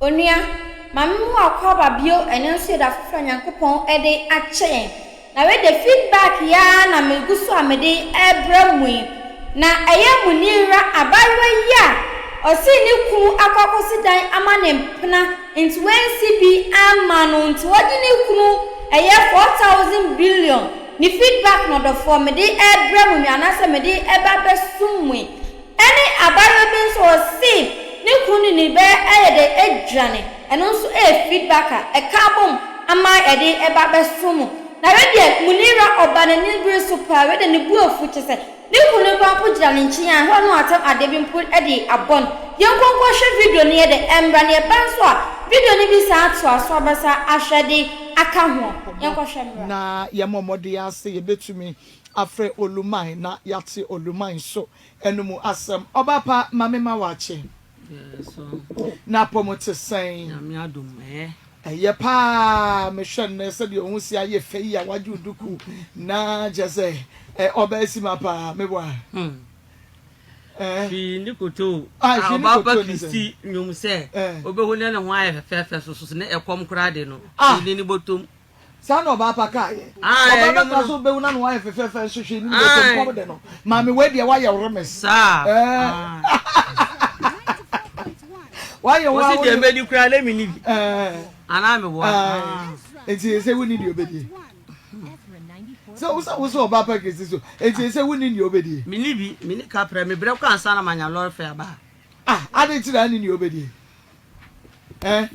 Onua, ma me mu akwaaba bio ɛno nso yɛ da foforɔ a Nyankopɔn de akyɛ yɛn. Na wei de feedback yi ara na megu so a mede rebrɛ mo yi. Na ɛyɛ Munira abaayewa yi a ɔsee ne kunu akɔ akɔsi dan ama ne mpena nti wansi bi amma no nti wagye ne kunu ɛyɛ 4000 billion ne feedback no ɔdɔfoɔ mede rebrɛ mo yi anaasɛ mede reba abɛsom mo yi. Ɛne abaayewa bi nso ɔse ne kunu ne ne bɛ yɛ dɛ adwane ɛno nso ɛyɛ feedback a ɛka abom ama yɛde ɛba bɛso mo na wei deɛ Munira ɔba n'ani bere so paa wei deɛ ne bo afu kyesɛ ne kunu no koraa mpo gyina ne nkyen a ɛhɔ no atam adeɛ bi mpo de abɔ no yɛnkɔ nkɔ hwɛ video no yɛ dɛ ɛmmra na yɛba nso a video no bi saa toa so abɛsa ahwɛ de aka ho yɛnkɔ hwɛ mmra. Na yɛmmɔ mmɔden ara sɛ yɛbɛtumi afrɛ Oluman na yɛate Oluman nso Ɛno mu asɛm. Ɔba pa ma me ma wakye. N'apɔmu te sɛn? Nyame adom ɛyɛ. Ɛyɛ paa mehwɛ nnɛ sɛdeɛ ɔho si ayɛ fɛ yi a wagye wo duku na kyerɛ sɛ ɛ ɔbaa si ma paa meboa. Hmm. Eh. Hwii ne koto Ah, a hwii ne ɔbaa pa koto ne sɛn? Kristi nnwom sɛ Eh. obehu ne ne ho ayɛ fɛfɛɛfɛ so so ne ɛkɔm koraa de no Ah. hwii ne ne bɔtɔm. Saa na ɔbaa pa kaeɛ. Ae, Ɔbaa ɛnwom bɛka no. sɛ wobɛwu na ne ho ayɛ fɛfɛɛfɛ nso hwee nnim deɛ Ae. ɛtɔ nkɔm de no. Maame wei deɛ woayɛ woremese. Saa. Ɛɛ. Ae. Woayɛ wo Wosi a deɛ wone. mɛdi koraa na menni bi. Ɛɛ. Anaa meboa. Ae. Ae. Nti sɛ wonni deɛ wobɛdie. Sɛ wo sɛ wo sɛ ɔbaa pa kɛse so. Nti sɛ wonni deɛ wobɛdie. Menni bi, menni kaprɛ, mebrɛ koraa ansa na manya lɔre fare aba ha. Ah, adɛn nti na anni deɛ wobɛdie? Ɛɛ.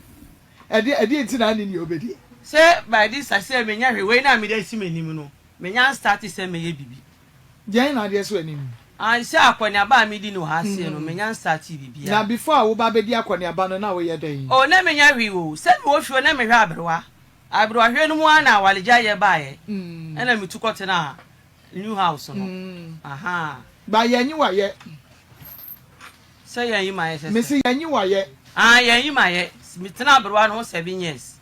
Ɛdeɛ ɛdeɛ nti na anni nea ɔbɛdie. Sɛ by this time sɛ menya hwee wei na mede asi m'anim no menya nstarte sɛ mɛyɛ bibi. Deɛn na adeɛ so anim? Ae sɛ akɔneaba a medi no wɔ ha sei no menya nstartee biribiara. Na before a woba abɛdi akɔneaba no na woyɛ dɛn? Oh na menya hwee o, sɛ mewɔ fie hɔ na mehwɛ aberewa, aberewa hwɛ no mu ara na awaregyaeɛ baeɛ ɛna metu kɔtenaa new house no ahaa. Ba yɛnye wo ayɛ. Sɛ yɛn yi ma yɛ sɛ sɛ. Mese yɛn yi wa yɛ. Ah yɛn yi ma yɛ. Me tena aberewa no ho 7 years.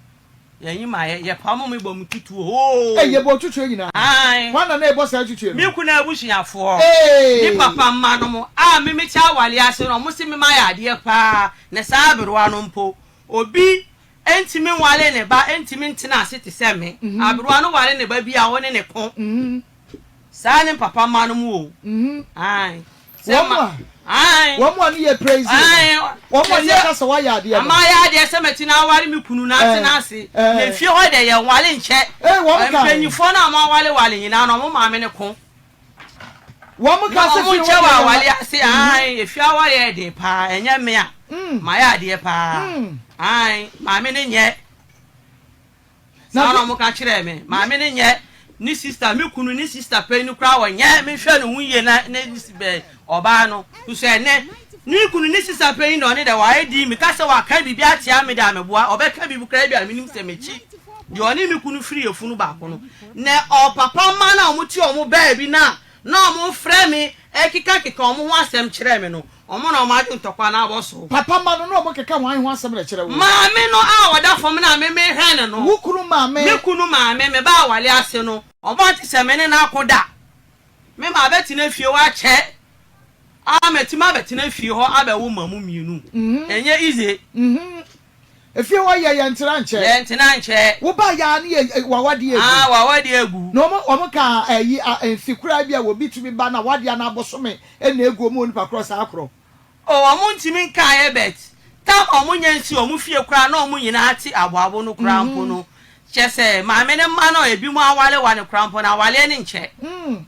Yɛn yi ma yɛ. Yɛ pamo me bɔ me tutuo hoo. Ei yɛ bɔ tutuo nyinaa. Ae. Hwan na na ɛbɔ saa tutuo no. Me kunu abusuafoɔ. Eeii. Ne papa mma no mo a me me te awale ase no ɔmo se me ma yɛ adeɛ paa na saa aberewa no mpo obi ntumi nwale ne ba ntumi ntena ase te sɛ me. Aberewa no ware ne ba bi a ɔne ne ko. Saa ne papa mma no mu o. Ae. Wɔn a wɔn a ne yɛ praise no. Wɔn a ne yɛ kasa wayɛ adeɛ no. Ama yɛ adeɛ sɛ mɛti na aware me kunu na atena ase. Na efie hɔ deɛ yɛn wale nkyɛ. Wɔn ka. Mpanyinfoɔ no a wɔn awale wale nyinaa no wɔn maame ne ko. Wɔn ka sɛ fie hɔ deɛ wɔn awale ase. Ae efie awale yɛ den paa ɛnyɛ mmea. Ma yɛ adeɛ paa. Ae maame ne nyɛ. Saa na wɔka kyerɛɛ me. Maame no nyɛ ne sista, me kunu ne sista panyin no koraa ɔnyɛ. Mehwɛ ne ho yie na ne bɛ ɔbaa no. Nso ɛnɛ, ne kunu ne sista panyin na ɔne dɛ wayɛ din. Meka sɛ waka biribi atia me de a meboa. Ɔbɛka biribi koraa bi a menim sɛ m'akyi. Deɛ ɔne me kunu firi yafunu baako no. Na ɔpapa mma no a wɔte wɔn baabi no a na wɔfrɛ me kekakeka wɔn ho asɛm kyerɛ me no, Wɔn na wɔn agye ntɔkwa no abɔ so. Papa mma no na wɔkeka hwan ho asɛm na ɛkyerɛ wo? Maame no a ɔda fam no a me mehwɛ no no. Wo kunu maame. Me kunu maame, mebaa aware ase no. Ɔbaa te sɛ me ne no ako da. Me ma abɛtena fie hɔ akyɛ. Ah, matumi abɛtena fie hɔ abɛwo mma mu mmienu. Ɛnyɛ easy. Efie hɔ yɛ yɛn ntena nkyɛ. Yɛn ntena nkyɛ. Wo ba yɛ a ne yɛ w'awadeɛ agu. Ah, w'awadeɛ agu. Na wɔn wɔn ka ɛyi a mfe koraa bi a obi tumi ba na w'adeɛ anaa bosome na egu wɔn onipa korɔ saa korɔ. Oh, wɔn ntumi nkaeɛ but time a wɔn nya nsi wɔn fie koraa na wɔn nyinaa te aboabo no koraa mpo no kyerɛ sɛ maame no mma no a ebinom awalewale koraa mpo no awaleɛ no nkyɛ.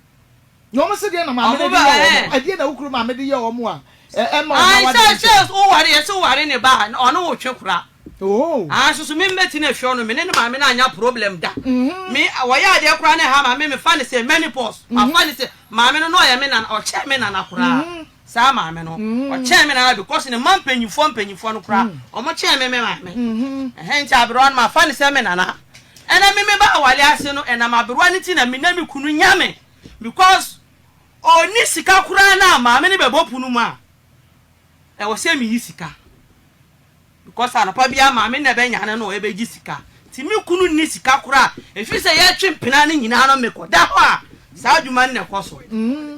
Na wɔn se deɛn na maame no de yɛ wɔn? Ɛdeɛn na wo kunu maame de yɛ wɔn a ɛma wɔn Ae awadeɛ sɛ nkyɛ? sɛ woware yɛse woware ne ba a ɔne wo twe kora. Oh. Ae soso me mɛti na fie ɔno me ne ne maame no anya problem da. Me wɔyɛ adeɛ koraa na ɛha maame me fa ne sɛ menopause. Ma fa ne sɛ maame no na ɔyɛ me nana ɔkyɛn me nana koraa. Saa maame no ɔkyɛn me nana because ne mma mpanyinfoɔ mpanyinfoɔ no koraa ɔmo kyɛn me me maame. Ɛhɛn nti aberewa no ma fa ne sɛ me nana. Ɛna me me ba awale ase no ɛnam aberewa no ti na me na me kunu nya me. Because ɔnni sika koraa no a maame no bɛbɔ pono mu a, ɛwɔ sɛ meyi sika. Because anɔpa biara maame na ɛbɛnyane no ɛbɛgye sika. Nti me kunu nni sika koraa a, ɛfiri sɛ yɛtwe mpena no nyinaa no mekɔda hɔ a, saa adwuma no na ɛkɔ so.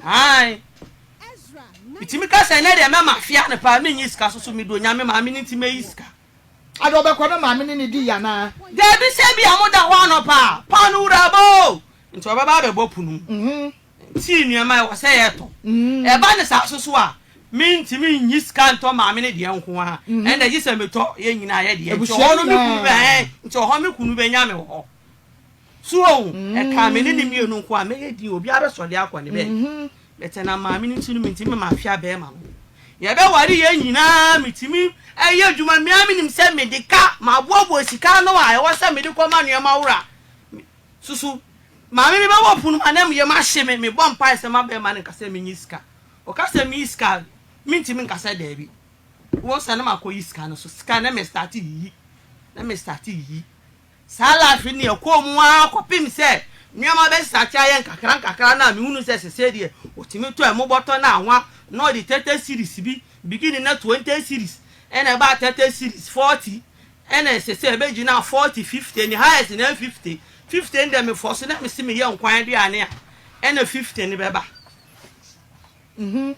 Ae. Metumi ka sɛ ɛnɛ deɛ mɛma afea no paa menyi sika so so medɔ Nyame maame no nti mɛyi sika. Ade ɔbɛkɔ na maame ne no di yɛ anaa? Dabi, sɛ ebia moda hɔ anɔpa a, paano wura aba o! Nti ɔbɛba abɛbɔ pono mu. Tii nneɛma a ɛwɔ sɛ yɛtɔ. Ɛba no saa nso so a, mentumi nyi sika ntɔ maame no deɛ nko ara. Ɛnna gye sɛ metɔ yɛn nyinaa yɛ deɛ. Nti ɔhɔ no me kunu bɛ, ɛɛ, nti ɔhɔ me kunu bɛnya me wɔ hɔ. So woahu? Ɛkaa me ne ne mmienu nko a, mɛyɛ din, obiara bɛsɔre akɔ ne baabi. But ɛnam maame no nti no, mentumi mafia bɛrima no. Yɛbɛware yɛn nyinaa, metumi yɛ adwuma, me ara menim sɛ mede ka, maboaboa sika ano a ɛwɔ sɛ mede kɔma nneɛma wura. Susu, maame bi bɛbɔ pono mu a na me yam ahye me, mebɔ mpae sɛ ma bɛrima no nka sɛ menyi sika. Ɔka sɛ menyi sika a, mentumi nka sɛ daabi. Wobɛhu sɛ na makɔyi sika no so, sika na me starte yiyi, na me starte yiyi. Saa life no ɛkɔɔ mu ara kɔpem sɛ nneɛma bɛ starte ayɛ nkakra nkakra no a mehunu sɛ sesei deɛ ɔtumi tɔ ɛmo bɔtɔ no anwa na ɔde 30 cedis bi, beginning na 20 cedis ɛna ɛbaa 30 cedis, 40 Ɛna ɛsɛ sɛ ɛbɛgyina 40, 50, ne highest no ɛyɛ 50. 50 no deɛ me force na mese meyɛ nkwan aduane a, ɛna 50 no bɛba. Mhm.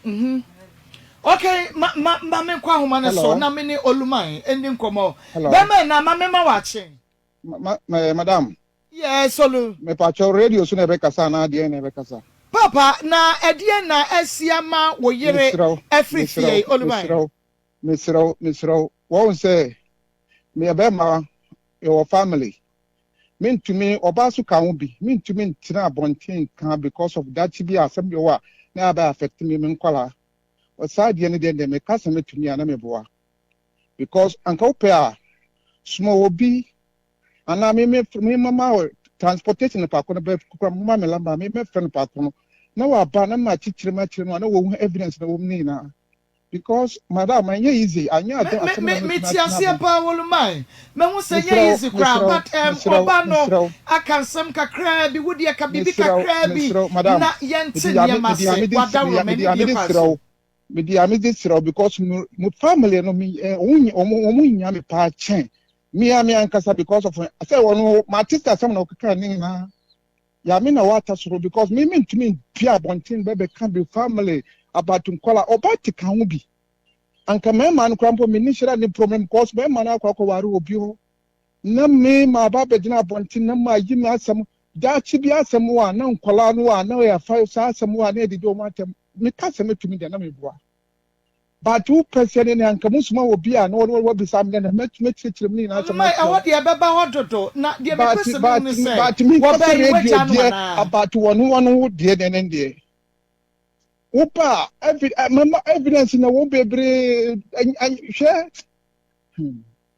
Mhm. Okay, ma ma ma me nkɔ ahoma no so Hello. na me ne Oluman ɛndi nkɔmmɔ. Hello. Bɛrima na ma me ma wakye. Ma, ma, ma, madam. Yes, Olu. Mepakyɛw, radio so na ɛbɛkasa anaa deɛn na ɛbɛkasa? Papa, na ɛdeɛn na asi ama wo yere Mesrɛ wo, afiri mesrɛ fie, wo, Oluman? mesrɛ wo, Mesrɛ wo, mesrɛ wo, wɔhu sɛ meyɛ bɛrima, yɛwɔ family. Mentumi, ɔbaa so ka ho bi, mentumi ntena abɔnten nka because of dakye bi a asɛm bi wɔ hɔ a na abɛ affect me, me nkwadaa. Saa adeɛ no deɛ deɛ meka sɛ mɛtumi a na meboa. Because anka wopɛ a, soma obi anaa me me me mama wo transportation nipa ko no bɛ kura mo ma me lamba me mɛfrɛ nipa ko no na waba na ma kyekyere ma kyerɛ no a na wɔhu evidence na wɔm ne nyinaa. Because madam ɛnyɛ easy anyɛ Me ade me asɛm me na me mɛtumi te atena aseɛ abɔnten. paa Wolumae. Mahu sɛ ɛnyɛ Mesrɛ wo easy koraa mesrɛ wo but um mesrɛ wo ɔba no mesrɛ wo aka nsɛm kakraa bi wo deɛ ka biribi mesrɛ wo kakraa bi mesrɛ wo madam na mede yɛnte ya me nneɛma mede ya ase. mede W'adaworo mede m'ani ya bue mede kwan srɛ so. wo mede ya mede srɛ wo because mo mo family no me eh, wɔn wɔn wɔn nya me paa kyɛn me a me ankasa because of sɛ wɔn mate sɛ asɛm na wɔkeka ne nyinaa. Nyame na wata soro because me mentumi mpue abɔnten bɛbɛka bi family about nkɔla ɔba te ka ho bi anka mɛma no koraa mpo menni hyɛda ne problem because mɛma no akɔ akɔware obi hɔ na me ma aba abɛgyina abɔnten na ma yi me asɛm daakye bi asɛm a na nkɔla no a na yɛafa saa asɛm a na yɛdidi wɔn atɛm meka sɛ mɛtumi deɛ na meboa. But wo pɛ sɛ ne anka mo soma obi a na wɔde wabisa me na mɛtumi akyerɛkyerɛ mu ne nyinaa asɛm Ɔmma akyerɛ ɛhɔ wo. deɛ ɛbɛba hɔ dodo na deɛ mepɛ But sɛ mehu but ne sɛ but me nka sɛ wɔbɛn radio w'agya no deɛ anaa? about wɔn wɔn ho deɛ deɛ ne deɛ. Wo pa a evi eh, mama evidence na wɔn bebree hwɛ. Hmm.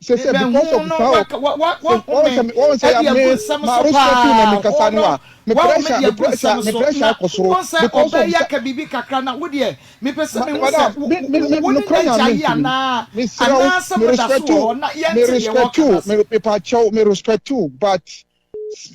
Sɛ sɛ because Mebɛhu of no saa waka wa wa sɛ wɔn wahome sɛ wɔn sɛ ɛde ya agu me nsɛm ma so respect na me paa kasa ho no no a me wahome pressure de me agu pressure nsɛm me so pressure na akɔ soro wohu sɛ because ɔbaa of yi sa aka biribi kakra na wo deɛ mepɛ sɛ Ma, mehu madam, sɛ wo me, me, wo me, wo ne nokorɛ n'agya Nyame ye ntimi. anaa Mesrɛ wo, anaasɛ me moda so respect wɔ wo, hɔ na me yɛnte deɛ respect wɔreka no wo, ase. me, mepakyɛw, me respect wo, but,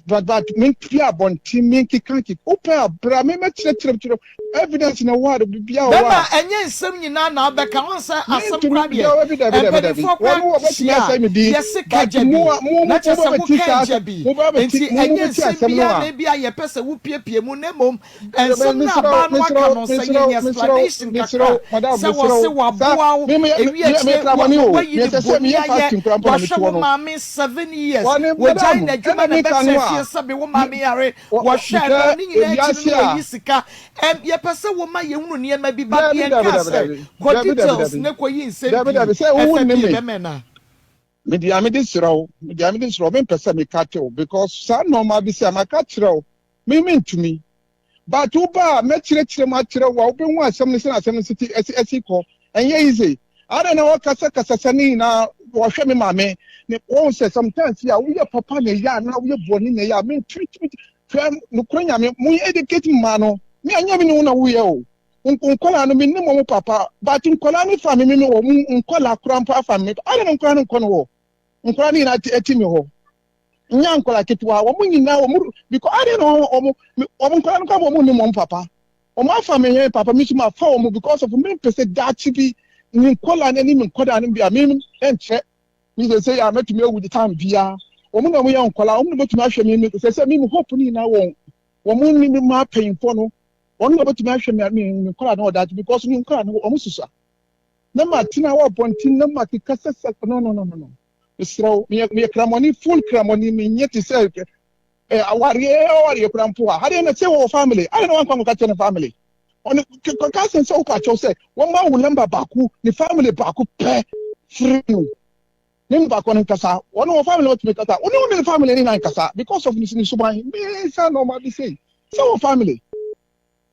but, but, mempue abɔnten, menkeka nkeka, wopɛ a bra, me mɛkyerɛkyerɛ kyerɛ, evidence na ɛwɔ a, biribiara wɔ hɔ Bɛma a, ɛnyɛ nsɛm nyinaa na wobɛka. Wohu sɛ asɛm mentumi, koraa deɛ, dabi, dabi, dabi, dabi, mpanimfoɔ wɔn koraa wɔbɛtumi hyia a, asɛe me din, yɛse ka but gya bi, mo a, mo, na mo, kyerɛ sɛ mobɛbɛte woka saa gya asɛm, bi. mobɛbɛte, Enti mo, ɛnyɛ mobɛte nsɛm asɛm no biara a, na ebia yɛpɛ sɛ wopiepie mu, na mmom Dabi, nsɛm no a mesrɛ wo, baa no mesrɛ aka wo, no, sɛ mesrɛ wo, yɛnya mesrɛ wo, explanation mesrɛ kakra wo, madam, sɛ mesrɛ wɔse wo, saa, wɔaboa wo, me, me, ewi me, akyire me kra wa, bɔne wa, o, wayi me ne ɛsɛ sɛ boni meyɛ ayɛ, fasting koraa mpo na wahwɛ mete wo hɔ no. maame 7 years, Wɔne, wagyae madam, n'adwuma ɛna na meka ɛbɛtena no fie a, sɛ be wo me, maame yare, wɔ, wɔ, wɔhwɛɛ no, mehwɛ ne nyinaa akyi ewiase no na a, wayi sika. Ɛm, yɛpɛ sɛ woma yɛhunu nneɛma bi, but dabi, dabi, yɛnkaa dabi, sɛ dabi, kɔ dabi, dabi, details dabi, na kɔyi nsɛm dabi, dabi, pii sɛ wowu ɛfa ne pie me, bɛmɛ no a. mede a mede serɛ wo, mede a mede serɛ wo, mempɛ sɛ meka kyerɛ wo, because saa nneɛma bi sɛ maka kyerɛ wo, me mentumi. But wo ba a mɛkyerɛkyerɛ mu akyerɛ wo a wobɛhu asɛm no sɛnea asɛm no si te ɛsi ɛsi kɔ. Ɛnyɛ easy. Adɛn na wɔkasa kasa sɛ ne nyinaa wɔhwɛ me maame ne wɔn sɛ sometimes a woyɛ papa na ɛyɛ anaa woyɛ bɔne na ɛyɛ a mentumi tumi hwɛ nokorɛ nyame mo educate mmaa no me anyɛ me ne wo na woyɛ o nkɔlaa no menim wɔn papa but nkɔlaa no fa me me wɔn nkɔlaa koraa mpo afa me adɛn na nkɔlaa no nkɔ no hɔ nkɔlaa no nyinaa ɛti me hɔ Nyɛ nkwadaa ketewa, wɔn nyinaa wɔn because adi na wɔn wɔn wɔn nkwadaa no kora wɔn nim wɔn papa. Wɔn afa me yɛn papa mi nso ma fa wɔn because of me mpɛ sɛ daakye bi ne nkwadaa no ne me nkwadaa no bi a me nkyɛ me sɛ sɛ yɛ a mɛtumi awu de time biara. Wɔn na wɔn yɛ nkwadaa wɔn na bɛtumi ahwɛ me me sɛ sɛ me me hope ne nyinaa wɔn wɔn ne me ma apanyinfoɔ no wɔn na bɛtumi ahwɛ me me nkwadaa no wɔ daakye because me nkwadaa no wɔn susua. Na matena wɔ abɔnten na makeka sɛ sɛ no no no no no. Mesrɛ wo, meyɛ meyɛ kramɔni full kramɔni menyɛ te sɛ eh, awareɛ awareɛ kora mpo a. Adeɛ na sɛ wɔwɔ family, adeɛ na wankɔ ankɔka kyerɛ ne family. Ɔne kɔka asɛm sɛ wopɛ akyɛw sɛ wɔma wo number baako ne family baako pɛ frɛ no. Ne ne baako no nkasa, wɔne wɔn family wɔtumi kasa, wo ne wo ne family ne nan kasa because of ne suban. Me sa na ɔma bi sei sɛ wɔ family.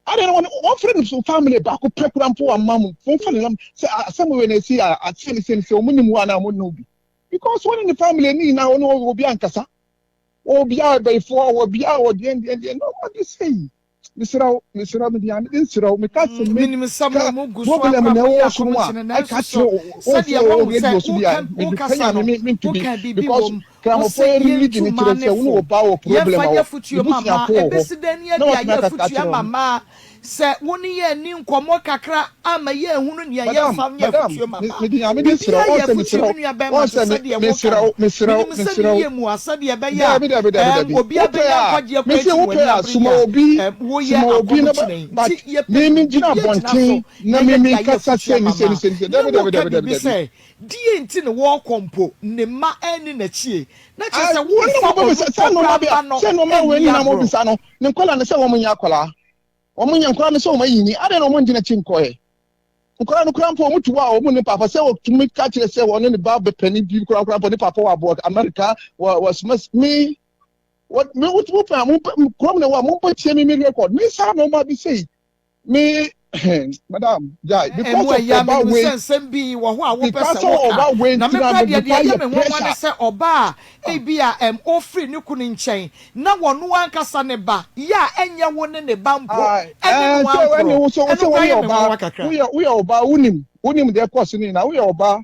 Adɛn na wɔn wɔmfrɛ no so family baako pɛ koraa mpo amma mo wɔmfa ne nam sɛ asɛm wei na esi a asɛ ne sɛ ne sɛ wɔn nim wo anaa wɔn nnim bi because wɔne ne family ne nyinaa wɔne wɔn obi ankasa wɔn obi a bɛyifoɔ wɔ obi a wɔ deɛ deɛ deɛ na wɔn de sɛ yi mesrɛ wo mesrɛ wo mede ame nsrɛ wo meka sɛ me Menim sɛ mo ka mo gu so problem akɔ na akɔyɛ ɛwɔ so no a akɔmkyene ɛka nanso so kyerɛ wo sɛdeɛ sɛ wɔ woahu sɛ radio so bi a woka mede wokasa panya no me me ntumi woka biribi because wom Kramofo wose yi religion yɛntu kyerɛ mmaa sɛ no wo ne fo ɔbaa wɔ problem yɛmfa a nyɛ wɔ afotuo ma mmaa n'abusuafo wɔ hɔ ɛbɛsi dɛn ne na yɛde watumi ayɛ akasa afotuo akyerɛ ama wɔn. mmaa sɛ wo ne yɛn nni nkɔmmɔ kakra ama yɛahunu nea Madam, yɛmfa nyɛ madam, afotuo ma me mmaa mede Nyame din srɛ biribiara wo, yɛ ɔn sɛ afotuo mesrɛ me wo, nua bɛrima ɔn te sɛ sɛ me deɛ woka mesrɛ no wo, mesrɛ wo, menim sɛ ne mesrɛ wo. yie mu a sɛdeɛ ɛbɛyɛ a Dabi, dabi, dabi, ɛɛm dabi. obiara Wopɛ bɛnya a, nkwagyeɛ kwan mese atim wɔ wopɛ ani a, abere yi soma a obi, ɛɛm woyɛ soma obi na ba, akɔmkyene yi but nti yɛpɛ me mengyina biribi agyina so abɔnten na na me yɛde ayɛ menkasa afotuo sei ne ama sei ne mmaa sei ne sei. na Dabi, dabi, woka dabi, dabi, biribi dabi. sɛ deɛ nti na wɔrekɔ mpo ne mma ɛnni n'akyie na kyerɛ Ah, sɛ wɔn na womfa wɔbɛbisa ɔno saa mpo nneɛma koraa bi mma a no sɛ nneɛma wei nni nyinaa agorɔ. mobisa no ne nkwadaa no sɛ wɔn nyɛ akwadaa wɔn nyɛ nkwadaa no sɛ wɔn anyini adɛn na wɔn ngyina akyi nkɔɛ nkwadaa no koraa mpo wɔn tu hɔ a wɔn ne papa sɛ wɔtumi ka kyerɛ sɛ wɔne ne ba bɛpɛni bi koraa koraa mpo ne papa wɔ aboɔ Amerika wɔ wɔ soma me wɔ me wo wo pɛ a mo kurom na wɔ a mo mpɔ tie me me record me saa nneɛma bi sei Me madam gyae Ɛmu because of ɛya, ɔba menim wei sɛ nsɛm bi wɔ hɔ a wopɛ because sɛ of woka, ɔba wei na me nti na koraa me deɛ, deɛ nipa ɛyɛ yɛ me nwanwa ne pressure. sɛ ɔbaa a ebia ɛm ɔfiri ne kunu nkyɛn na ɔno ankasa ne ba yɛ a ɛnyɛ wo ne ne ba mpo Ae ɛne ɛɛ no sɛ ɛne ankorɔ, wo sɛ wo ɛno sɛ koraa woyɛ yɛ me ɔbaa nwanwa kakra. woyɛ woyɛ ɔbaa wonim wonim deɛ ɛkɔ so ne nyinaa woyɛ ɔbaa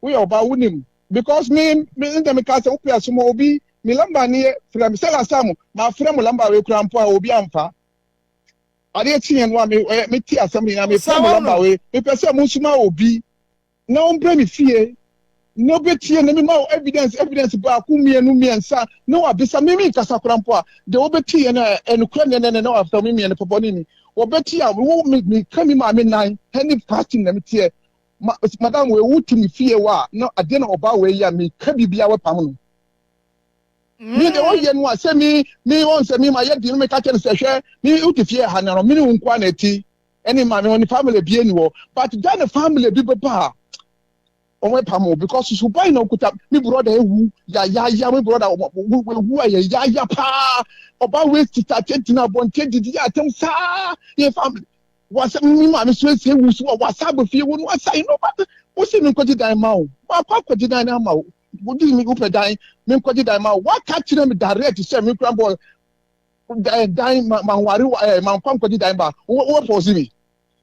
woyɛ ɔbaa wonim because me me ndɛ me ka sɛ wopɛ asoma obi me lamba ne yɛ frɛ me sɛ last time ma frɛ mo lamba wei koraa mpo a obi amfa Adeɛ kyeeɛ no a me eh, mete asɛm no nyinaa mefrɛ Saa mo wahunu. lamba wei mepɛ sɛ monsoma obi na ɔmbrɛ me fie na ɔbɛtie na mema wo evidence evidence baako mmienu mmiɛnsa na wabisa me menkasa koraa mpo a deɛ wɔbɛtieɛ no ɛnokorɛ ne nɛnɛ na wafɛ me mmiɛne pɔpɔ ne ni wɔbɛtie a wo me meka me maame nan ɛne fasting na meteɛ ma madam wei wote me fie wɔ a na adeɛ na ɔbaa wei yɛ a meka biribiara wɔpam no Me deɛ ɔyɛ no a sɛ me me wɔn sɛ me ma yɛ di no me ka kyɛ no sɛ hwɛ me wote fie ha na no me ne wo nkoa na ɛti ɛne maame wɔn family bie ni wɔ but da ne family bi bɛba a wɔn ɛpam o because suban na okuta me brother ewu ya ya ya me brother ewu a yɛ ya ya paa ɔba wei sita kyɛ gyina abɔnten didi yɛ atɛm saa yɛ family wasa me maame so esi ewu so wasa abɔ fie wo no wasa yi no but wosi mi nkɔgye dan ma wo wakɔ akɔgye dan ama wo wodi mi wopɛ dan me nkɔgye dan ma waka kyerɛ me direct sɛ me kura bɔ dan dan ma ma nware ɛɛ ma nkɔ nkɔgye dan ba wo wo pɔsi mi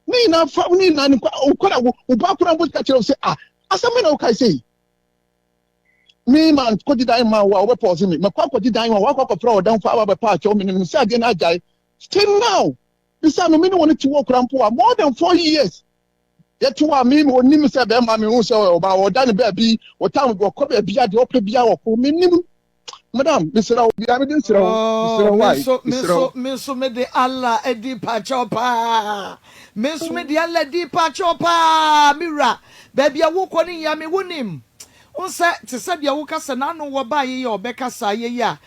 ne nyinaa fa ne nyinaa ne nkɔ okɔda wo wo ba kura mpo ka kyerɛ wo sɛ ah asɛm mi na wokae sɛ yi me ma nkɔgye dan ma wo a wobɛ pɔsi mi mɛkɔ akɔgye dan ma wakɔ akɔfrɛ ɔdan fa aba bɛpa akyɛw me ne sɛ adeɛ no agyae still now bisa no me ne wɔn ti wɔ kura mpo a more than 4 years Yɛte hɔ a, me ɔnim sɛ bɛrima mehu sɛ ɔyɛ ɔbaa, ɔda ne baabi, ɔtam ɔkɔ baabi a deɛ ɔpɛ biara ɔkɔ, menim. Madam, mesrɛ wo, bia mede nsrɛ wo, mesrɛ Oh, wo me why, nso, me mesrɛ nso, wo. me nso me de Allah adi pakyɛw paa. Me nso me de Allah di pakyɛw paa, me wura. Baabi a wokɔ no hia me, wonim. Wo sɛ, te sɛ deɛ woka sɛ n'ano wɔ baa yei a ɔbɛka saa yei a,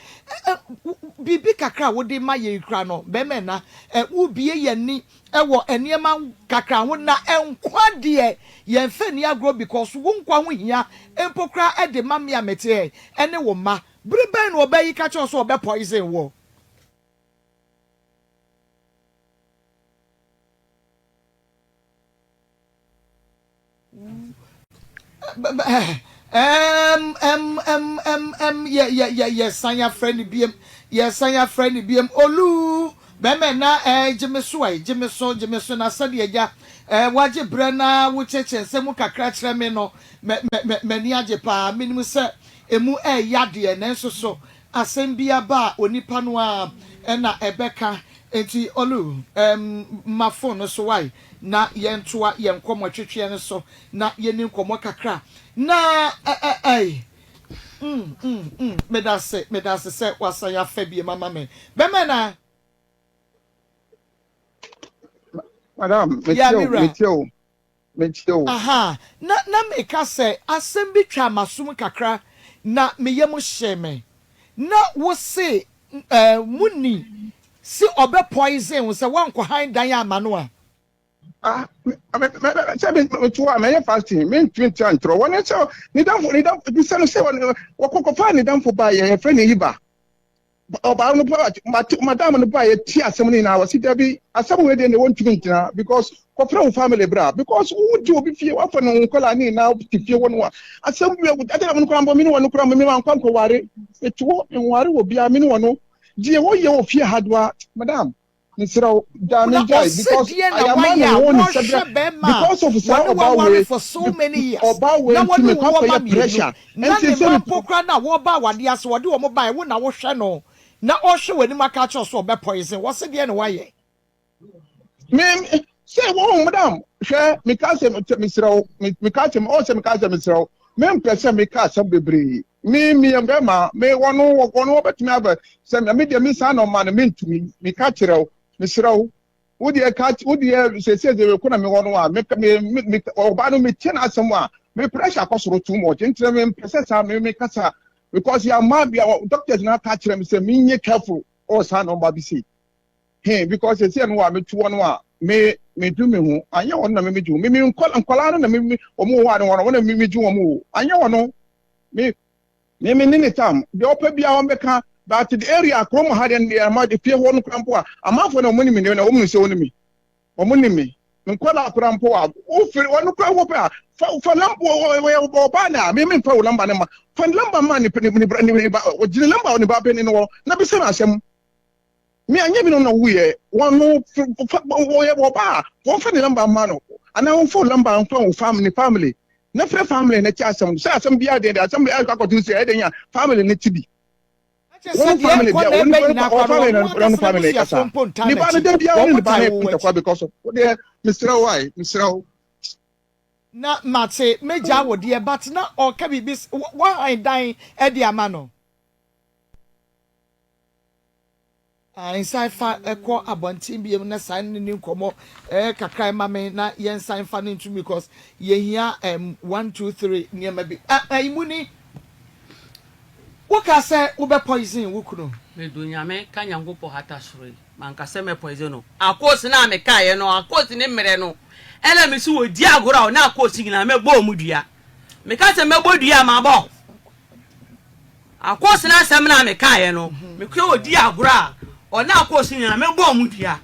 ɛ, ɛ, biribi kakra a wode ma yei koraa no, bɛrima ɛna, ɛ, wobie yɛn ani wɔ nneɛma kakra ho na nkwa deɛ yɛnfa nni agorɔ because wo nkwa ho hia mpo koraa de ma me a mete ha yi ne wo mma. Bere bɛn na ɔbaa yi ka kyerɛ wo sɛ ɔbɛ poison woɔ? Ɛm ɛm ɛm ɛm ɛm yɛ yɛ yɛ yɛsan afrɛ no biem yɛsan afrɛ no biem oluu bɛmɛ na ɛɛ gye me so ɛ gye me so gye me so na sɛdeɛ agya ɛɛ wagye brɛ na wokyerɛkyerɛ nsɛm mu kakra kyerɛ me no mɛ mɛ mɛ m'ani agye paa menim sɛ emu ɛɛya deɛ nanso so asɛm bi aba a onipa no ara ɛna ɛbɛka enti olu ɛm ma phone no so wae na yɛntoa yɛn nkɔmmɔtwetweɛ no so na yɛnni nkɔmmɔ kakra. Na ɛ ɛ ɛi mm mm mm medase medase sɛ wasan afa biem ama me. Bɛmɛ na. Madam, Yeah, metie me o, wura. metie o. Metie wo. Ahaa, na na meka sɛ asɛm bi twaa m'asom kakra na me yam hyee me. Na wo se eh, Muni se ɔbɛ poison wo sɛ woankɔhan dan amma no a. Ah, me, me, me, sɛ me, me to a mɛyɛ fasting, mentumi ntra ntorɔ. Wɔne sɛ ne damfo, ne damfo, bisa no sɛ wɔne, wɔkɔkɔfaa ne damfo baa yɛ, yɛfrɛ no Iba. Ɔbaa no ba, mate, madam no baa yɛ tie asɛm no nyinaa, wɔsi dabi, asɛm wei deɛ ne wɔntumi ngyina because kɔfrɛ wo family bra because wo te obi fie, wafa no nkɔla ne nyinaa te fie hɔ no a, asɛm bi, ɛdɛ no koraa mbɔ me ne wɔn koraa me mankɔ ankɔware, mete hɔ, menware wɔ biara, me ne wɔn, deɛ wɔyɛ wɔ fie ha doa, madam. Mesrɛ wo, gyaa me Na gyae ɔse because deɛn I na am wayɛ man a wo ne sɛbrɛ wɔhwɛ bɛɛma a because of saa wɔne wo ɔbaa aware wei for so many years ɔbaa wei na nti wɔne mekɔ wo wɔ mma akɔyɛ mmienu pressure na nti ne sɛ mma mpo koraa no a wɔba awadeɛ ase wɔde wɔn baeɛ wo na wohwɛ no na ɔhwɛ w'anim aka akyerɛ wo sɛ ɔbɛ poison wo ɔse deɛn na wayɛ. Me sɛ wɔn madam hwɛ meka sɛ mesrɛ wo meka sɛ ɔn sɛ meka sɛ mesrɛ wo mempɛ sɛ meka asɛm bebree me meyɛ bɛrima me wɔn wɔn wɔbɛtumi abɛ sɛ me deɛ me saa na ɔma no mentumi meka kyerɛ wo mesrɛ wo wo deɛ ka wo deɛ sɛsɛ deɛ ko na me wɔ no a me me me ɔbaa no metie n'asɛm a me pressure akɔ soro too much ntina me mpɛ sɛ saa me me kasa because yɛ ama bia doctors na aka kyerɛ me sɛ menyɛ careful ɔwɔ saa na ɔma bi sei he because sɛsɛ no a metu wɔ no a me me du me ho anyɛ wɔn na me me du me me nkɔla nkɔla no na me me wɔn wɔ hɔ a ne wɔn na me me du wɔn o anyɛ wɔn no me Me me ne ne tam deɛ ɔpɛ biara wɔn bɛka but the area kurom ha deɛ deɛ ama fie hɔ no kora mpo a amanfoɔ na wɔn nim ne na wɔn nim sɛ wɔn mi wɔn nim me nkɔla kora mpo a wofiri wɔn kora wɔ pɛ a fa fa lamba wɔyɛ ɔbaa na me me nfa wo lamba ne ma fa lamba ma ne ne ne ne ba ɔgyina lamba ne ba pɛ ne no wɔ na bisa no asɛm. Me anyɛ binom na wuyɛ wɔn no fa wɔyɛ wɔba a wɔmfa ne namba mma no anaa wɔmfa wo namba mfa wo fam ne family na frɛ family no kyɛ asɛm sɛ asɛm biara deɛ deɛ asɛm akɔ akɔto sɛ ɛdɛn a family no te bi Kyɛ sɛ wɔn deɛ family ɛkɔ bia na wɔn ɛba wɔn nyinaa wɔn koraa no family wɔn no ankasa wɔn family n'abusuafoɔ kasa mpo ntaa ne ba no n'akyi, da biara wɔne wɔn ne ba tan no wo ntɔkwa akyi. because of wo deɛ mesrɛ wo ae mesrɛ wo. Na mate mɛgyaa wo deɛ but na ɔka biribi s woahan dan de ama no. Ae san fa kɔ abɔnten biom na san ne no nkɔmmɔ eh kakra ma me na yɛn san fa no ntom because yɛhia um one two three nneɛma bi. Ah ah Imuni, wo kaa sɛ wo bɛ poison wo kunu. Medo Nyame ka Nyankopɔn hata soro yi, manka sɛ mɛ poison no. Akos no a mekaeɛ no, Akos ne mmerɛ no, ɛna mese wɔdi agorɔ a ɔne Akos nyinaa mɛbɔ wɔn dua. Meka sɛ mɛbɔ dua a, mabɔ. Akos no asɛm no a mekaeɛ no, mekɔɛ ɔdi agorɔ a, ɔne Akos nyinaa mɛbɔ ɔmo dua.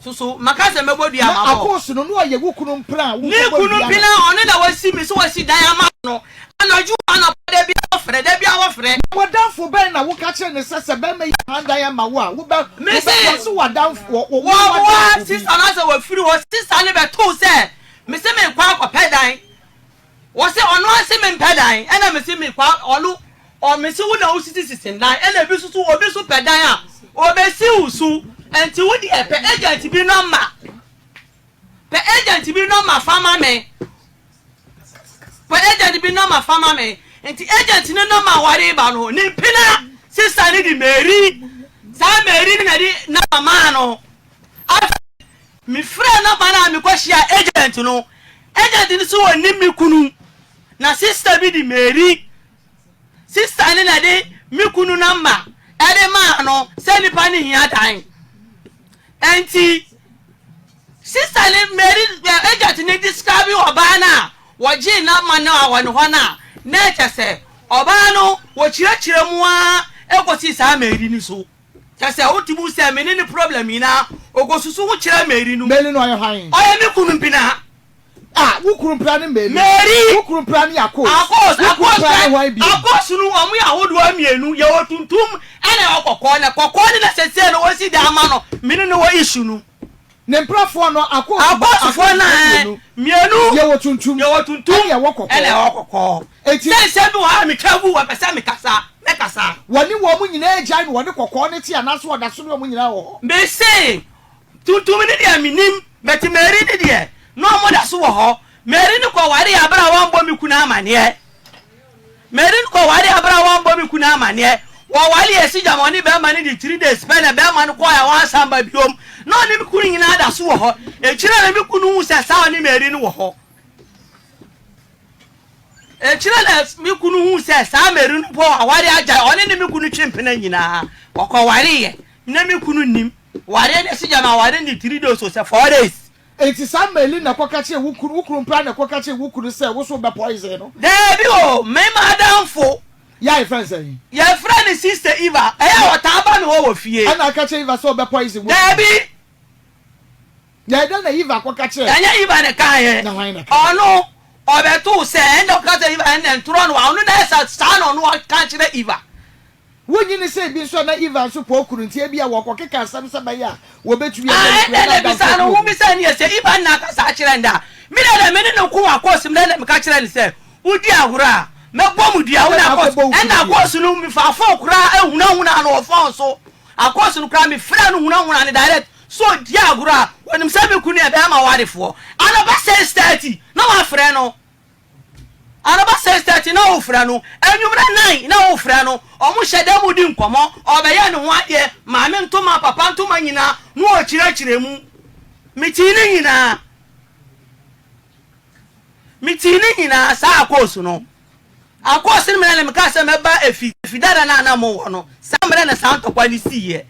Soso maka sɛ mɛbɔ dua Na mabɔ. Akos no, na ɔyɛ wo kunu mpena a Ne wokɔbɔ kunu dua no? mpena, ɔno na wasi me sɛ wasi dan ama no. Anadwo o, anɔpa, da biara wɔfrɛ, da biara wɔfrɛ. Na w'adamfo bɛn na woka kyerɛ no sɛ sɛ bɛrima yi han dan ama wo a, wobɛ, Mese, wobɛ, wɔse w'adamfo, wɔ, wɔ, wo wɔboa w'adamfo bi. sista no asɛ wafiri hɔ, sista no bɛtoo sɛ mese merekɔ akɔpɛ dan. Wɔse ɔno ara se mempɛ dan ɛna mese mekɔ ɔno ɔ mese wo na wosisi sisi ndan ɛna ebi nso so obi nso pɛ dan a obesi wo so nti wo deɛ pɛ agent bi nɔmba pɛ agent bi nɔmba fa ma me pɛ agent bi nɔmba fa ma me nti agent ne nɔmba a wɔde ba no ne mpena sista ne de Mary saa Mary ne na de nɔmba maa no afei Mefrɛɛ nɔmba no a mekɔhyiaa agent no. Agent no se ɔnnim me kunu. Na sister bi de Mary. Sister no na ɛde me kunu nɔmba de maa no sɛ nipa no hia dan. Enti sister no Mary agent no describe ɔbaa no a wɔgyee nɔmba no a wɔ ne hɔ no a, na ɛkyɛ sɛ ɔbaa no wɔkyerɛkyerɛ mu ara kɔsii saa Mary no so. Kyerɛ sɛ wote mu sɛ me ne ne problem nyinaa okosusu ho kyerɛ Mary no. Mary no ɔyɛ hwan? Ɔyɛ me kunu mpena. Ah, wo kunu mpena ne Mary? Mary! Wo kunu mpena ne Akos? Akos, Wo kunu Akos mpena ne hwan bio? Akos no wɔn yɛ ahodoɔ mmienu, yɛwɔ tuntum ɛna yɛwɔ kɔkɔɔ, na kɔkɔɔ no na sɛsɛɛ no wɔsi dan ama no, me ne no wɔ issue no. Ne mprafoɔ no, Akos ba, Akosfoɔ Akos no mmienu. mmienu. Yɛwɔ tuntum. Yɛwɔ tuntum. Ɛna yɛwɔ kɔkɔɔ. Ɛna yɛwɔ kɔkɔɔ. Enti. Sɛ nsɛm bi wɔ hɔ a metwa gu, wɔpɛ sɛ mekasa, mɛkasa. Wɔne wɔn nyinaa agyae na wɔne kɔkɔɔ no te anaasɛ wɔda so ne wɔn nyinaa wɔ hɔ? Mese, tuntum no deɛ mennim, but Mary no deɛ, na wɔda so wɔ hɔ. Mary no kɔwaree aberɛ a wammɔ me kunu amaneɛ. Mary no kɔwaree aberɛ a wammɔ me kunu amaneɛ. Wɔwaree Asigya ma ɔne bɛrima no dii 3 days pɛ na bɛrima no kɔɔe a wansan ba biom. Na ɔne me kunu nyinaa da so wɔ hɔ. Akyire na me kunu huu sɛ saa ɔne Mary no wɔ hɔ. Akyire na me kunu huu sɛ saa Mary no mpo aware agyae. Ɔne ne me kunu twe mpena nyinaa. Wɔkɔwareeɛ. Na me kunu nnim. Wareɛ no Asigya ma aware no dii 3 days o sɛ 4 days. Enti saa Mary na ɛkɔka kyerɛɛ wo kunu, wo kunu mpra na ɛkɔka kyerɛɛ wo kunu sɛ wo so wobɛ poison no? Daabi o, me m'adamfo. Yɛ a yɛfrɛ no sɛn? Yɛfrɛ no Sister Eva. Ɛyɛ a ɔtaa ba me hɔ wɔ fie. Ɛna aka kyerɛ Eva sɛ ɔbɛ poison wo kunu? Daabi. Na ɛdɛn na Eva kɔka kyerɛɛ? Ɛnyɛ Eva na ɛkaeɛ. Na hwan na ɛkaeɛ? Ɔno, ɔbɛtoo sɛ, ɛnna ɔka sɛ Eva ɛnna ntorɔ no, ɔno na ɛsɛ saa na ɔno aka kyerɛ Eva. Wonnye nni sɛ ebi nso a na Eva nso pɛ okunu nti ebia wɔkɔkeka asɛm sɛ ɛbɛyɛ a wɔbɛtumi anya ne kunu Ɛnna anaa na bisa adamfo no, aku obi? wobisa no yɛ sɛ Eva nna akasa akyerɛ no da. Me deɛ dɛ me ne no ko wɔ akɔɔso mu dɛ na meka kyerɛ no sɛ, Wodi agorɔ a, mɛbɔ mo dua, wo ne Ɛnna akɔɔso. akɔbɔ wo kunu Ɛnna dua. akɔɔso no mefaa fon koraa hunahunaa no wɔ fon so. Akɔɔso no koraa mefrɛɛ no hunahunaa no direct sɛ ɔdi agorɔ a, ɔnim sɛ me kunu yɛ bɛrima warefoɔ. Anɔpa 6:30 na wafrɛ no. Anɔpa 6:30 na wofrɛ no, anwummerɛ 9 na wofrɛ no, ɔmo hyɛ da mu di nkɔmmɔ, ɔbɛyɛ ne ho adeɛ, maame ntoma, papa ntoma nyinaa na ɔkyerɛkyerɛ mu. Metee ne nyinaa. Metee ne nyinaa saa akoosu no. Akoosu no mmerɛ na mekaa sɛ mɛba efi efi dada no a na mowɔ no, saa mmerɛ na saa ntɔkwa no siiɛ.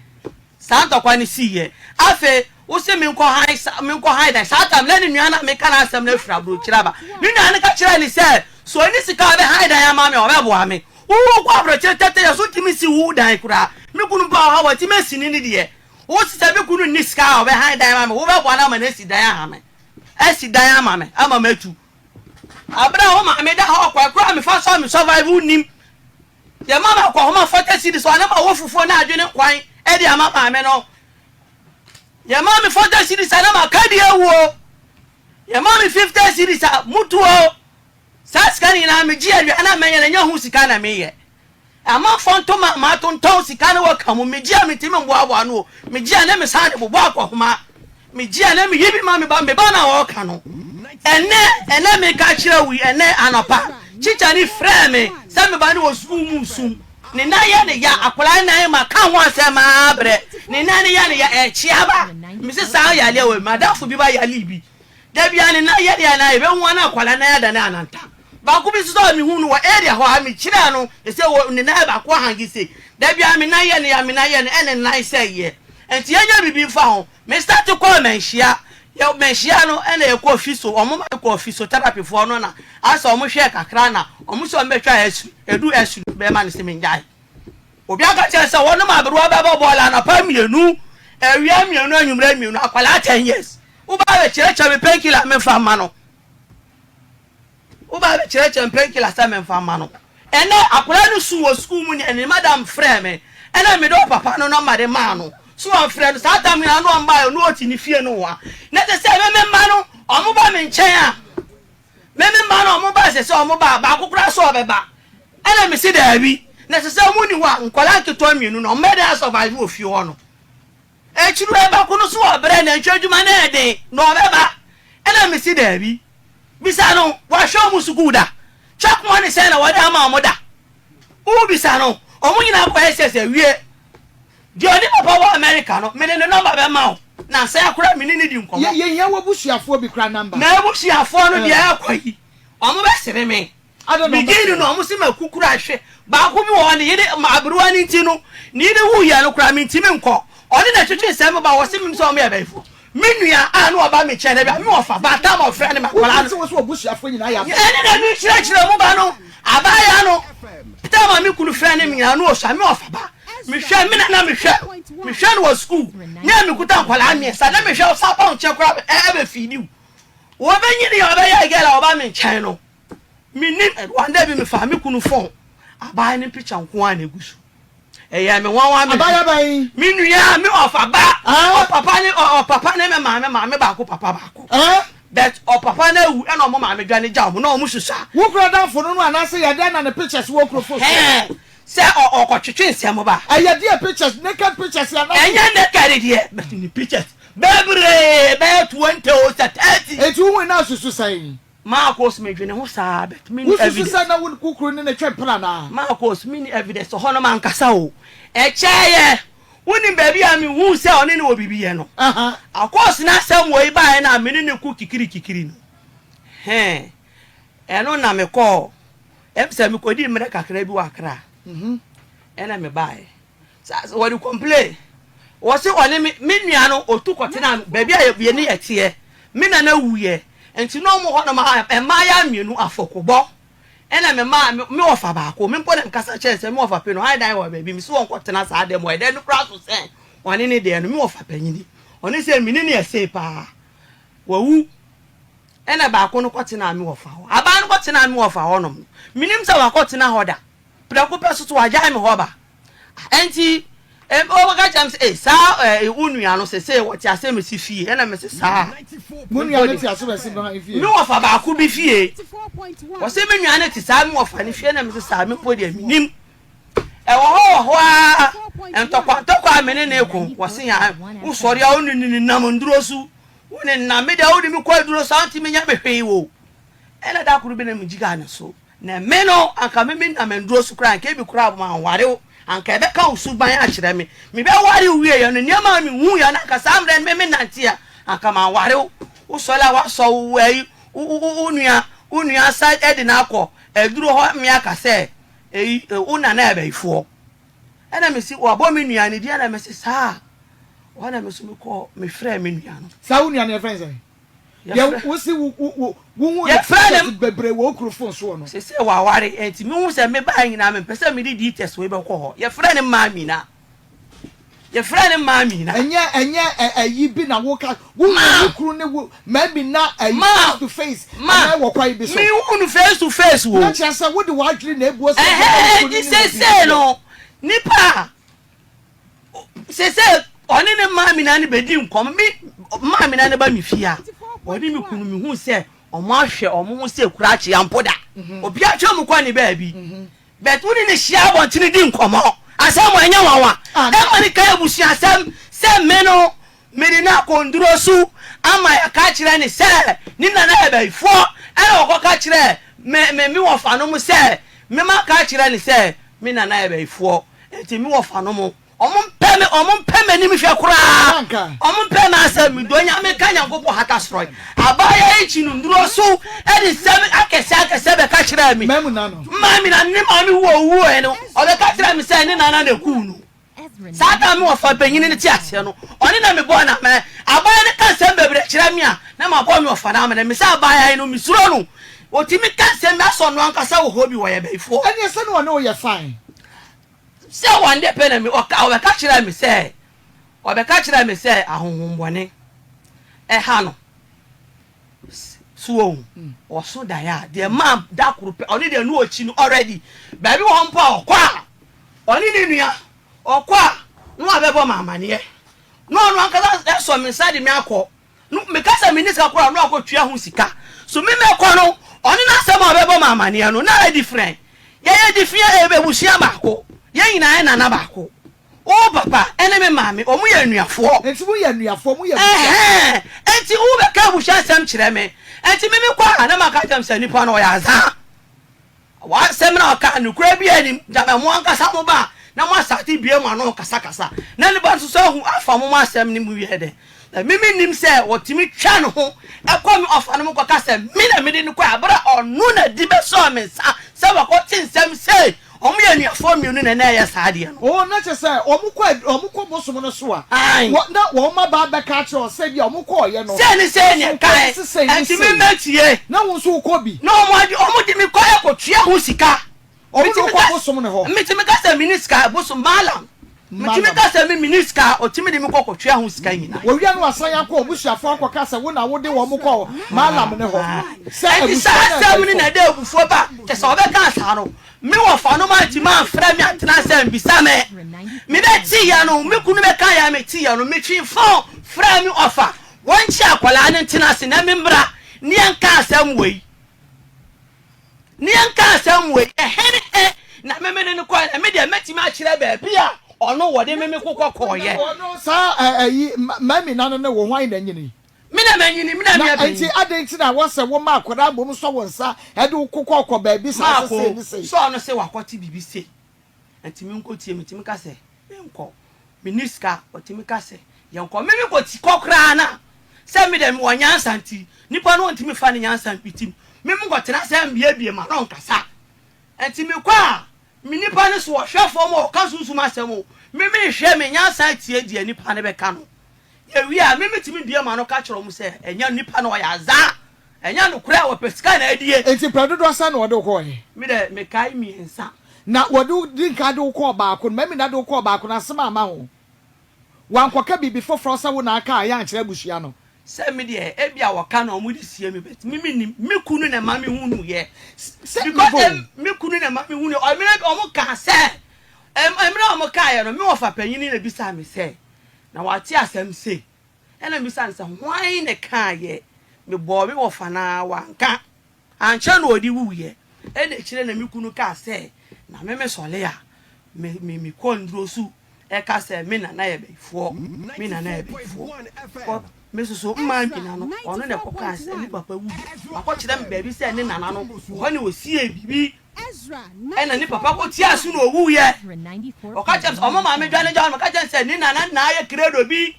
Saa ntɔkwa no siiɛ. Afei wo se menkɔ han sa menkɔ han dan. Saa tam na ne nua no a meka n'asɛm no afiri aburokyire aba. Ne nua no ka kyerɛɛ no sɛ, sɛ ɔnni sika a ɔbɛ han dan ama me a, ɔbɛboa me. Wo wokɔ aburokyire tɛtɛ yɛ so ntumi nsi wo dan koraa. Me kunu mpo a ɔha watumi asi ne ne deɛ. Wo se sɛ me kunu nni sika a ɔbɛ han dan ama me, wobɛboa no ama no asi dan aha me. Asi dan ama me ama matu. Abere a wo maame da hɔ ɔkwan koraa a mefa so a me survive wonnim. Yɛ ma ma kɔhoma 40 cedis ɔne ma wɔ fufuo ne adwene kwan de ama maame no. Yɛ ma me 40 cedis a na ma ka di awuo. Yɛ ma me 50 cedis a mutuo. Saa sika no nyinaa megye awia na mɛyɛ na nyɛ ho sika na meyɛ. Amanfoɔ ntoma a matontɔn sika no wɔ ka mu, megye a mentumi mboaboa ano o, megye a na mesan de bobɔ akɔhoma, megye a na meyi bi ma me ba, me ba no a ɔreka no. Ɛnnɛ, ɛnnɛ meka kyerɛ wo yi, ɛnnɛ anɔpa, kyikyani frɛɛ me sɛ me ba no wɔ sukuu mu resu, ne nan yɛ no ya, akwadaa nan maka ho asɛm ara brɛ, ne nan no yɛ no ya, ɛrekyea ba, mese saa yareɛ wei, m'adamfo bi ba yaree bi, da biara ne nan yɛ no ya na yɛbɛhu ara na akwadaa nan adane ananta. Baako bi nso sɛ mehuu no wɔ area hɔ a mekyerɛɛ no sɛ wɔ ne nan baako ahange sei. Da biara me nan yɛ no ya me nan yɛ no ɛne ne nan sɛ yɛ. Nti yɛnyɛ biribi mfa ho. Me start kɔɔ Manhyia. Yɛ Manhyia no ɛna yɛkɔɔ fiso wɔn ma yɛkɔɔ physiotherapy foɔ no na asɛ wɔn hwɛɛ kakra na wɔn sɛ wɔn bɛtwa x-ray. Ɛdu x-ray bɛma no sɛ mengyae. Obi aka kyerɛ sɛ wɔnom aberewa bɛbɔ bɔɔl anɔpa mmienu, awia mmienu, anwummerɛ mmienu, akwadaa 10 years. Wobaa bɛkyerɛkyerɛ me painkiller memfa mma no. Woba bɛkyerɛkyerɛ me painkiller sɛ memfa mma no. Ɛnnɛ, akwadaa no su wɔ sukuu mu nea ne madam frɛɛ me ɛna mede ɔpapa no nɔmba de maa no. So wamfrɛ no? Saa tam nyinaa na ɔmbaeɛ, na ɔte ne fie nohoa. Na ɛsɛ sɛ me me mma no, wɔba me nkyɛn a, me me mma no wɔba, ɛsɛ sɛ wɔba a, baako koraa sɛ ɔbɛba. Ɛna mese daabi. Na ɛsɛ sɛ wɔnni hɔ a, nkwadaa nketewa mmienu no, wɔbɛyɛ dɛn asurvive wɔ fie hɔ no? Akyiri yi baako no so ɔbrɛ nantwi adwuma no yɛ den na ɔbɛba. Ɛna mese daabi. Bisa no, wahwɛ wɔn sukuu da? Chalk money sɛn na wɔde ama wɔn da? Wobisa no, wɔn nyinaa kɔ SS awie. Deɛ ɔne papa wɔ America no, mede ne nɔmba bɛma wo. Nansa yi koraa me ne no di nkɔmmɔ. Yɛhia w'abusuafoɔ bi koraa nɔmba. M'abusuafoɔ no deɛ ɛkɔ yi, wɔbɛsere me. Megye no ɔmo se makukuru ahwe. Baako bi wɔ hɔ ne yere aberewa no nti no ne yere wuiɛ no koraa mentimi nkɔ. Ɔne na ɛtwetwe nsɛm ba wɔse mim sɛ ɔmo yɛ bɛyifo. Me nua a na ɔba me nkyɛn da bi a me wɔfa ba tam ɔfrɛ ne me akwadaa no. Ɛne na me kyerɛkyerɛ mu ba no abaayaa no tam a me kunu frɛ ne me nyinaa no ɔsua me ɔfa ba. Mehwɛ me na na mehwɛ mehwɛ no wɔ sukuu ne a mekuta nkwadaa mmiɛnsa na mehwɛ ɔsa ba wo nkyɛn koraa ɛbɛ fiidi wo. Wɔbɛnyini a ɔbɛyɛ girl a ɔba me nkyɛn no. Mennim, one day bi mefaa me kunu phone, abaayewa no picture nko ara na egu so. Ɛyɛɛ me nwanwa me. Abaayewa bɛn? Me nua, me ɔfa ba. Ɔpapa ne ɔpapa ne me maame maame baako papa baako. But ɔpapa no awu ɛna ɔmo maame dwane gya ɔmo na ɔmo susua. Wo kura danfo no no anaasɛ yɛ dɛn na ne pictures wɔ kuro fo so? Hɛn, sɛ ɔkɔtwetwe nsɛm ba. Ɛyɛ deɛ pictures, naked pictures anaasɛ? Ɛnyɛ naked deɛ, but ne pictures bebree bɛyɛ 20 o sɛ 30. Enti wohui na asusu sɛn? Marcos medwene ho saa but menni evidence. Wosusu sɛ na wo kunu ne no twe mpena anaa? Marcos menni evidence hɔ no mankasa o. Ɛkyɛeɛ, wonim baabi a mehuu sɛ ɔne no wɔ biribi yɛ no? Akos n'asɛm wei baeɛ no a me ne no ko kikiri kikiri no, hɛn, ɛno na mekɔɔ, ɛm sɛ mekɔdii mmerɛ kakra bi wɔ Accra, ɛna mebaeɛ. Sa wɔde complain wɔse ɔne me me nua no otu kɔtena baabi a yɛne yɛ teɛ me nana wuyɛ nti na ɔmo hɔ nom a mmaayaa mmienu afɔkobɔ ɛna me maa me wɔfa baako me mpo na mekasa kyerɛ sɛ me wɔfa pe no han dan wɔ baabi me si wɔn kɔtena saa dɛm wɔ ɛdɛn no koraa so sɛn ɔne ne deɛ no me wɔfa panyini ɔne sɛ mene ne ɛsee paa wawu ɛna baako no kɔtena me wɔfa hɔ abaa no kɔtena me wɔfa hɔ nom menim sɛ wakɔtena hɔ da prɛko pɛ so so wagyae me hɔ ba Ɛnti wɔbɛka kyerɛ me sɛ, ee, saa ɛɛ wo nua no sese wɔte asɛm esi fie, ɛna mese saa. Mo nua no te asɛm esi ban fie? Me wɔfa baako bi fie. Wɔse me nua no te saa me wɔfa no fie, ɛna mese saa, me mpo deɛ menim. Ɛwɔ hɔ wɔ hɔ ara, ntɔkwa ntɔkwa a me ne ne ko, wɔse ya, wosɔre a wo ne ne nam nduro so, wo ne nam, me deɛ wode me kɔ aduro so a, wontumi nyɛ me hwee o. Ɛna da koro bi na megyigaa ne so. Na me no, anka me menna m'aduro so koraa, anka ebi koraa manware wo, anka ɛbɛka wo suban akyerɛ me. Mebɛware wo wieeɛ no, nneɛma a mehuiɛ no, anka saa mmerɛ no me menante a, anka manware wo. Wosɔre a woasɔ wo ayi, wo wo wo nua, wo nua asa de no akɔ aduro hɔ me aka sɛ eyi, wo nana yɛ bayifoɔ. Ɛna mesi, wabɔ me nua no din, ɛna mese saa. Hɔ na me nso mekɔɔ, mefrɛɛ me nua no. Saa wo nua no yɛfrɛ no sɛn? Deɛ wosi wo wo wo wohu ne pictures bebree wɔ wo kunu phone soɔ no. Sese waware nti mehu sɛ me baa nyinaa mempɛ sɛ mede details wei bɛkɔ hɔ. Yɛfrɛ no Maamina. Yɛfrɛ no Maamina. Ɛnyɛ ɛnyɛ ɛyi bi na woka wohu wo kunu ne wo Maamina ɛyi face to face anaa ɛwɔ kwan bi so. Mehu no face to face o. Na kyerɛ sɛ wode w'adwene na ebuo sɛ wo kunu ne ne wɔ biribi yɛ. Sese no nipa a Seesei ɔne ne maame no bɛdi nkɔmmɔ. Me maame no ba me fie a, ɔne me kunu mehu sɛ wɔn ahwɛ wɔn ho sɛ kura akye ampo da. Mhm. Obi atwa mu kɔ ne baabi. Mhm. But wo ne ne hyia abɔntene di nkɔmmɔ. Asɛm ɛnyɛ nwanwa. Ah, Ɛma ne ka abusuasɛm sɛ me no mede no akɔnduro so ama yɛaka akyerɛ ne sɛ ne nana yɛ bayifoɔ ɛna wɔkɔka kyerɛ me me me wɔfa no mu sɛ mema ka kyerɛ ne sɛ me nana yɛ bayifoɔ. Enti me wɔfa no mo, ɔmo mpɛ me, ɔmo mpɛ m'anim hwɛ koraa, ɔmo mpɛ m'asɛm, medɔ Nyame ka Nyankopɔn hata sorɔe. Abaayewa yi kyi no nnuro so de nsɛm akɛseɛ akɛseɛ bɛka kyerɛɛ me. Maame na ne maame wu a ɔwuiɛ no, ɔbɛka kyerɛɛ me sɛ ne nana na ɛkuu no. Saa da a me wɔfa panyini no te aseɛ no, ɔne na mebɔɔ no amanneɛ. Abaayewa no ka nsɛm bebree kyerɛ me a, na mabɔ me wɔfa no amanneɛ. Me sɛ abaayewa yi no, mesuro no. Ɔtumi ka nsɛm bi asɛ ɔno ankasa wɔ hɔ bi, wɔyɛ bayifoɔ. Ɛneɛ sɛ na ɔne wo yɛ fine. Sɛ wɔn de pɛ na me ɔka ɔbɛka kyerɛɛ me sɛ ɔbɛka kyerɛɛ me sɛ ahonhommɔne ɛha no so wɔn ɔso daeɛ a deɛ maa da koro pɛ ɔne deɛ no ɔkyi no already baabi wɔ hɔ mpo a ɔkɔ a ɔne ne nua ɔkɔ a na wabɛbɔ me amaneɛ na ɔno ankasa ɛsɔ me nsa de me akɔ No, meka sɛ menni sika koraa a, na wakɔtua ho sika. So me mɛkɔ no, ɔne n'asɛm a ɔbɛbɔ me amaneɛ no, na ayɛ different. Yɛyɛ different, abusua baako. Yɛn nyinaa yɛ nana baako. Wo papa ne me maame, wɔn yɛ anuafoɔ. Enti moyɛ anuafoɔ, moyɛ abusuafoɔ. Ɛhɛn, enti wobɛka abusua asɛm kyerɛ me. Enti me mekɔ a, na maka akyerɛ no sɛ nipa no ɔyɛ azaa. W'asɛm na ɔka, nokorɛ biara nnim, gyama mo ankasa mo ba a, na mo asate bue mo ano kasakasa, na nipa nso so ahu afa mo mo asɛm no mu yɛ dɛn? Na me mennim sɛ ɔtumi twa ne ho kɔ me ɔfa no mu kɔka sɛ me na mede no kɔɛ, berɛ a ɔno na di bɛsɔɔ me nsa sɛ wakɔte nsɛm sei, wɔn yɛ anuafoɔ mmienu na na ɛyɛ saa adeɛ no. Oh, na kyerɛ sɛ wɔn kɔ wɔn kɔ bosom no so a, Ae. wɔ, na wɔn mmabaa bɛka akyerɛ wɔn sɛ ebia wɔn kɔɔeɛ no, Sei ne sei ne bosom ɛkae, kɔ se sei ne ɛnti me sei. mɛtie. Na wo nso wokɔ bi. Na wɔn ade, wɔn de me kɔ ɛkɔtua ho sika. Wɔn de Metumi wo ka kɔ bosom no hɔ. Metumi ka sɛ menni sika, bosom, Malam. Metumi Malam. ka sɛ me menni sika, ɔtumi de me kɔ kɔtua ho sika nyinaa. Wɔwia no asan akɔ abusuafoɔ akɔka sɛ wo na wode wɔn kɔ Malam no hɔ. Sɛ Ɛnti abusua saa no asɛm no ɛbɛn na fam. ɛda abufuo ba, kyɛ sɛ ɔbɛka saa no, Me wɔfanom antumi amfrɛ me antena ase ambisa me. Mebɛteeɛ no, me kunu bɛkaeɛ a meteeɛ no, metwee fon frɛɛ me ɔfa, wɔnkye akwadaa no ntena ase na memmra ne yɛnka asɛm wei. Ne yɛnka asɛm wei. Ɛhe ne he na me mene no kɔɛ na me deɛ mɛtumi akyerɛ baabi a ɔno wɔde me me kokɔ kɔɔyɛ. Ɔno saa ɛyi Mamina no ne wo hwan na anyini? Me na na manyini, me na Na meyɛ enti panyin. adɛn nti na wɔsɛ woma akwadaa mmom sɔ wo nsa de wo kokɔ kɔ baabi saa sɛ sei Maako, ne sei? sɛ ɔno se wakɔte biribi sei, nti menkɔtie, metumi ka sɛ menkɔ. Menni sika, ɔtumi ka sɛ yɛnkɔ. Me mekɔ ti kɔ koraa no a, sɛ me deɛ mewɔ nyansa nti, nipa no ɔntumi mfa ne nyansa mpiti me. Me menkɔtena sɛ mbiebie m'ano nkasa. Nti mekɔ a, me nipa no so ɔhwɛ fam a ɔka sunsum asɛm o, me menhwɛ, me nyansa tie deɛ nipa no bɛka no. Yɛwie a, me metumi bue m'ano ka kyerɛ wɔn sɛ ɛnyɛ nipa no ɔyɛ azaa, ɛnyɛ nokorɛ, ɔpɛ sika na adie. Enti mprɛ dodoɔ sɛn na wɔde wo kɔɔɛ? Me deɛ mekae mmiɛnsa. Na wɔde wo di nkan de wo kɔɔ baako no, Mamina de wo kɔɔ baako no, asɛm amma ho. Wankɔka biribi foforɔ sɛ wo na aka a ɛyɛ ankyerɛ abusua no. Sɛ me deɛ ebia wɔka na wɔde sie me but me mennim, me kunu na ɛma me hunuiɛ. Sɛ Because mebɔ o. me kunu na ɛma me hunuiɛ, mmerɛ bi wɔn kaa sɛ, mmerɛ a wɔn kaeɛ no, me wɔfa panyini na ebisaa me sɛ, na wate asɛm sei? Ɛna mebisaa no sɛ, hwan na ɛkaeɛ? Mebɔɔ me wɔfa no ara wanka. Ankyɛ na ɔde wuiɛ. Ɛna akyire na me kunu kaa sɛ, na me mesɔre a, me me mekɔ nnuro so ɛka sɛ me nana yɛ bayifoɔ, me nana yɛ bayifoɔ. Kɔ me soso mmaa nyina no, ɔno na ɛkɔkaa sɛ ne papa wuiɛ. Wakɔkyerɛ me baabi sɛ ne nana no, hɔ na ɔsiee biribi. Ɛna ne papa kɔ tiaa so na ɔwuiɛ. Ɔka kyerɛ me sɛ ɔmo maame dwane gyaa no, ɔka kyerɛ me sɛ ne nana na ayɛ kredo bi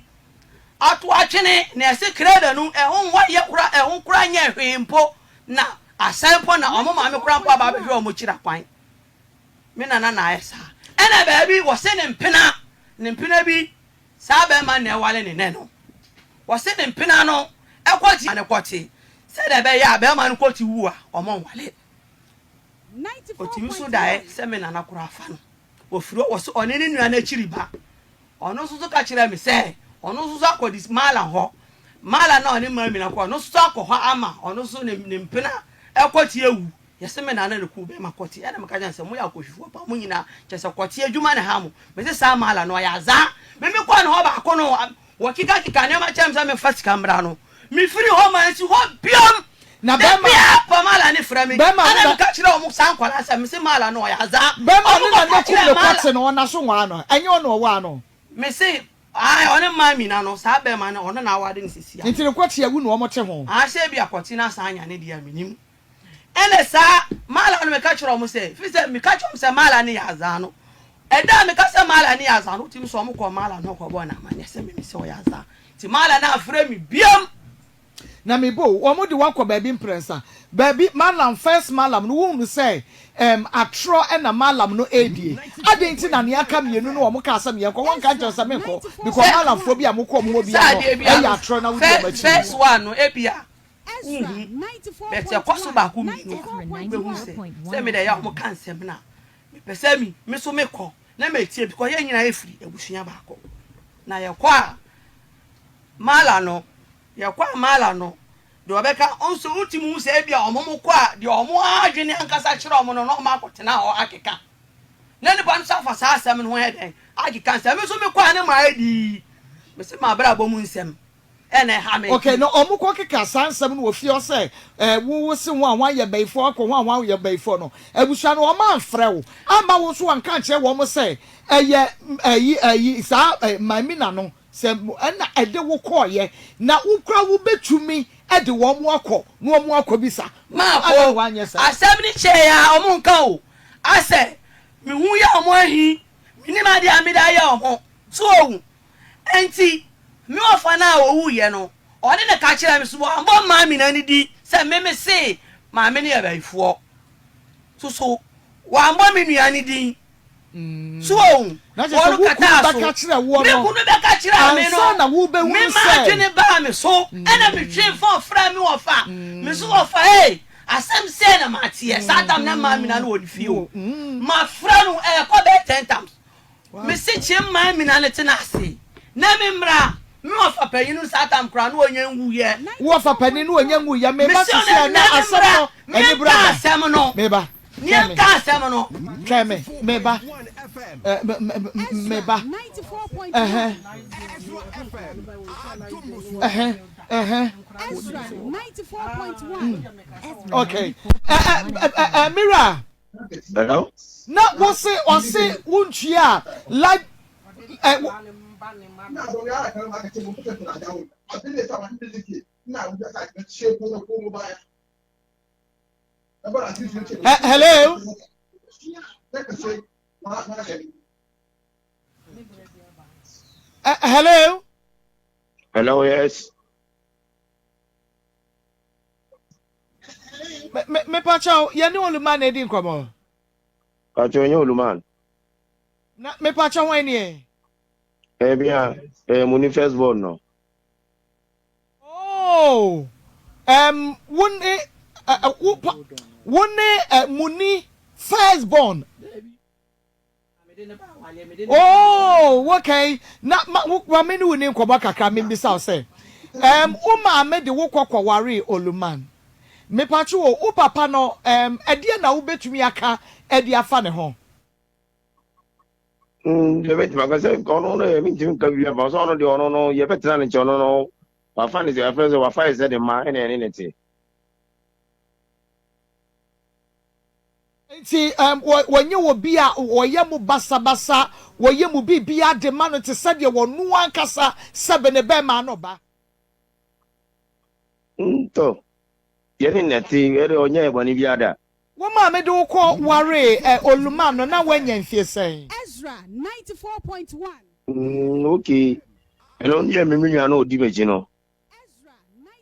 ato atwene, na ɛse kredo no ɛho nwa yɛ kora, ɛho kora nyɛ hwee mpo, na asɛe mpo na ɔmo maame kora mpo aba abɛhwɛ ɔmo kyira kwan. Me nana na ayɛ saa. Ɛna baabi wɔse ne mpena, ne mpena bi, saa bɛrima na ɛwale ne nɛ no, wɔse ne mpena no ɛkɔ te ne kɔte, sɛdeɛ ɛbɛyɛ a bɛrima no kɔte wu a ɔmo nwale. Ɔtumi nso daeɛ sɛ me nana koraa fa no. Ɔfiri hɔ, ɔse ɔne ne nua no akyiri ba. Ɔno nso so ka kyerɛɛ me sɛ ɔno nso so akɔ Malam hɔ. Malam no a ɔne Mamina kɔ, ɔno nso so akɔ hɔ ama ɔno nso ne ne mpena ɛkɔte awu. Yɛse me nana ne kuu bɛrima kɔte. Ɛna meka kyerɛ no sɛ moyɛ akɔhwifoɔ paa, mo nyinaa kyerɛ sɛ kɔte adwuma na ɛha mo. Mese saa Malam no ɔyɛ azaa. Me mekɔɔ ne hɔ baako no, Wɔkekakeka nneɛma kyerɛ me sɛ memfa sika mmra no. Mefiri hɔ mansi hɔ biom. Na Da bɛrima. biara pa Mala ne frɛ me. Bɛrima no Ɛna na. meka kyerɛ wɔn saa nkwadaa sɛ, mese Mala no ɔyɛ azaa. Bɛrima Wɔn no na kɔka n'akum kyerɛɛ ne Mala. kɔte no, ɔna so nwaa no, ɛnyɛ ɔna ɔwaa no. Mese, ae, ɔne Mamina no, saa bɛrima no, ɔno na aware no sesia. Nti ne kɔte awu na wɔn te ho. Ae, sɛ ebia kɔte no asan anya ne deɛ a, mennim. Ɛna saa Mala no meka kyerɛ wɔn sɛ, firi sɛ meka kyerɛ wɔn sɛ Mala no yɛ azaa no, ɛda a meka sɛ Mala no yɛ azaa no, wotumi sɛ wɔn kɔɔ Mala no hɔ kɔbɔɔ no amanneɛ sɛ meme sɛ ɔyɛ azaa. Nti Mala no amfrɛ me biom. Na me bo, wɔn de wo akɔ baabi mprɛnsa. Baabi, Malam, first Malam no, wohunu sɛ ɛɛm, atorɔ na Malam no ɛredie. Adɛn nti na nea aka mmienu no wɔn kaa sɛ meɛnkɔ, wɔnka nkyerɛ wo sɛ menkɔ, because Sɛ, Malamfoɔ bi a mokɔ wɔn hɔ sɛ biara no adeɛ biara ɛyɛ no, atorɔ na wodi wɔn akyi. first one no, ebia wonhu but ɛkɔ so baako mmienu a wobɛhu sɛ sɛ me deɛ ɛyɛ a wɔka nsɛm no a mepɛ sɛ me me so mekɔ na metie because yɛn nyinaa yɛfiri abusua baako na yɛkɔ a mala no yɛkɔ a mala no deɛ ɔbɛka nso wotumi hu sɛ ebi a wɔn mo kɔ a deɛ wɔn adwene ankasa kyerɛ wɔn no na wɔn akɔtena hɔ akeka na nipa no nso afa saa asɛm no ho yɛ dɛn akeka nsɛm nso mekɔ a ne maa adi mese mabrabɔ mu nsɛm ɛna ɛha me. Okay, na ɔmo kɔ keka saa nsɛm no wɔ fie hɔ sɛ ɛɛ wo wo se ho a hwan yɛ bayifoɔ akɔ ho a hwan yɛ bayifoɔ no, abusua no ɔmo amfrɛ wo amma wo nso wanka ankyerɛ wɔn sɛ ɛyɛ ɛyi ɛyi saa ɛ Maimina no sɛ ɛna ɛde wo kɔɔyɛ na wo koraa wo bɛtumi ɛde wɔn akɔ na wɔn akɔ bisa Maako, adɛn na wanyɛ saa? asɛm no kyɛɛ a ɔmo nka o, asɛ me ho yɛ ɔmo ahi, mennim adeɛ a mede ayɛ ɔmo, so ohu? Enti, me wɔfa no a ɔwuiɛ no, ɔne no ka kyerɛɛ me sɛ wammɔ Maame no anidi sɛ me mese Maame no yɛ bayifoɔ. So so wammɔ me nua no din? So ohu? Na kyerɛ sɛ Wɔn wo kunu kataa so. bɛka kyerɛ woɔ Me no kunu bɛka kyerɛɛ me ansa no, na wobɛhunu me sɛ. m'adwene baa me so, ɛna metwee fon frɛɛ me wɔfa. Me so wɔfa ei, asɛm sei na mateɛ. Saa tam na Maame no wɔ ne fie o. Mafrɛ no ɛrekɔ bɛyɛ 10 times. Mese kye mmaa mina no tena ase na me mmra. Me wɔfa panyin no saa tam koraa na ɔnya nwuiɛ. Wo wɔfa panin no ɔnya nwuiɛ. Me ba Mese sisi ɔne a na mmra ne asɛm mmra no ne ani bere nka aba. asɛm no. Me ba, Ne twɛn me. nka asɛm no. Twɛn me, me ba. Eh, me, me, me ba. Ɛhɛn. Ɛhɛn, ɛhɛn. Okay. Eh, eh, eh, eh, Mira. Hello? Na wose ɔse wontua a light ɛ wo. Hello. Hello. Hello, yes. Me pakyɛw, yɛne Oluman na edi nkɔmɔ. Pakyɛw, nyɛ Oluman. Na me pakyɛw hwan nie? Ɛbi a, ɛyɛ mu ni first born no. Oh, wo ne, wo pa, wo ne Muni first born. Oh, okay. Na ma wo ma me ne wo ni nkɔmmɔ kakra membisa wo sɛ, um, wo maame de wo kɔ kɔwaree Oluman. Mepatwo o, wo papa no, um, ɛdeɛ na wobɛtumi aka de afa ne ho? Deɛ mɛtumi aka sɛ ɔno no yɛ mentumi nka biribi afa sɛ ɔno deɛ ɔno no yɛbɛtena ne nkyɛn ɔno no wafa ne sɛ afrɛ sɛ wafa yɛ sɛ ne mma ɛna ɛne ne te. Enti wɔnyɛ obi a wɔyɛ mo basabasa, wɔyɛ mo biribiara de ma no te sɛ deɛ ɔno ankasa sɛbe ne bɛmma no ba. Ntɔ, yɛne no te, yɛde ɔnyɛɛ bɔne biara da. Wo maame de wo kɔ waree Oluman no, na woanya mfie sɛn? Ezra 94.1. Okay, ɛno deɛ me me nua na ɔdi m'akyi no.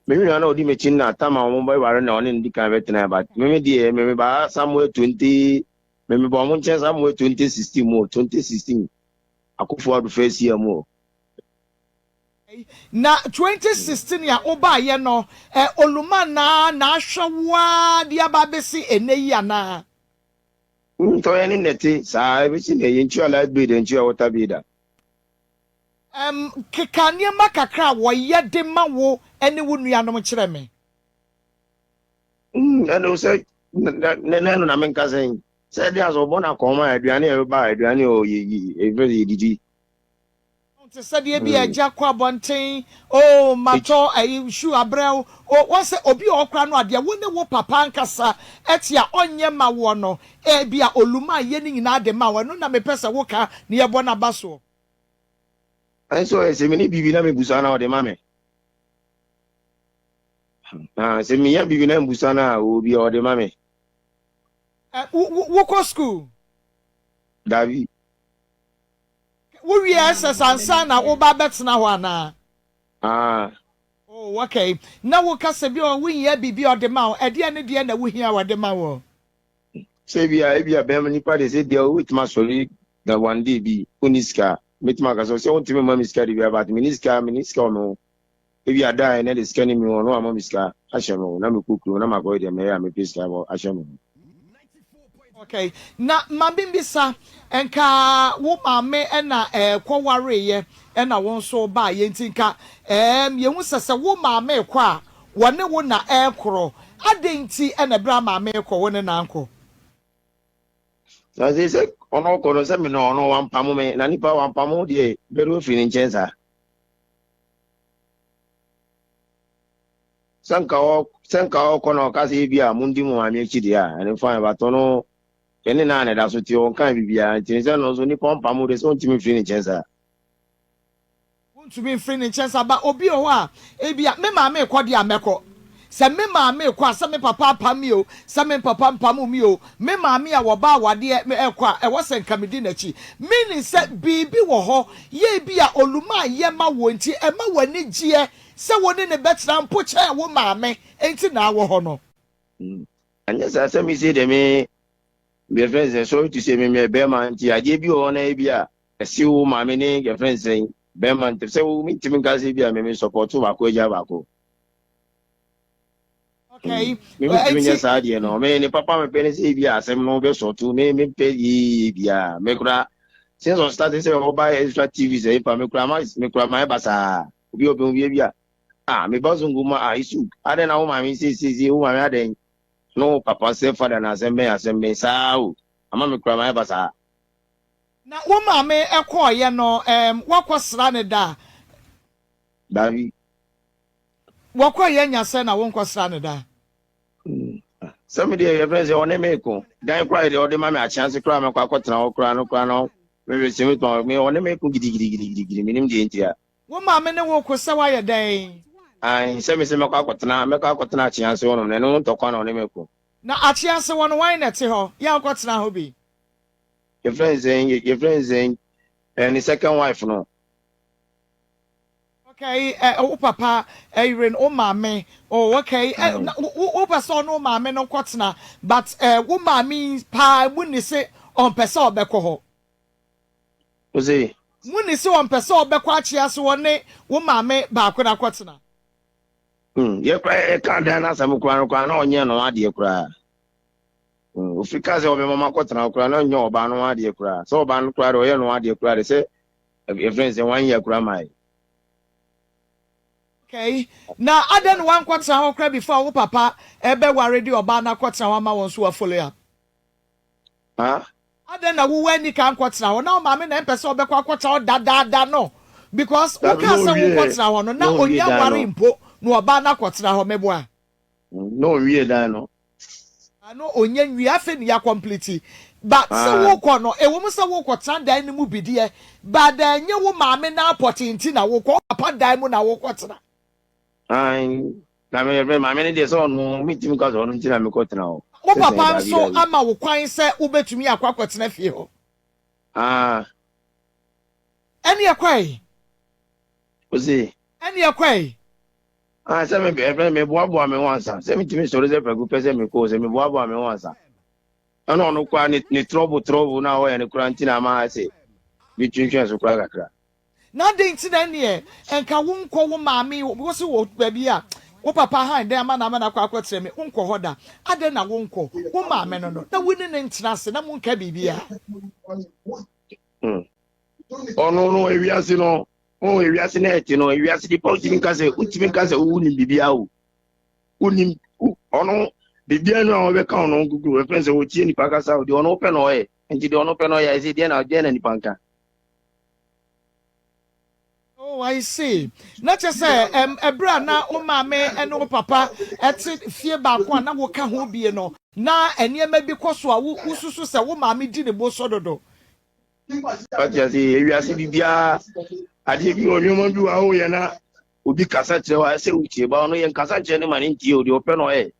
Me nua na ɔdi m'akyi na tam a wɔn bɛware na ɔne no di kan bɛtena but me me deɛ me me ba somewhere 20 me me ba wɔn nkyɛn somewhere 2016 mu 2016 Akufo Addo first year mu. Na 2016 a wobaayɛ no ɛ Oluman na na ahwɛ wo ara de aba abɛsi ɛnɛ yi anaa? Ntɔ yɛn ne nɛte saa ebesi nɛ yɛntua light bill yɛntua water bill da. Keka nneɛma kakra a wɔyɛ de ma wo ne wo nuanom kyerɛ me. Ɛno sɛ na ɛno na menka sɛn sɛ ɛde asɛ ɔbɔ no akɔn a aduane a ɛbɛba aduane a yɛfrɛ sɛ yɛdidi. Te sɛ deɛ bi agya kɔ abɔnten oh matɔ ayi shoe abrɛ wo oh wɔn sɛ obi a ɔkora no adeɛ wo ne wo papa ankasa ɛte a ɔnyɛ ma woɔ no ebi a oluma yɛ ne nyinaa de ma wo ɛno na mepɛ sɛ woka na yɛbɔ n'aba soɔ. Ɛnso ɔyɛ sɛ mene biribi na mebusa na ɔde ma me. Na sɛ menya biribi na mbusa no a ɔwɔ bi a ɔde ma me. Wokɔ sukuu? Dabi. Wowie SS ansa na woba abɛtena hɔ anaa? Ah. Oh, okay. Na woka sɛ bi a wohia biribi a ɔde ma wo. Ɛdeɛn ne deɛn na wohia a ɔde ma wo? Sɛ ebia ebia bɛrima nipa de sɛ ebia wobɛtumi asɔre na one day bi wonni sika mɛtumi aka sɛ sɛ wontumi mma me sika de bia but menni sika menni sika wɔ me ho ebia da a ɛnɛ de sika ne mi hɔ na wama me sika ahyɛ me ho na mekɔ kurom na makɔyɛ deɛ mɛyɛ a mepɛ sika wɔ ahyɛ me ho. Okay, na ma membisa, nka wo maame na ɛkɔ wareeɛ ɛna wo nso wobaeɛ nti nka ɛɛm yɛhu sɛ sɛ wo maame rekɔ a Wɔne wo na ɛrekorɔ. Adɛn nti na ɛberɛ a maame rekɔ, wo ne no ankɔ? Na sɛ sɛ ɔno ɔkɔ no sɛ me no ɔno wampamo me na nipa wampamo deɛ bɛde wafiri ne nkyɛn saa. Sɛ nka ɔ sɛ nka ɔkɔ na ɔka sɛ ebi a mondi mo maame akyi deɛ a ɛno fine but ɔno yɛne no a na ɛda so te ɔnka biribiara nti sɛ no nso nipa ɔmpamo deɛ sɛ ɔntumi mfiri ne nkyɛn saa. Wontumi mfiri ne nkyɛn saa. But obi wɔ hɔ a, ebia me maame rekɔ deɛ a mɛkɔ. Sɛ me maame rekɔ a, sɛ me papa apam me o, sɛ me papa mpamoo me o, me maame a wɔba awadeɛ rekɔ a, ɛwɔ sɛ nka medi n'akyi. Meaning sɛ biribi wɔ hɔ, yɛ ebia Oluma yɛ ma wo nti ɛma w'ani gyeɛ sɛ wo ne no bɛtena mpo kyɛn wo maame nti na awɔ hɔ no. Anyɛ saa sɛ me sei deɛ me, yɛfrɛ no sɛ sorry to say me meyɛ bɛrima nti adeɛ bi wɔ hɔ na ebia Ɛse wo maame ne yɛfrɛ no sɛn bɛrima ntɛm sɛ wo mentumi nka sɛ bi a me me support baako agya baako. Okay. Me mentumi nyɛ saa deɛ no me ne papa mepɛ ne sɛ bi a asɛm no bɛsɔto me mepɛ yie biara me kora since ɔ start sɛ ɔba extra tv sɛ nipa me kora ma me kora ma ɛba saa obi a ɔbɛn bi a ah me ba zongo ma ah isu adɛn na wo maame siesie wo maame adɛn no papa sɛ fada na asɛm bɛn asɛm bɛn saa o ama me kora ma ɛba saa. Na wo maame kɔɔeɛ no, ɛɛm, woakɔ sra no da? Dabi. Wɔkɔeɛ anya sɛn na wonkɔ sra no da? Sɛ me deɛ yɛfrɛ sɛ ɔne me ko, dan koraa deɛ ɔde ma me akyease koraa mɛkɔ akɔtena hɔ koraa no koraa no, mehwɛ sɛ metuma me ɔne me ko gidigidigidigidi menim deɛ ntia. Wo maame ne wo ko sɛ woayɛ dɛn? Ae, sɛ mese mɛkɔ akɔtena, mɛkɔ akɔtena Akyease hɔnom no, ɛno ho ntɔkwa na ɔne me ko. Na Akyease hɔ no, hwan na ɛte hɔ? Yɛ a wokɔtena hɔ bi. Yɛfrɛ no sɛn, yɛfrɛ no sɛn, eh, ne second wife no. Okay, eh, wo papa yere no, wo maame, oh, okay, eh, na wo, wo pɛ sɛ ɔne wo maame no kɔtena, but eh, wo maame yi paa mu ni se ɔmpɛ sɛ ɔbɛkɔ hɔ. Wo se? Mu ni se ɔmpɛ sɛ ɔbɛkɔ akyease hɔ ne wo maame baako no akɔtena. Hmm, yɛ koraa yɛka dan no asɛm koraa no koraa na ɔnyɛ no adeɛ koraa. Hmm, ofiri ka sɛ ɔbɛma makɔtena hɔ koraa na ɔnyɛ ɔbaa no adeɛ koraa. Sɛ ɔbaa no koraa de ɔyɛ no adeɛ koraa de sɛ yɛfrɛ no sɛ wanyɛ koraa ma yɛ. Okay, na adɛn na wankɔtena hɔ koraa before wo papa ɛbɛware de ɔbaa no akɔtena hɔ ama wɔn nso wa follow up? Huh? Adɛn na wo wanni kan ankɔtena hɔ? Na wo maame na ɛmpɛ sɛ ɔbɛkɔ akɔtena hɔ dadaada no because wokaa sɛ wokɔtena hɔ no na ɔnnya nwaree mpo na ɔbaa no akɔtena hɔ, meboa? Na ɔnwie dan no. Ah no ɔnnya nwie afei na yɛakɔmpliti but sɛ wokɔ no ɛwɔ mu sɛ wokɔtena dan no mu bi deɛ but ɛnyɛ wo maame no apɔtee nti na wokɔ, wo papa dan mu na wokɔtena. Ae, na me me maame no deɛ sɛ ɔno mentumi nka sɛ ɔno nti na mekɔtena hɔ. Wo Sɛ sɛn, papa daabi nso daabi. ama wo kwan sɛ wobɛtumi akɔ akɔtena fie hɔ? Ah. Ɛneɛ kɔ ɛ. Ose. Ɛneɛ kɔ ɛ. Ah, sɛ me ɛfɛ meboaboa me ho ansa. Sɛ metumi sɔre sɛ prɛko pɛ sɛ mekɔ sɛ meboaboa me ho ansa. Ɛna ɔno koraa ne ne trɔbo trɔbo na ɔyɛ no koraa nti na ama ayɛ sɛ metwentwɛn so koraa kakra. Na adɛn nti na ɛnneɛ nka wonkɔ wo maame hɔ? Wose wɔ baabi a wo papa han dan ama no ama no akɔ akɔkyerɛ me, wonkɔ hɔ da. Adɛn na wonkɔ wo maame no no na wo ne no ntena ase na monka biribiara? Hmm. Ɔno no ewiase no, oh ewiase na ɛte no, ewiase nipa wontumi nka sɛ wontumi nka sɛ wonim biribiara o. Wonim ɔno biribiara no a wɔbɛka ɔno gugu ɛfɛn sɛ wɔtie nipa kasa o deɛ ɔno pɛ na ɔyɛ nti deɛ ɔno pɛ na ɔyɛ ɛsɛ deɛ na deɛ na nipa nka. Oh, I see. Na kyerɛ sɛ ɛm ɛberɛ a na wo maame ne wo papa te fie baako a na woka ho bie no, na nneɛma bi kɔ so a wo wosusu sɛ wo maame di ne bo so dodo. Wate ase, ewiase biribiara, adeɛ bi wɔ nneɛma bi wɔ a woyɛ na obi kasa kyerɛ wo a ɛsɛ wotie ba ɔno yɛ nkasa nkyerɛ ne ma ne ntie o deɛ ɔpɛ na ɔyɛ.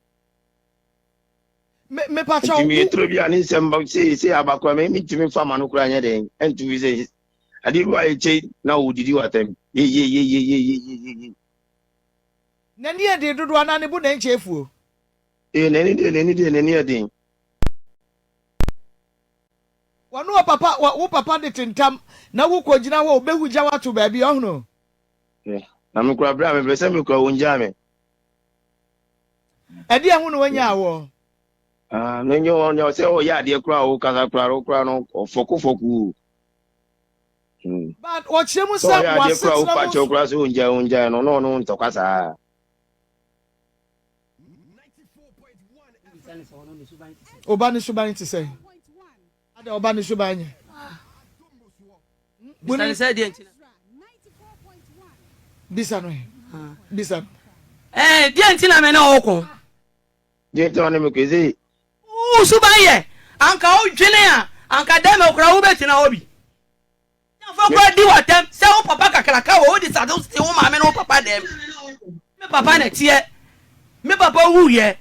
Me mepakyɛw Nti meyɛ wo. turo bi a ne nsɛm ba sei sei aba koraa me mentumi mfa ma no koraa nyɛ dɛn ɛnto fi sɛ adeɛ bi wɔ a ɛkyɛ na wɔdidi wɔ atɛm yeyeyeyeyeyeye. N'ani yɛ den dodo anaa ne bo na ɛnkyɛ afuo? Ee n'ani deɛ n'ani deɛ n'ani yɛ den. Wɔne wo papa wo papa de tentam na wokɔ gyina hɔ a ɔbɛhu gya wo ato baabi ɔhono. Na me koraa berɛ a mepɛ sɛ mekɔ a wɔngyaa me. Ɛdeɛn ho na wɔnyaa woɔ? Ah, no nyɛ wɔn sɛ ɔyɛ adeɛ koraa a ɔkasa koraa no koraa no ɔfɔkofɔko. Hmm. But ɔkyerɛ mu sɛ ɔyɛ adeɛ koraa wopa kyɛw koraa sɛ ɔngyae ɔngyae no na ɔno ntɔkwa saa. Ɔba ne suban te sɛ? Ada ɔba ne suban nyɛ. Bisa no sɛ deɛ nti na. Bisa no ɛ. Bisa no. Ɛɛ deɛ nti na me ne wo ko. Deɛ nti na ɔne me ko ɛsɛ. Wo suban yɛ anka wodwene a anka dɛm koraa wobɛtena hɔ bi. Fa kɔ di w'atɛm sɛ wo papa kakraka wɔ wode sade wo wo maame ne wo papa dɛm. Me papa na ɛteɛ. Me papa wuiɛ.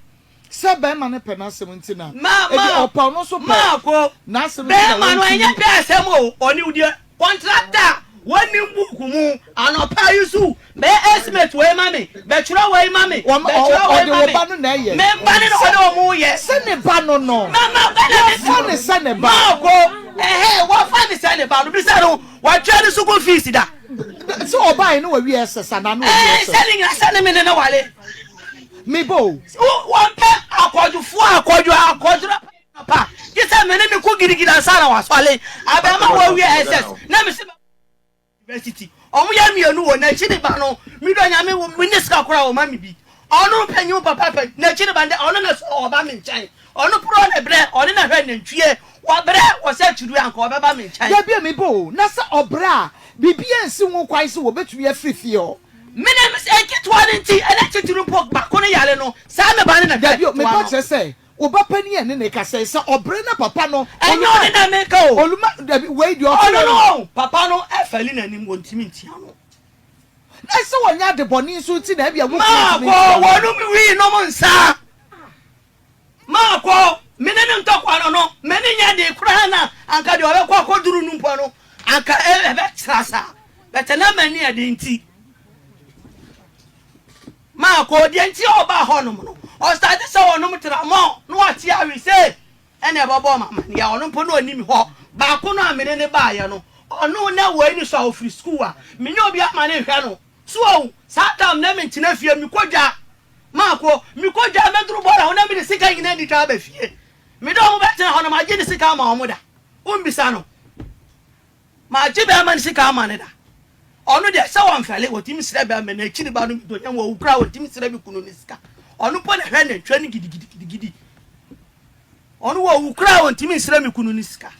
Sɛ bɛɛma no pɛ n'asɛm nti na ebi ɔpɛ ɔno nso pɛ Maako, n'asɛm nti na bɛɛma no wantumi. ɛnyɛ pɛ asɛm o, ɔne wo deɛ kɔntrata wɔnim book mu anɔpa yi so bɛ estimate wei ma me, bɛtwerɛ wei ma me, Wɔn bɛtwerɛ wei ɔde ma wo me. ba no na ɛyɛ. Me mba ne na Sɛ ɔne ɔmo yɛ. sɛ ne ba no no. Mama ba na me Wɔfa ne sɛ ne ba. Maako, ɛhɛn, wɔfa ne sɛ ne ba no, bisa no, watua ne sukuu fees da? Sɛ ɔbaeɛ no wawie SS anaa na ɔwie Ɛɛ, SS? sɛ ne nyina sɛ ne me ne no wale. Me ba o. Wo, wɔmpɛ akɔdwofoɔ akɔdwo akɔdworɔ pa, gye sɛ me ne no ko gidigidi ansa na wasɔle. Abɛɛma wawie SS, na me se. University ɔmo yɛ mienu wɔ n'akyi ne ba no me dɔ nyame wɔ me ne sika koraa ɔma me bi ɔno panyin papa pɛ n'akyi ne ba ndɛ ɔno na sɛ ɔba me nkyɛn ɔno porɔ ne brɛ ɔne na hwɛ nantwie wɔbrɛ wɔ sɛ akyiri anka ɔbɛba me nkyɛn. Dabi a me ba o na sɛ ɔbrɛ a biribiara nsi ho kwan sɛ wɔbɛtumi afiri fie hɔ. Me na me sɛ nketewa no nti ɛna titiri mpo baako no yare no saa me ba no na hwɛ Dabi o me ketewa ba no. kyerɛ sɛ Wo ba panin a ɛne no rekasa yi, sɛ ɔbrɛ na papa no. Ɛnyɛ ɔno na meka o. Oluma, dabi, wei deɛ ɔte Ɔno hɔ no yi. o, papa no ɛfɛli n'anim, wɔntumi ntia no. Na ɛsɛ wɔnyɛ ade bɔne nso nti na ebia wo kunu ntumi Maakɔ, ntua no. wɔnom wii nom nsa. Maakɔ, me ne no ntɔkwa no no, m'ani nyɛ den koraa na anka deɛ ɔbɛkɔ akɔduru no mpo no, anka ɛbɛtra saa. But na m'ani yɛ den nti. Maakɔ, deɛ nti a ɔbaa hɔnom no, ɔstarte sɛ ɔnom tramɔɔ na wate awe sei. Ɛna ɛbɛbɔɔ me amaneɛ a ɔno mpo na ɔnni me hɔ. Baako no a me ne no baeɛ no, ɔno na wei ne so a ɔfiri sukuu a, menyɛ obiara ma no nhwɛ no. So wahu? Saa time no na mentena fie, mekɔ dwa. Maakɔ, mekɔ dwa mɛduru bɔɔla ho na mede sika nyinaa adi twa aba fie. Mede wɔn bɛtena hɔ no, magye ne sika ama wɔn da. Wommisa no. Magye bɛrima no sika ama no da. Ɔno deɛ sɛ wɔnfɛle, wɔtumi srɛ bɛrima no akyiri ba no bi donyam wɔwu koraa wɔntumi srɛ me kunu no sika. Ɔno mpo na ɛhwɛ nantwie no gidigidigidi. Ɔno wɔwu koraa wɔntumi nsrɛ me kunu no sika.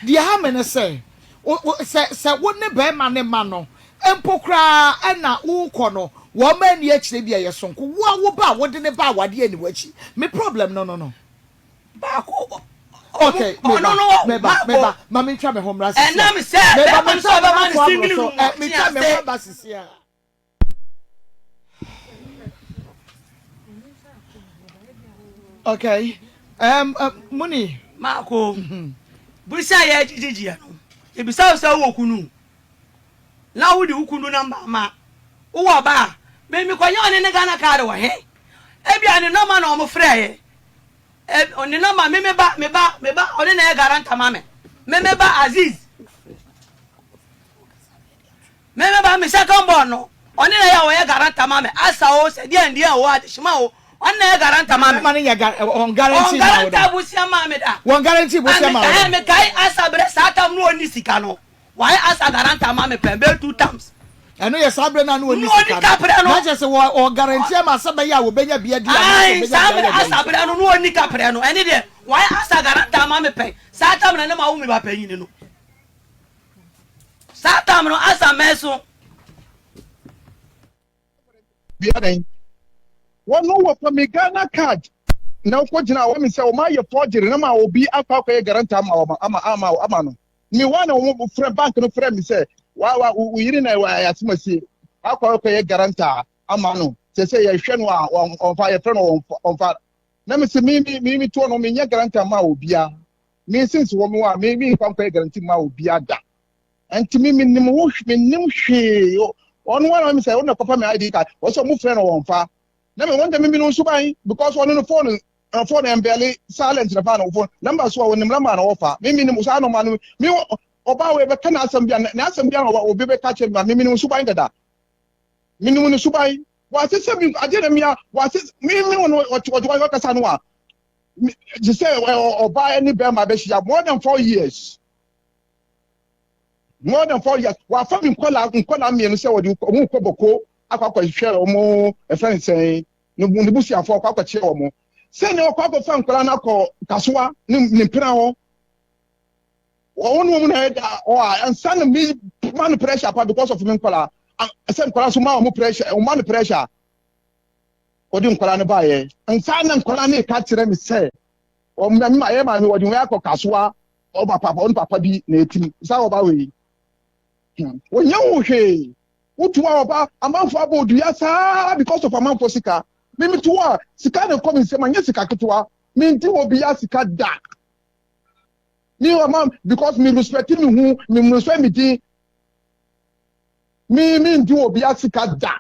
Deɛ ɛha me ne sɛ, sɛ sɛ wo ne bɛrima ne ma no mpo koraa ɛna wokɔ no, wɔn ani akyire bi a ɛyɛ sonko. Wo a wo ba a wode ne ba awadeɛ ani w'akyi. Me problem no no no. Baako Okay, ɔno no meba, meba, meba, ma mentwa me ho mmra sisi a. Ɛnam sɛ Meba, bɛrima no sɛ metwa me ɔbɛma ho no akɔ aboro single so. room Eh, ɔte metwa me ho ase. aba sisi a. Okay, Muni. Maako, bere sɛ yɛgyegyegyeɛ no, yɛbisa wo sɛ wowɔ kunu na wode wo kunu namba ma wowɔ ba a, me mekɔnyɛ ɔne ne Ghana card wɔ he? Ebia ne nɔma na ɔmo frɛeɛ. Ne nɔma, me me ba, me ba, me ba, ɔne na ɛyɛ garanta ma me. Me me ba Aziz. Me me ba me second born no, ɔne na yɛ a ɔyɛ guarantor ma me, asa o, sɛ deɛn deɛn o, adehyema o, ɔne na yɛ guarantor ma me. Bɛrima no nyɛ gar ɔn guarantee ma wo da. Ɔn guarantee bosea maa me da. Wɔn guarantee bosea ma wo da. Mekae mekae asa berɛ saa tam no ɔnni sika no, wayɛ asa guarantor ma me pɛn bɛyɛ two times. Ɛno yɛ saa berɛ no a na ɔnni sika no, na kyerɛ sɛ wɔ ɔ guarantee ama sɛ bɛyɛ a wɔbɛnya bi adi anaasɛ Ae, ɔbɛnya saa bi ayɛ berɛ deɛ asa ɔhwɛ. berɛ no na ɔnni kaprɛ no, ɛne deɛ wayɛ asa guarantor ma me pɛn, saa tam no na mawo me ba panyini no. Saa tam no asa mmɛn so. Bia dɛn? Wɔn no wɔfa me Ghana card na wokɔ gyina wɔn sɛ wɔn ayɛ forgery na ma obi akɔ akɔyɛ guarantor ama wɔn ama ama ama no. Me wa na wɔn frɛ bank no frɛ me sɛ wa wa wo yere na wa asem asie akɔ akɔyɛ guarantor ama no sɛ sɛ yɛhwɛ no a wɔn ɔnfa yɛfrɛ no wɔn ɔnfa na me sɛ me me me me toɔ no menyɛ guarantor ma obiara. Me since wɔ me hɔ a me me nfa nkɔyɛ guarantee ma obiara da. Nti me me nim wo me nim hwee. Ɔno ara mi sɛ ɔno na kɔfa me ID card. Wɔsɛ ɔmo frɛ no wɔn fa. Na me wɔn dɛ me mi no nso ban because ɔno no phone phone ɛmbɛli silent na fa no phone number so a wɔnim number na wɔfa. Me me nim saa nɔɔma no me ɔbaa wɔ ɛbɛka n'asɛm bi a n'asɛm bi a obi bɛka kyerɛ me ma me me nim nso ban dada. Me nim ne suban. Wɔasesɛ mi adeɛ na mia wɔasesɛ me me wɔn ɔte ɔte wɔn ɔkasa no a. te sɛ ɔbaa ne bɛrima bɛhyia more than 4 years, more than 4 years. Wafa mi nkɔla nkɔla mmienu sɛ wɔde wɔn kɔ bɔko akɔ akɔhwɛ wɔn ɛfɛn nsɛn ne ne busuafoɔ akɔ akɔkyerɛ wɔn sɛnea ɔkɔ akɔfa nkɔla no akɔ kasoa ne ne mpena hɔ wɔn ne wɔn na ɛda hɔ a nsa na mi ma no pressure pa because of mi nkɔla sɛ nkɔla so ma wɔn pressure wɔn ma no pressure. Wɔde nkwadaa no baeɛ. Nsa na nkwadaa no reka kyerɛ me sɛ wɔn ma yɛ maame wɔde wɔn akɔ kasoa ɔba papa ɔne papa bi na etim saa ɔba wei. Wɔnyɛ ho hwee. Wotu a ɔba amanfo abɔ odua saa because of amanfo sika. Mimi to a sika na ɛkɔ me nsam anyɛ sika ketewa. Menti wɔ bia sika da. Me ɔma because me respect me ho, me respect me din. Me me ndi wɔ bia sika da.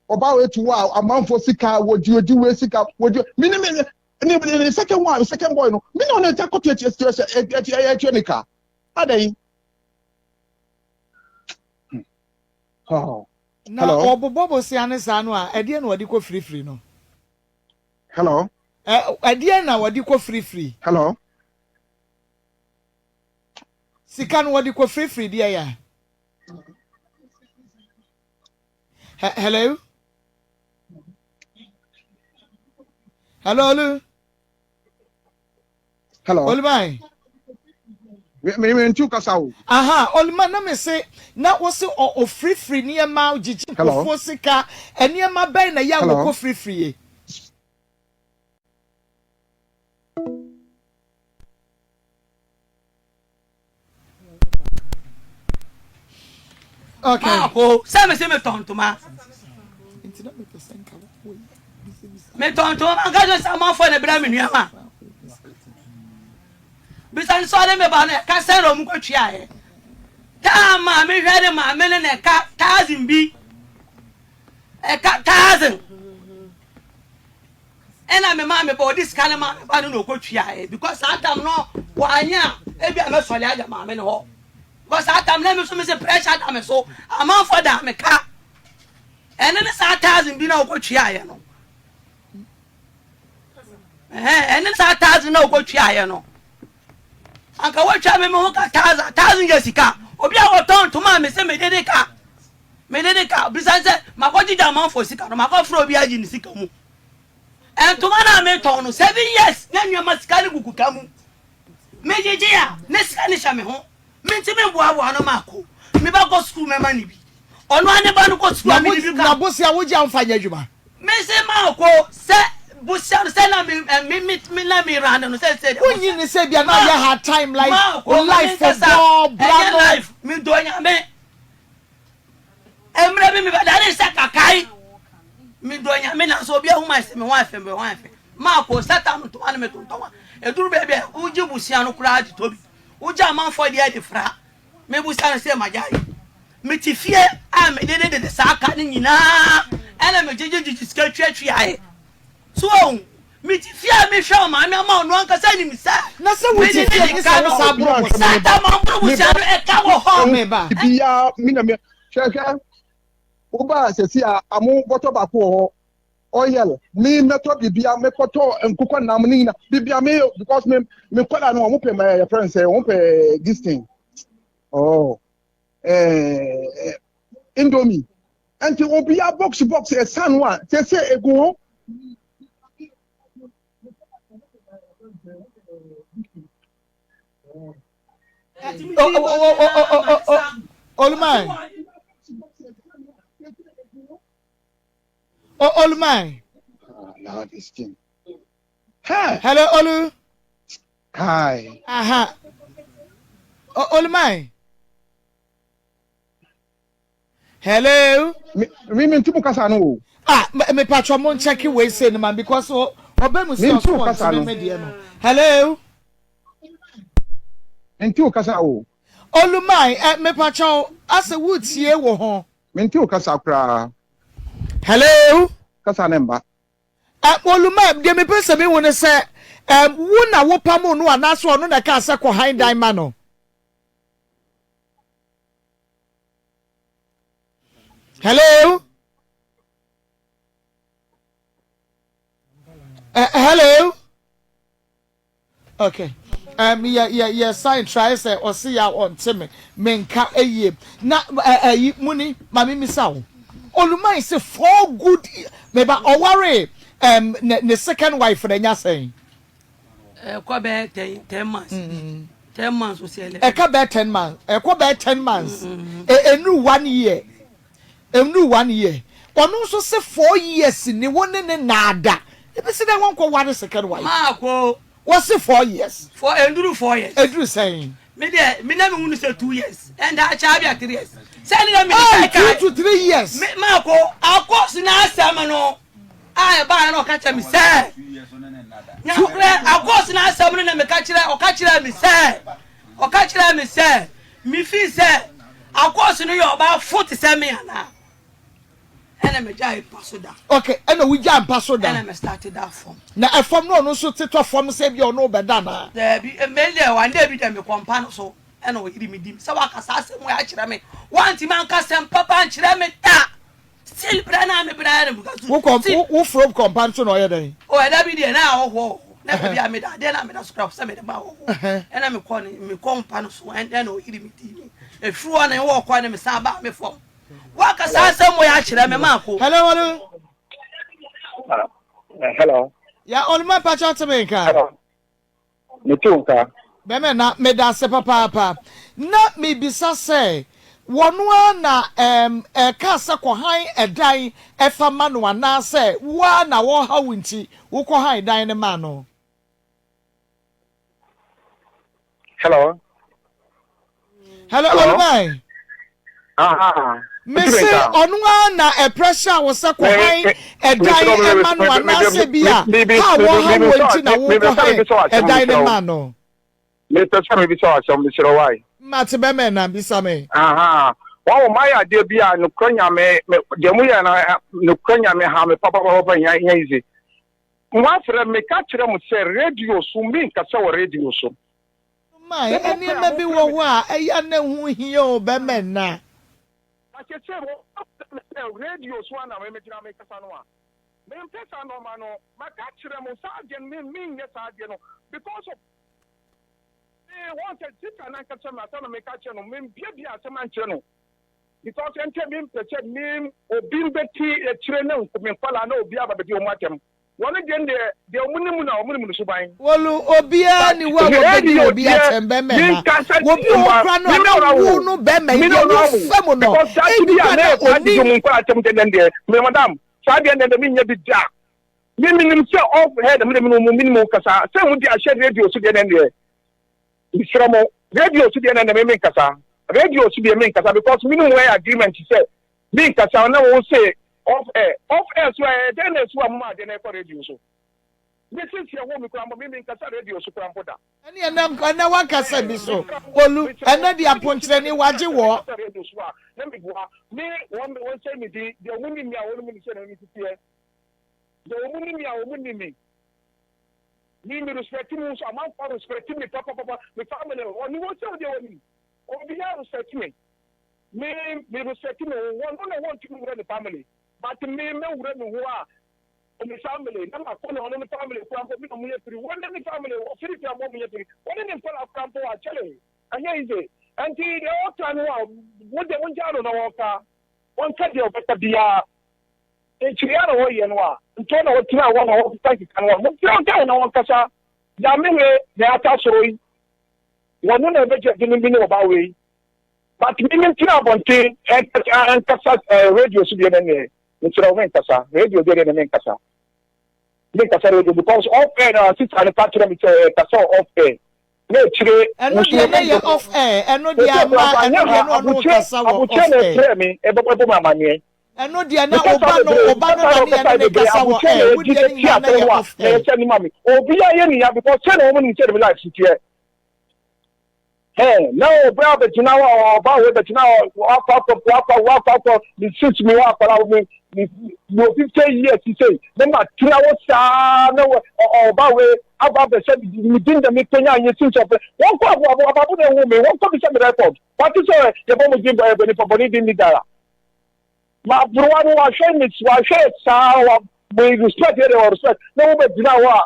Ɔbaa wei to hɔ a amanfoɔ sika wɔgye odi wei sika wɔgye me ne me ne ne ne second one, second boy no, me ne ɔno ɛta kɔto ɛti ɛti ɛti ɛti ɛti ne ka adan. Oh. Na ɔbobɔ bosea ne saa no a, ɛdeɛ na wɔde kɔ firifiri no? Hello. Ɛdeɛ na wɔde kɔ firifiri? Hello. Sika no wɔde kɔ firifiri deɛ ya? Hello? Hello, Olu? Hello. Oluman? Me me ntu kasa o. Aha, Oluman na me se na wo se ofirifiri nneɛma gyigye nkurɔfoɔ sika nneɛma bɛn na yɛ a wɔkɔ firifiri ye? Okay. Maako sɛ mese metɔn ntoma. Metɔn ntoma manka sɛ sɛ amanfoɔ na ɛbrɛ me nneɛma. Bisa nso ɔne me ba no ɛka sɛn na ɔmo kɔtuaeɛ. Taa maame hwɛ ne maame no na ɛka thousand bi. Ɛka thousand. Ɛna me maame ba ɔde sika no maa me ba no na ɔkɔtuaeɛ because saa tam no wanyɛ a ebi a mɛsɔre agya maame no hɔ. Because saa tam na me nso me se pressure da me so amanfoɔ da me ka. Ɛne ne saa thousand bi na ɔkɔtuaeɛ no. Ɛne saa thousand na ɔkɔtuaeɛ no. Anka wɔatwa me me ho ka thousand thousand yɛ sika. Obi a wɔtɔn ntoma a me se mede ne ka mede ne ka bisa sɛ makɔgyegye amanfoɔ sika no makɔfrɛ obi agye ne sika mu. Ntoma no a metɔn no 7 years na nneɛma sika no gugu ka mu. Megyegye a ne sika no hyɛ me ho. Mentumi mboaboa no maako. Me ba kɔ sukuu mɛma no bi. Ɔno ara ne ba no kɔ sukuu a mede bi ka. Na bosea wogye a womfa nyɛ adwuma? Mese maako sɛ bosea no sɛ na me me me me na me run no sɛ sɛ. Wonyi ne sɛ bia na ɔyɛ hard time like Maako ma life menkasa bɔ bra ɛnyɛ no. life medɔ Nyame. Mmerɛ bi mebɛdane sɛ kakae. Medɔ Nyame nanso obi ahu my sɛ me ho ayɛ fɛ me ho ayɛ fɛ. Maako satan ntoma no metontɔn a ɛduru baabi a wogye bosea no koraa de tɔ bi. Wogye amanfoɔ deɛ de fra. Mebusa no sɛ magyae. Mete fie a mede ne dede saa ka no nyinaa ɛna megyegyegyegye sika tuatuaeɛ. So wahu? Mete fie a mehwɛ ɔmaame ama ɔno ankasa nim sɛ Na sɛ wote mede fie ne ne ka sɛ no. wo saa boro bosea. Saa tam amboro bosea no ɛka wɔ hɔ. Meba. Biaa me na me hwɛ hwɛ wobaa sɛsi a amo bɔtɔ baako wɔ hɔ oil me mɛtɔ bibia mekɔtɔ nkokɔ nam ne nyina bibia me because me me kɔla no wɔn pɛ mɛ yɛfrɛ no sɛ wɔn pɛ this thing oh ɛɛ indomie nti obia box box ɛsan no a sɛsɛ egu hɔ. Oh, oh, oh, oh, oh, oh, oh, Olumai. O Olumai. Ah, this thing. Hey. Hello, Olu. Hi. Aha. O Olumai. Hello. Me me me nti mo kasa no o. Ah, me patro mo nkyɛke wei sei no ma because ɔbɛ mu sɛ ɔso wɔn ti me deɛ no. Hello. Nti o kasa o. Olumai, eh, me patro asɛ wotie wo ho. Mente wo kasa koraa. Hello. Kasa ne mba. Eh, Oluma, deɛ mepɛ sɛ mehu ne sɛ, eh, wo na wopamo no anaasɛ ɔno na ɛkaa sɛ kɔ han dan ma no? Hello? Eh, hello? Okay. Um, yɛ yɛ yɛ sign try sɛ ɔse ya ɔnte me menka eyie na ɛyi eh, muni maame misa wo Oluman sɛ four good meba ɔware um, ne, ne second wife na nya sɛn. Ɛkɔ bɛyɛ 10 months. 10 months o sɛ 11. Ɛka bɛyɛ 10 months, ɛkɔ bɛyɛ 10 months, ɛnuru one year, ɛnuru one year. Ɔno nso sɛ 4 years ni wo ne ne naada ebi sɛ dɛ wɔn kɔ ware second wife. Maako. Wɔsi 4 years. Four enduru 4 years. Eduru sɛn. Me deɛ me na me hunu sɛ 2 years ɛnda akyɛ abi a 3 years. Sɛ ne na me de ka 2 to 3 years. Me maako akɔsi n'asɛm no a ɛbaa na ɔka kyerɛ me sɛ nyakorɛ akɔsi n'asɛm no na meka kyerɛ ɔka kyerɛ me sɛ ɔka kyerɛ me sɛ mefi sɛ akɔsi no yɛ ɔbaa fo te sɛ me anaa ɛna megya mpa so da. Okay, ɛna wogya mpa so da. Ɛna me start da fam. Na ɛfam no ɔno nso tetɔ fam sɛ bi ɔno bɛda na. Daabi mmɛn deɛ wande bi deɛ mekɔ mpa no so ɛna ɔyere mi di sɛ waka saa asɛm wei akyerɛ me wantumi anka sɛm papa ankyerɛ me da still brɛ na me brɛ na muka so. Wokɔ woforo kɔ mpa no so na ɔyɛ dɛn. O ɛda bi deɛ na ahɔhoɔ wɔ hɔ na baabi a meda adeɛ na meda so kora sɛ mede ma ahɔhoɔ ɛna mekɔ ne mekɔ mpa no so ɛna ɔyere mi di mi efiri hɔ na ɛwɔ kɔ ne mesan ba me fam waka saa asɛm wei akyerɛ me maako. Hello, hello. Hello. Ya Oluma mpakyɛ ɔte me nka. Hello. Mete wo nka. Bɛmɛ na meda ase papaapa. Na mebisa sɛ wɔn ara na ɛka sɛ kɔhan ɛdan ɛfa ma no anaasɛ wo ara na wɔha wo nti wokɔhan dan no ma no. Hello. Hello, Olumai. Mese ɔno ara na ɛpressure wo sɛ kɔhan ɛdan ma no anaasɛ bi a ha a wɔha woɔ nti na wokɔhan ɛdan no ma no. Mepɛ sɛ mebisa wo asɛm, mesrɛ wo ae. Mate bɛmɛ na bisa me. Ahaa, wɔn mayɛ adeɛ bi a nokorɛ Nyame, deɛ moyɛ no nokorɛ Nyame ha me papapapa nyɛ easy. Moafrɛ me ka kyerɛ mo sɛ radio so menkasa wɔ radio so. Mae, nneɛma bi wɔ hɔ a ɛyɛ a na ɛho hia o, bɛmɛ nna. Na seesei wɔafrɛ me sɛ radio so a na me megyina mekasa no a, mempɛ saa nnoɔma no. Maka akyerɛ mo saa adeɛ no, me menyɛ saa adeɛ no because of me, wɔn sɛ sista no ankasa me asɛm na meka kyerɛ no, membiabia asɛm ankyerɛ no because ɛnkyɛ mempɛ sɛ me obi mbɛti akyire ne me nkwadaa na obi aba bɛdi wɔn atɛm. Wɔn deɛ deɛ deɛ wɔn nim na wɔn nim no suban. Wɔlu obiara ni hɔ a wɔbɛdi obi atɛm bɛmɛ na wɔbi wɔ hɔ kora no a na wo no bɛmɛ yɛ wo fɛ mu no ebi kora na oni. Madam, saa deɛ deɛ mi nyɛ bi da. Mi mi nim sɛ off head mi de mi mu mi mu kasa sɛ mo di ahyɛ radio so deɛ deɛ mesrɛ mo radio so deɛ deɛ mi mi nkasa radio so deɛ mi nkasa because mi ni mo yɛ agreement sɛ mi nkasa na wɔn sɛ off air off air so ɛyɛ dɛn na ɛso a mo ma adeɛ na ɛkɔ radio so mi sisi ɛwɔ mi kura mo mi mi nkasa radio so kura mpo da. Ɛne ɛnɛ ɛnɛ wankasa bi so olu ɛnɛ de aponkyerɛni wagye wɔ. Kasa radio so a na mi bua mi wɔn wɔn sɛ mi di deɛ wɔn ni mi a wɔn mi sɛ na mi sisi yɛ deɛ wɔn ni mi a wɔn ni mi mi mi respect mu nso amanfoɔ respect mi papapapa mi family wɔn ni wɔn sɛ deɛ wɔn ni obiara respect mi. Me me respect me ho wɔn na wɔn ntumi wura ne family but me me wura me ho a ne family na ma kɔ na ɔno ne family kura mpo mi na ɔmo yɛ firi wɔn ne ne family ɔfiri firi abɔ ɔmo yɛ firi wɔn ne ne nkɔla kura mpo akyɛlɛ ɛnyɛ easy nti deɛ ɔka no a mo deɛ mo ngya no na wɔka wɔnka deɛ ɔbɛka biara nkyiri na wɔyɛ no a ntɔ na wɔtena hɔ na wɔkeka keka no a mo tena nka na wɔnkasa yame na ata soro yi wɔn na ɛbɛgye ɛdi no bi ne ɔbaa wei. But me me ntena abɔnten nkasa radio so deɛ ne mesrɛ wo menkasa radio deɛ ne menkasa menkasa radio because off air na sister no ka kyerɛ me sɛ kasa off air na akyire ɛno deɛ ne yɛ off air ɛno deɛ ama ɛno deɛ no ɔno kasa wɔ off air abukyɛ na ɛfrɛ me ɛbɛbɔ me amaneɛ ɛno deɛ na ɔba no ɔba no na ne yɛ ne ne kasa wɔ air wo deɛ ne nyinaa na yɛ off air na ɛkyɛ ne ma me obiara yɛ ne ya because sɛ na wɔn nim sɛ ne life si teɛ. Hey, na obi abɛgyina hɔ a ɔba wei bɛgyina hɔ wakɔ akɔ wakɔ wakɔ akɔ ne six mi hɔ akɔla mi mi mi wɔ 50 years sei ne ma tena hɔ saa na wɔ ɔba wei aba abɛhyɛ mi din da mi penya nye six ɔpɛ wɔn kɔ abo abo abo na ehu mi wɔn kɔ bisa mi record wate sɛ yɛbɔ mo din bɔ ɛbɛ nipa bɔ ne din ni dara ma aburuwa no wahwɛ mi wahwɛ saa wa mo respect yɛ de wɔ respect na wɔn bɛ gyina hɔ a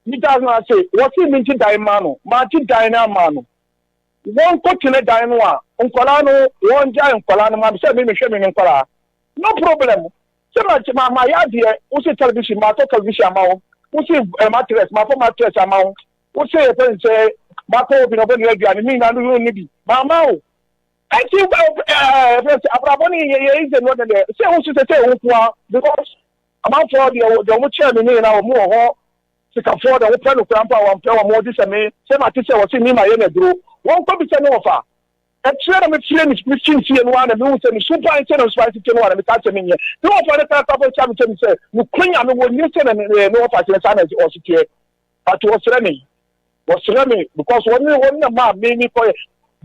nipa no ase wɔsi mi nkyi dan ma no maa nkyi dan no ama no wɔn kɔ tene dan no a nkɔlaa no wɔn gya nkɔlaa no ma sɛ mi mehwɛ mi ne nkɔlaa no problem sɛ ma ma ma yɛ adeɛ wosi television ma atɔ television ama wo wosi ɛ mattress ma fɔ mattress ama wo wosi yɛ sɛ ma kɔ obi na ɔbɛ nua aduane mi na no ne bi ma ama wo ɛnti ɛ ɛ ɛ abrabɔ ne yɛ yɛ easy no deɛ sɛ wosi sɛ sɛ ewu koa because amanfoɔ deɛ deɛ wɔn kyerɛ mi ne nyinaa wɔn wɔ hɔ sikafoɔ deɛ wɔpɛ no kura mpo a wɔmpɛ wɔn wɔde sɛ me sɛ ma te sɛ wɔsi mi ma yɛ na duro wɔn kɔ bisa ne wɔfa ɛkyerɛ na mefiri ne mefi ne fie no ara na mehu sɛ ne suban sɛ ne suban tete no ara na meka sɛ menyɛ ne wɔfa ne kasa fo kyerɛ me sɛ me sɛ nokora Nyame wɔnim sɛ ne ne wɔfa kyerɛ saa na ɔse teɛ but wɔsrɛ me wɔsrɛ me because wɔne wɔne na maa me me kɔyɛ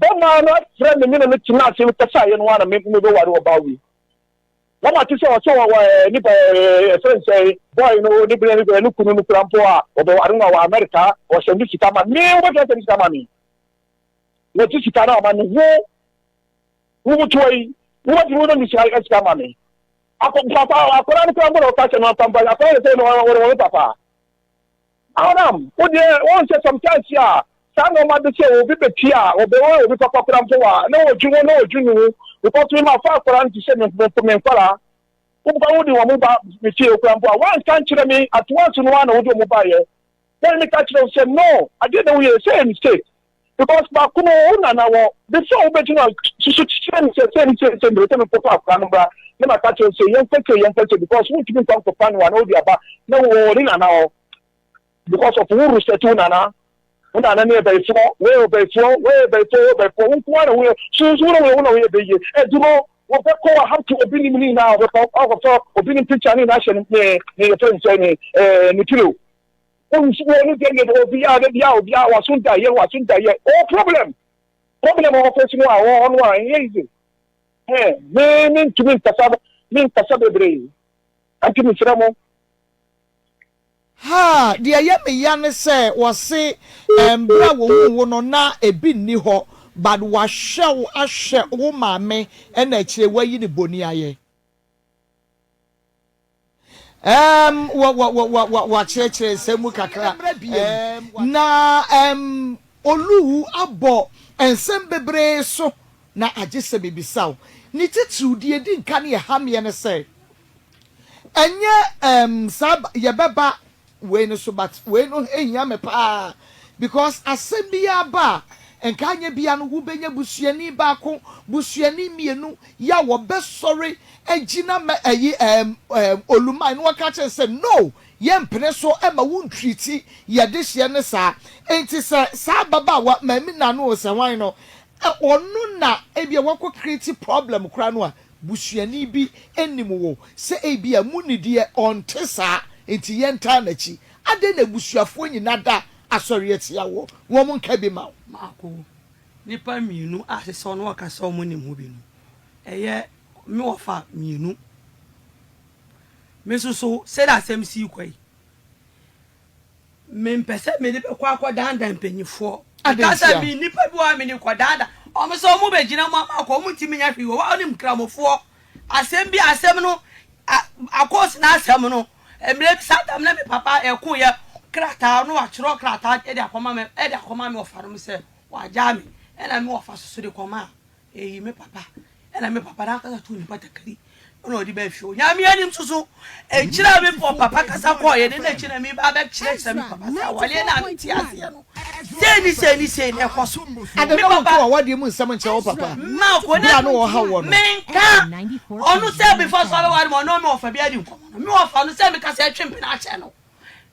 bɛmaa no afrɛ me me na metena ase kasa yɛ no ara na me me bɛware ɔbaa wei wɔn ate sɛ ɔsɛ wɔ wɔ nipa ɛfɛ nsɛ boy no ne bere ne ne kunu no kura mpo a ɔbɛware no wɔ America ɔhyɛ ne sika ma me wɔbɛtɛ sɛ ne sika ma me wɔte sika no ama me wo wo butuo yi wobɛtumi wobɛ ne sika sika ma me akɔ papa akɔla no kura mpo na ɔka kyɛ no apampa akɔla no sɛ no wɔde wɔn papa ahonam wo deɛ wɔn sɛ sometimes a saa nneɛma de sɛ obi bɛti a ɔbɛwɔ obi papa kura mpo a na wɔdwi ho na wɔdwi ne ho because mi ma fa akɔla no te sɛ me me nkɔla wobɛka wode wɔn ba me fie kura mpo a wɔanka nkyerɛ me at once no ara na wode wɔn ba yɛ wɔn mi ka kyerɛ wo sɛ no adeɛ na woyɛ sɛ yɛ mistake because baako no wo nana wɔ before wobɛgyina susu kyerɛ me sɛ sɛ ne sɛ sɛ mmerɛ sɛ mekɔfa akora no bra na maka kyerɛ sɛ yɛmfa sɛ yɛmfa sɛ because wontumi nkɔ nkɔfa no a na wode aba na wɔ ne nana hɔ because of wo respect wo nana. Wo nana no yɛ bayifoɔ, wei yɛ ɔbayifoɔ, wei yɛ bayifoɔ, wei yɛ bayifoɔ, wo nko ara na woyɛ sunsun, wo na woyɛ, wo na woyɛ bayie. Ɛdu no, wɔbɛkɔ wɔ have to obi nim ne nyinaa, wɔbɛkɔ akɔfa obi nim picture ne nyinaa ahyɛ ne ne ne yɛfrɛ ne sɛ ne ɛɛ ne pillow. Wo nso wo no deɛ deɛ obiara de bia obiara waso da yɛ waso da yɛ. Oh problem, problem wɔ face no a wɔ hɔ no a ɛnyɛ easy. Ɛɛ me me ntumi nkasa me nkasa bebree. Nti mesrɛ mo. Haa, deɛ ɛyɛ me ya ne sɛ wɔse ɛɛm berɛ a wɔhuu wo no na ebi nni hɔ but wahwɛ wo ahwɛ wo maame ɛna akyire wayi ne boni ayɛ. Ɛɛm wɔ wɔ wɔ wɔ wɔ wakyerɛkyerɛ nsɛm mu kakra ɛɛm na ɛɛm Oluwu abɔ nsɛm bebree so na agye sɛ mebisa wo. Ne titiriw deɛ edi nka ne ɛha meɛ ne sɛ Ɛnyɛ ɛɛm saa yɛbɛba wei no so but wei no hia me paa because asɛm biara ba a nka anyɛ biara no wobɛnya busuani baako busuani mmienu yɛ a wɔbɛsɔre agyina mɛ ɛyi ɛɛm ɛɛm Oluman na wɔka kyerɛ no sɛ no yɛmpene so ma wo ntreati yɛ dehyeɛ no saa nti sɛ saa ababaawa maame nano o sɛ hwan no ɔno na ebia wakɔ create problem koraa no a Busuani bi nim wo sɛ ebia munni deɛ ɔnte saa nti yɛntaa n'akyi. Adɛn na abusuafoɔ nyina da asɔre atia woɔ? Wɔn nka bi ma wo. Maako, Nnipa mmienu a ɛsɛ sɛ ɔne wɔn kasa a wɔnim ho bi no, ɛyɛ me wɔfa mmienu. Me nso so, sɛdeɛ asɛm sii kɔ yi, Mempɛ sɛ mede bɛkɔ akɔdaadaa mpanimfoɔ. Adɛn Meka sɛ ntia? me nnipa bi wɔ hɔ a mede kɔdaadaa wɔn sɛ wɔbɛgyina mu ama akɔ, wɔntumi nyɛ hwee wɔ hɔ. Wonim Nkramofoɔ asɛm bi asɛm no, Akos n'asɛm no, mmerɛ bi saa tam na me papa ɛkoeɛ krataa no watwerɛ krataa de akɔma me de akɔma me wɔfa nom sɛ wagyaa me ɛna me wɔfa soso de kɔmaa Eyi me papa, ɛna me papa n'ankasa too ne batakari ɛna ɔde baa fie. Onyame anim nso so, akyire a me papa kasa kɔɔeɛ no, na akyire na meba abɛkyerɛkyerɛ me papa sɛ awareɛ no a mete aseɛ no, sei ne sei ne sei na ɛkɔ so. Adɛn Me na wonka papa, w'awadeɛ mu nsɛm nkyerɛ wo papa Mako, berɛ a na na ɔrehaw woɔ no? menka ɔno sɛ before sɛ ɔbɛware me, ɔno me wɔfa bi adi nkɔmmɔ no, me wɔfa no sɛ meka sɛ ɛtwe mpena akyɛ no.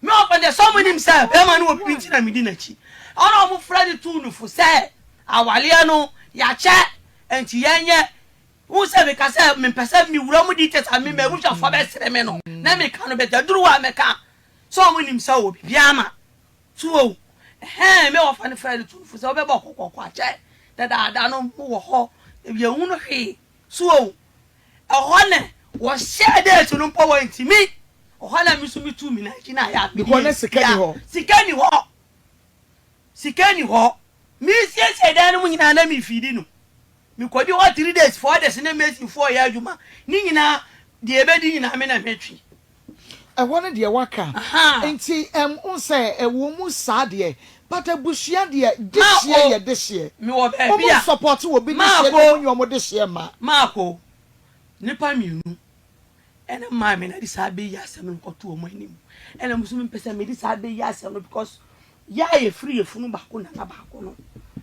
Me wɔfa deɛ sɛ ɔmo nim sɛ bɛrima no wɔ bibi nti na medi n'akyi. Ɛna ɔmo frɛ no tuu no fo sɛ awareɛ no yakyɛ nti yɛnyɛ. Wohu sɛ meka sɛ mempɛ sɛ mewura mu details a me m'abusuafoɔ bɛsere me no na meka no but aduru hɔ a mɛka sɛ ɔmo nim sɛ ɔwɔ biribi ama. So wohu? Ɛhɛn me wɔfa no frɛ no tuu no fo sɛ wobɛbɔ kɔkɔɔkɔ akyɛ dadaada no mowɔ hɔ yɛnhunu hwee. So wohu? Ɛhɔ na wɔhyɛɛ date no mpo wɔantumi. Ɛhɔ na me nso metuu me nan gyinaeɛ a mede Because na sika ni hɔ. Sika ni hɔ. Sika ni hɔ. Mesiesie dan no mu nyinaa na mefidi no. Mekɔdi hɔ 3 days, 4 days na masonfoɔ yɛ adwuma. Ne nyinaa, deɛ ɛbɛdi nyinaa me na metwe. Ɛhɔ no deɛ waka. Ahaa. Nti ɛm wohu sɛ ɛwɔ mu saa deɛ but abusua deɛ Maako, dehyeɛ yɛ dehyeɛ. mewɔ baabi Wɔn a. support obi dehyeɛ na Maako, wɔn nyi wɔn dehyeɛ mma. Maako, nnipa mmienu ɛna maame no de saa bɛyi asɛm no kɔto wɔn anim. Ɛna me nso mempɛ sɛ mede saa bɛyi asɛm no because yɛ a yɛfiri yɛfunu baako nana baako no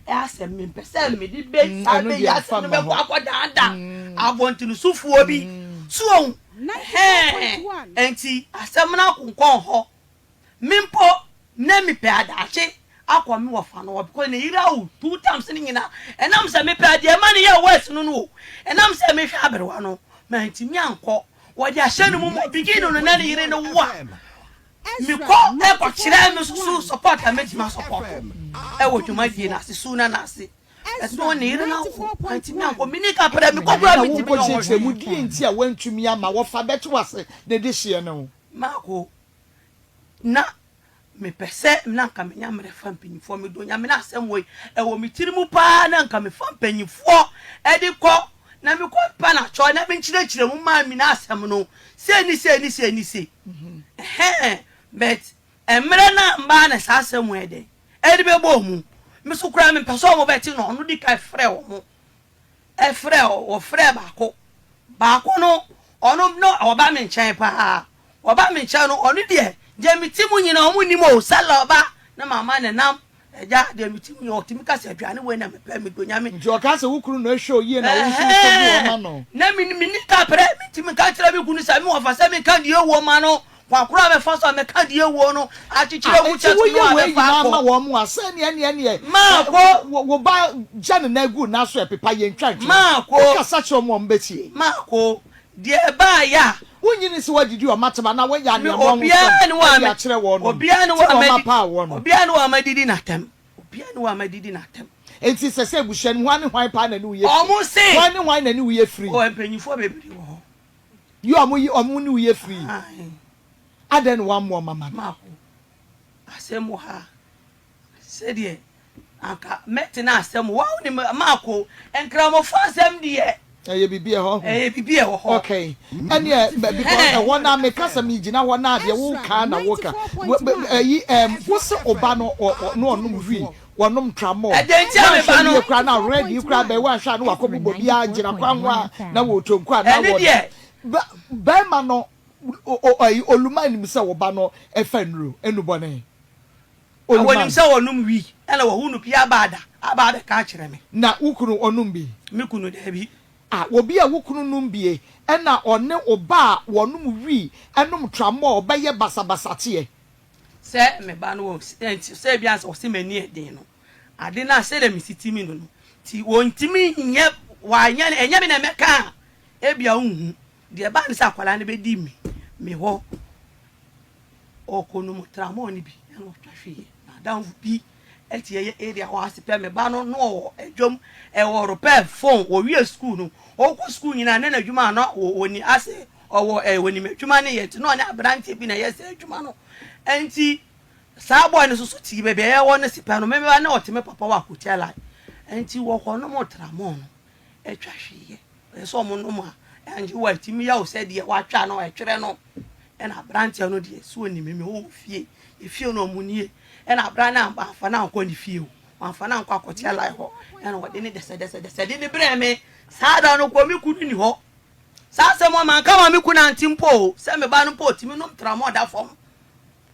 asɛm mempɛ sɛ mede bɛ saa Ɛno bɛyi deɛ asɛm mfa no mma bɛkɔ hɔ. akɔdaadaa abɔntenesofoɔ bi. So wɔn ɛhɛn nti asɛm no akonkɔn hɔ. Me mpo na mepɛ adakye akɔ me wɔfa no hɔ because ne yere awu two times ne nyinaa ɛnam sɛ mepɛ adeɛ ɛma no yɛ worse no no o ɛnam sɛ mehwɛ aberewa no mantumi ankɔ wɔde ahyɛ no mu ma beginning no na ne yere no wo a mekɔ ɛkɔkyerɛ me soso support a mɛtumi asupɔto ɛwɔ dwumadie no ase su na n'ase ɛso ne yere no awo mantumi ankɔ meni kaprɛ mekɔ koraa Na mentumi wonkɔ nyɛ ɔhɔ kyerɛkyerɛ mu hwee deɛ nti a woantumi amma wɔfa bɛto ase ne dehyeɛ no ho. Maako na mepɛ sɛ na anka menya mmerɛ fa mpanyinfoɔ medɔ Nyame no asɛm wei ɛwɔ me tiri mu paa na anka mefa mpanyinfoɔ ɛde kɔ na mekɔ pa na kyɔ na menkyerɛkyerɛ mu maa mi na asɛm no sei ne sei ne sei ne sei ɛhɛn but mmerɛ no ambaa na saa asɛm wei ɛdɛn ɛde bɛbɔ mu me so koraa mepɛ sɛ ɔmo bɛte na ɔno di kan frɛ ɔmo Ɛfrɛ wɔfrɛɛ baako. Baako no, ɔno na ɔba me nkyɛn paa. Ɔba me nkyɛn no, ɔno deɛ, deɛ mete mu nyinaa ɔmo nnim o, Sala ɔba na mama ne nam. Agya, deɛ mete mu nyinaa, ɔtumi ka sɛ aduane wei na mepɛ, medɔ Nyame. Nti ɔka sɛ wo kunu na ɛhwɛ wo yie na wo nso wotɔ bi wɔ ma no? Ɛhɛɛ, na me, menni kaprɛ, mentumi nka nkyerɛ me kunu sɛ me wɔfa sɛ menka deɛ ɛwɔ ma no. Kwan koro a mɛfa so a mɛka deɛ ɛwuo no akyekyere Ah, agu enti kyɛnse woyɛ no a wei mɛfa nyinaa akɔ. ma wɔn a, sɛ ɛneɛ ɛneɛ ɛneɛ, Maako. ɛ, wo, wo ba gya ne nan gu nan so ɛpepa, yɛntwa ntwene. Maako. Wokasa kyerɛ wɔn a, wɔbɛtie. Maako, deɛ ɛbaeɛ a. Wonnye nni sɛ woadidi wɔn atam anaa woanya Me, aniammɔnhosɛm obiara ne hɔ a adi me, akyerɛ wɔn no obiara ne nti hɔ a na madi, wɔapaa wo no. obiara ne hɔ a madidi n'atam. Obiara ne hɔ a madidi n'atam. Enti sɛ sɛ abusua no mu, hwan ne hwan paa na ne wo yɛ firi? Wɔn se. Hwan ne hwan na ne wo yɛ firi? Oh, mpanyinfoɔ bebree wɔ hɔ. Yi a wɔyi wɔn ne wo yɛ firi. Ae. Adɛn na woammoa wɔn ama no? Mako, asɛm wɔ ha. Sɛdeɛ anka mɛtena asɛm wɔ wonim Mako, Nkramofo asɛm deɛ. Ɛyɛ biribi ɛhɔ ho. Ɛyɛ biribi ɛwɔ hɔ. Okay. Ɛneɛ because ɛhɔ na meka sɛ megyina hɔ na deɛ woka na woka. Ɛyi ɛm wo se ɔba no ɔ na ɔnom wii wɔnom tramɔɔ. Ɛdeɛ nti a me ba Woanhwɛ no. yie koraa na red yi koraa bɛyɛ woanhwɛ a na wakɔ bobɔ biara gyina kwan ho a na wɔretɔ nku a na Ɛne wɔnom. deɛ. Bɛ bɛrima no o o ɛyi Oluman nim sɛ wo ba no ɛfa nnuro nnubɔne. Na wɔnim Oluman. sɛ wɔnom wii ɛna wɔhu no pii aba ada aba abɛka akyerɛ me. Na wo kunu ɔnom bi? Me kunu daabi. A Obi a wo kunu nom bie ɛna ɔne wo ba a wɔnom wii ɛnom tramɔɔ bɛyɛ basabasa teɛ. Sɛ me ba no wɔ nti sɛ ebia sɛ ɔse m'ani yɛ den no ade no a sɛdeɛ mesi ti me no no nti wɔntumi nyɛ wanyɛ no ɛnyɛ me na mɛka a ebia wonhu deɛ ɛbaa ne sɛ akwadaa no bɛdi me me hɔ ɔkɔnom tramɔɔ no bi ɛna ɔtwa hweeɛ n'adamfo bi ɛte ɛyɛ area hɔ ase pɛ me ba no na ɔwɔ adwam ɛwɔ repair phone wɔwie school no ɔkɔ school nyinaa ne n'adwuma a na wɔni ase Ɔwɔ ɛ, onim adwuma no yɛ nti na ɔne aberanteɛ bi na ɛyɛ saa adwuma no. Nti saa boy no soso te baabi a yɛwɔ no si pɛ no, me ba na ɔte me papa wɔ Akotia line. Nti wɔkɔnom tramɔɔ no, ɛtwa hweeɛ. Ɛyɛ sɛ wɔnom a, ɛngye wɔ ɛtumi yɛ wo sɛ deɛ watwa no, ɛtwerɛ no. Ɛna aberanteɛ no deɛ, sɛ ɔnim me, mewɔ fie, efie no ɔmo nie. Ɛna aberanteɛ no amfa no ankɔ ne fie o, wamfa no ankɔ Akotia line hɔ. Ɛna ɔde ne dɛsɛdɛsɛdɛsɛ de ne brɛɛ me. Saa da no kɔ me kunu ni hɔ. Saa asɛm a manka ma me kunu ante mpo o, sɛ me ba no mpo otumi nom tramɔɔ da fam.